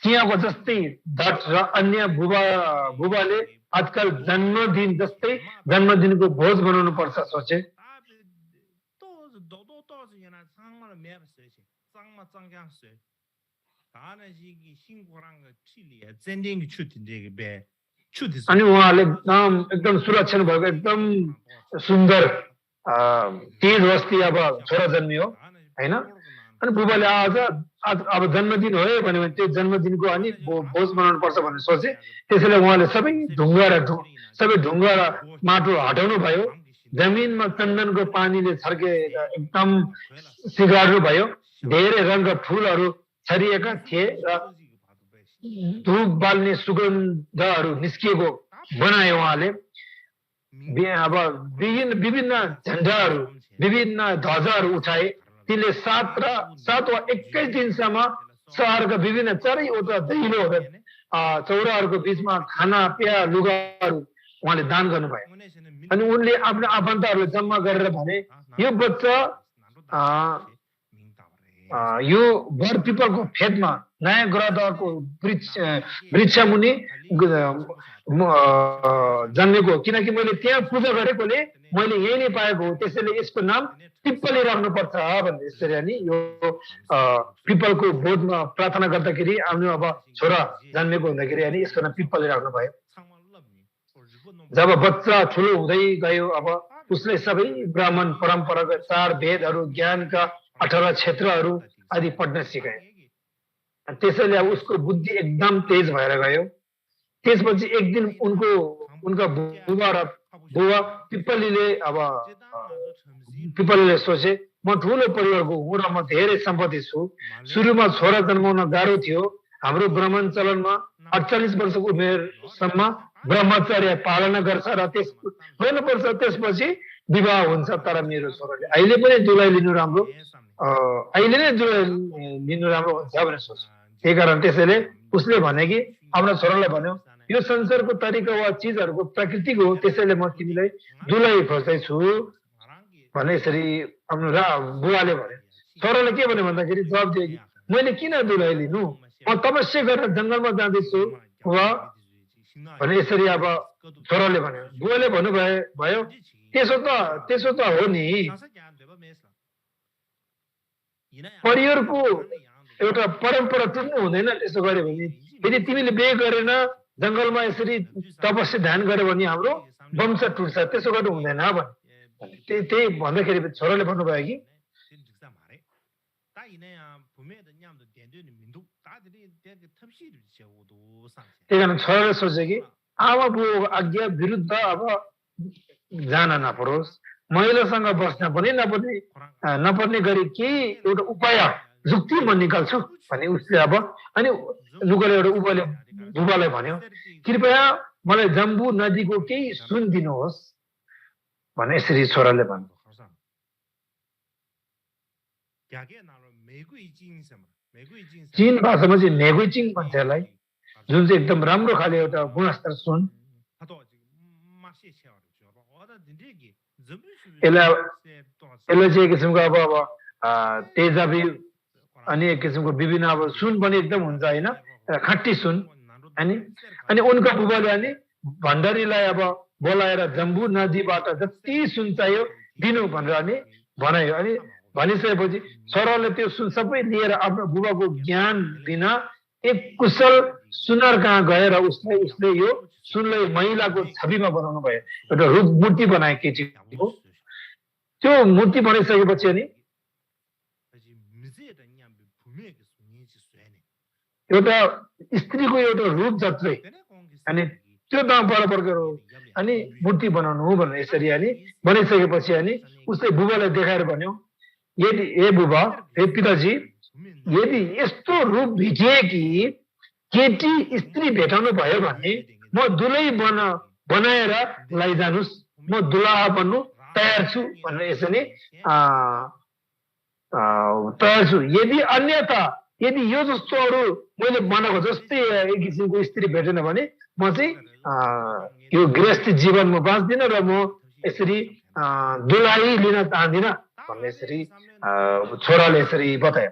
सिंहको जस्तै धट र अन्य बुबाले आजकल जन्मदिन जस्तै जन्मदिनको भोज बनाउनु पर्छ सोचे। अनि उहाँले एकदम सुलक्षण भएको एकदम सुन्दर तेज वस्ती अब छोरा जन्मियो होइन। अनि बुबाले आज अब जन्मदिन हो भन्यो भने त्यो जन्मदिनको अनि भोज बनाउनु पर्छ भनेर सोचे। त्यसैले उहाँले सबै ढुङ्गा र माटो हटाउनु भयो, जमिनमा चन्दनको पानीले छर्केर एकदम सिगार्नु भयो, धेरै रङका फुलहरू छरिएका थिए र धुप बाल्ने सुगन्धहरू निस्किएको बनायो उहाँले। अब विभिन्न झन्डाहरू विभिन्न ध्वजाहरू उठाए। तिनले 7 वा 21 दिनसम्म सहरका विभिन्न चारैवटा दैलो चौराहरूको बिचमा खाना पेय लुगाहरू उहाँले दान गर्नुभयो। अनि उनले आफ्नो आफन्तहरूलाई जम्मा गरेर भने यो बच्चा यो वर पिपलको फेदमा नयाँ ग्रहको वृक्ष मुनि जन्मेको, किनकि मैले त्यहाँ पूजा गरेकोले मैले यही नै पाएको हो, त्यसैले यसको नाम पिप्पली राख्नुपर्छ भन्ने यसरी अनि यो पिपलको बोधमा प्रार्थना गर्दाखेरि आफ्नो अब छोरा जन्मेको हुँदाखेरि अनि यसको नाम पिप्पली राख्नु भयो। जब बच्चा ठुलो हुँदै गयो अब उसले सबै ब्राह्मण परम्परागत 4 वेदहरू ज्ञानका 18 क्षेत्रहरू आदि पढ्न सिकाए। त्यसैले अब उसको बुद्धि एकदम तेज भएर गयो। त्यसपछि एक दिन उनका बुबा पिप्पलीले सोचे म ठुलो परिवारको हुँ र म धेरै सम्पत्ति छु। सुरुमा छोरा जन्माउन गाह्रो थियो। हाम्रो ब्राह्मण चलनमा 48 वर्षको उमेरसम्म ब्रह्मचर्य पालना गर्छ र त्यसपछि विवाह हुन्छ तर मेरो छोराले अहिले पनि दुलाई लिनु राम्रो अहिले नै दुलाई लिनु राम्रो हुन्छ भनेर सोच्छ। त्यही कारण त्यसैले उसले भने कि आफ्नो छोरालाई भन्यो यो संसारको तरिका वा चिजहरूको प्रकृतिको हो, त्यसैले म तिमीलाई दुलाई खोज्दैछु भने यसरी आफ्नो बुवाले भन्यो। छोराले के भन्यो भन्दाखेरि जवाब दियो कि मैले किन दुलाई लिनु, म तपस्या गरेर जङ्गलमा जाँदैछु वा भने यसरी अब छोराले भन्यो। बुवाले भन्नुभयो त्यसो त हो नि, परिवारको एउटा परम्परा टुट्नु हुँदैन त्यसो गर्यो भने। यदि तिमीले बिहे गरेन जङ्गलमा यसरी तपस्या ध्यान गर्यो भने हाम्रो वंश टुट्छ, त्यसो गर्नु हुँदैन भने। त्यही भन्दाखेरि छोराले भन्नुभयो कि त्यही कारण छोराले सोचे कि आमा बुबाको आज्ञा विरुद्ध अब जान नपरोस्, महिलासँग बस्न पनि नपर्ने गरी केही एउटा उपाय जुक्ति म निकाल्छु भने उसले अब अनि लुगाले एउटा बुबालाई भन्यो कृपया मलाई जम्बू नदीको केही सुन दिनुहोस् भने यसरी छोराले भन्यो। चीन भाषामा चाहिँ मेगुइचिङ भन्छ यसलाई, जुन चाहिँ एकदम राम्रो खाले एउटा गुणस्तर सुन। यसलाई चाहिँ एक किसिमको अब तेजाबी अनि एक किसिमको विभिन्न अब सुन पनि एकदम हुन्छ होइन, खट्टी सुन। अनि उनका बुबाले अनि भण्डारीलाई अब बोलाएर जम्बू नदीबाट जति सुन चाहियो दिनु भनेर अनि भनायो। अनि भनिसकेपछि छोराले त्यो सुन सबै लिएर आफ्नो बुबाको ज्ञान दिन एक कुशल सुनार कहाँ गएर उसले यो सुनलाई महिलाको छविमा बनाउनु भयो, एउटा रूप मूर्ति बनाए केटीको। त्यो मूर्ति बनाइसकेपछि अनि एउटा स्त्रीको एउटा रूप जत्रै अनि त्यो दाम बराबरको अनि मूर्ति बनाउनु भनेर यसरी अनि बनाइसकेपछि अनि उसले बुबालाई देखाएर भन्यो यदि ए बुबा हे पिताजी यदि यस्तो रूप भेटिए कि केटी स्त्री भेटाउनु भयो भने म दुलै बनाएर लैजानुस्, म दुलाहा बन्नु तयार छु भनेर यसरी तयार छु। यदि अन्यथा यदि यो जस्तो अरू मैले बनाएको जस्तै एक किसिमको स्त्री भेटेन भने म चाहिँ यो गृहस्थी जीवनमा बाँच्दिनँ र म यसरी दुलाही लिन चाहदिनँ भन्ने यसरी छोराले यसरी बतायो।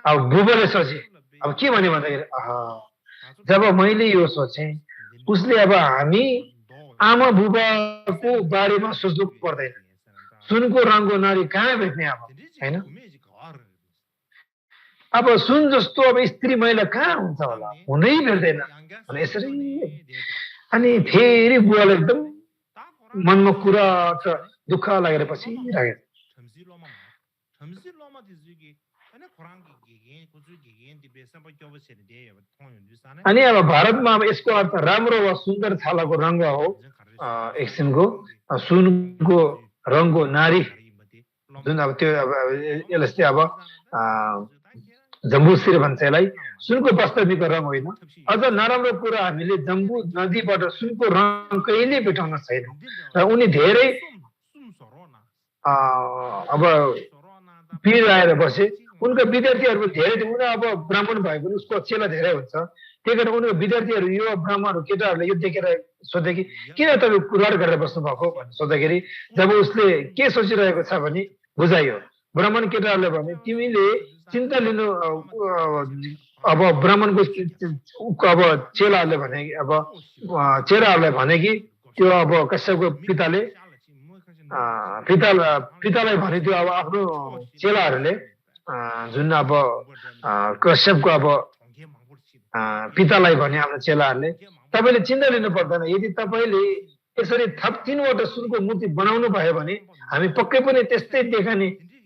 अब बुबाले सोचे अब के भन्यो भन्दाखेरि जब मैले यो सोचे उसले अब हामी आमा बुबाको बारेमा सोच्नु पर्दैन, सुनको रङको नारी कहाँ भेट्ने अब होइन, अब सुन जस्तो अब स्त्री महिला कहाँ हुन्छ होला, हुनै भेट्दैन भने यसरी। अनि फेरि बुवाले एकदम मनमा कुरा दुःख लागेर पछि राखे। अनि अब भारतमा अब यसको अर्थ राम्रो वा सुन्दर छालाको रङ्ग हो, एक किसिमको सुनको रङको नारी जुन अब त्यो अब यसले अब जम्बुश्री भन्छ यसलाई। सुनको वास्तविक रङ होइन। अझ नराम्रो कुरा हामीले जम्बू नदीबाट सुनको रङ कहिले भेटाउन छैन र उनी धेरै अब पीर आएर बसे। उनका विद्यार्थीहरू धेरै उनी अब ब्राह्मण भए पनि उसको चेला धेरै हुन्छ, त्यही कारण उनीहरू विद्यार्थीहरू युवा ब्राह्मणहरू केटाहरूले यो देखेर सोधे कि किन तपाईँ कुराड गरेर बस्नु भएको भनेर सोद्धाखेरि जब उसले के सोचिरहेको छ भने बुझाइयो। ब्राह्मण केटाहरूले भने तिमीले चिन्ता लिनु अब ब्राह्मणको अब चेलाहरूले भने अब चेलाहरूलाई भने कि त्यो अब कश्यपको पितालाई भने त्यो अब आफ्नो चेलाहरूले जुन अब कश्यपको अब पितालाई भने आफ्नो चेलाहरूले तपाईँले चिन्ता लिनु पर्दैन, यदि तपाईँले यसरी थप 3वटा सुनको मूर्ति बनाउनु भयो भने हामी पक्कै पनि त्यस्तै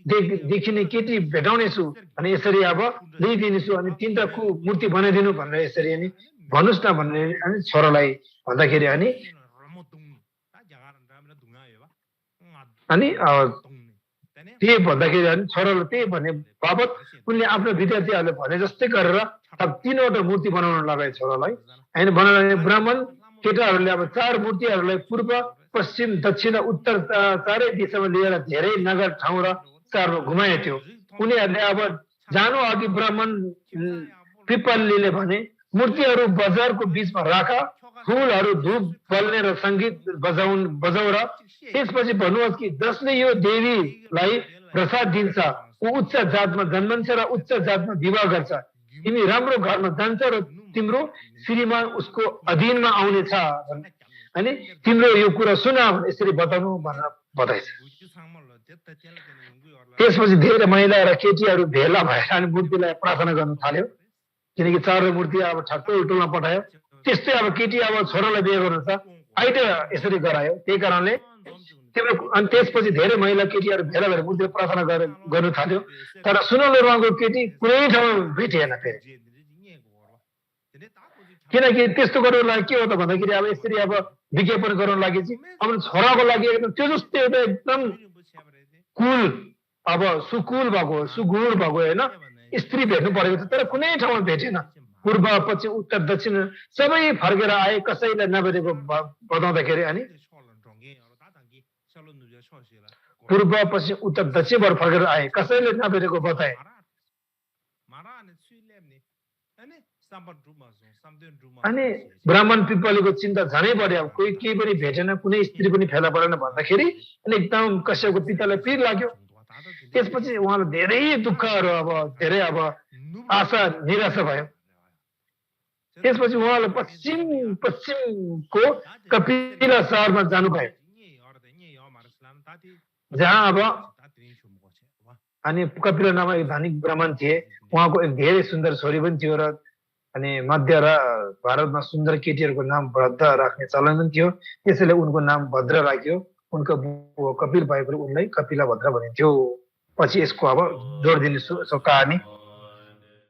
देखिने केटी भेटाउनेछु अनि यसरी अब ल्याइदिनेछु अनि 3टा मूर्ति बनाइदिनु भनेर यसरी अनि भन्नुहोस् न भनेर अनि छोरालाई भन्दाखेरि अनि त्यही भन्दाखेरि अनि छोराले त्यही भने बापत उनले आफ्नो विद्यार्थीहरूले भने जस्तै गरेर अब 3वटा मूर्ति बनाउन लगाए छोरालाई। होइन बनाउने ब्राह्मण केटाहरूले अब 4 मूर्तिहरूलाई पूर्व पश्चिम दक्षिण उत्तर चारै दिशामा लिएर धेरै नगर ठाउँ र सहरमा घुमाए थियो। उनीहरूले अब जानु अघि ब्राह्मण पिपलीले भने मूर्तिहरू बजारको बीचमा राख, फुलहरू धूप बल्ने र सङ्गीत बजाउ र त्यसपछि भन्नुहोस् कि जसले यो देवीलाई प्रसाद दिन्छ ऊ उच्च जातमा जन्मन्छ र उच्च जातमा विवाह गर्छ। तिमी राम्रो घरमा जान्छ र तिम्रो श्रीमान उसको अधीनमा आउनेछ। अनि तिम्रो यो कुरा सुना यसरी बताउनु भनेर बताइछ। त्यसपछि धेरै महिला र केटीहरू भेला भएर अनि मूर्तिलाई प्रार्थना गर्न थाल्यो, किनकि चार मूर्ति अब ठक्कै उल्टोमा पठायो। त्यस्तै अब केटी अब छोरालाई बिहे गर्नु छ, आइट यसरी गरायो। त्यही कारणले तिम्रो अनि त्यसपछि धेरै महिला केटीहरू भेला भएर मूर्तिलाई प्रार्थना गर्न थाल्यो। तर सुनौलो रङको केटी कुनै ठाउँमा भेटिएन फेरि, किनकि त्यस्तो गर्नुको लागि के हो त भन्दाखेरि अब यसरी अब विज्ञापन गर्नु लागि चाहिँ अब छोराको लागि एकदम त्यो जस्तो एउटा एकदम कुल अब सुकुल भएको सुगुण भएको होइन स्त्री भेट्नु परेको थियो, तर कुनै ठाउँमा भेटेन। पूर्व पश्चिम उत्तर दक्षिण सबै फर्केर आए, कसैलाई नभेटेको बताउँदाखेरि। अनि पूर्व पश्चिम उत्तर दक्षिणबाट फर्केर आए, कसैले नभेटेको बताए। अनि ब्राह्मण पिपलीको चिन्ता झनै बढ्यो। अब कोही केही पनि भेटेन, कुनै स्त्री पनि फेला परेन भन्दाखेरि अनि एकदम कश्यपको पितालाई पिर लाग्यो। त्यसपछि उहाँलाई धेरै दुःखहरू अब धेरै अब आशा निराशा भयो। त्यसपछि उहाँलाई पश्चिमको कपिला सहरमा जानुभयो, जहाँ अब अनि कपिला नामक एक धनिक ब्राह्मण थिए। उहाँको एक धेरै सुन्दर छोरी पनि थियो र अनि मध्य र भारतमा सुन्दर केटीहरूको नाम भद्र राख्ने चलन पनि थियो। त्यसैले उनको नाम भद्र राख्यो। उनको कपिल भएकोले उनलाई कपिला भद्र भनिन्थ्यो। पछि यसको अब जोड दिने कहानी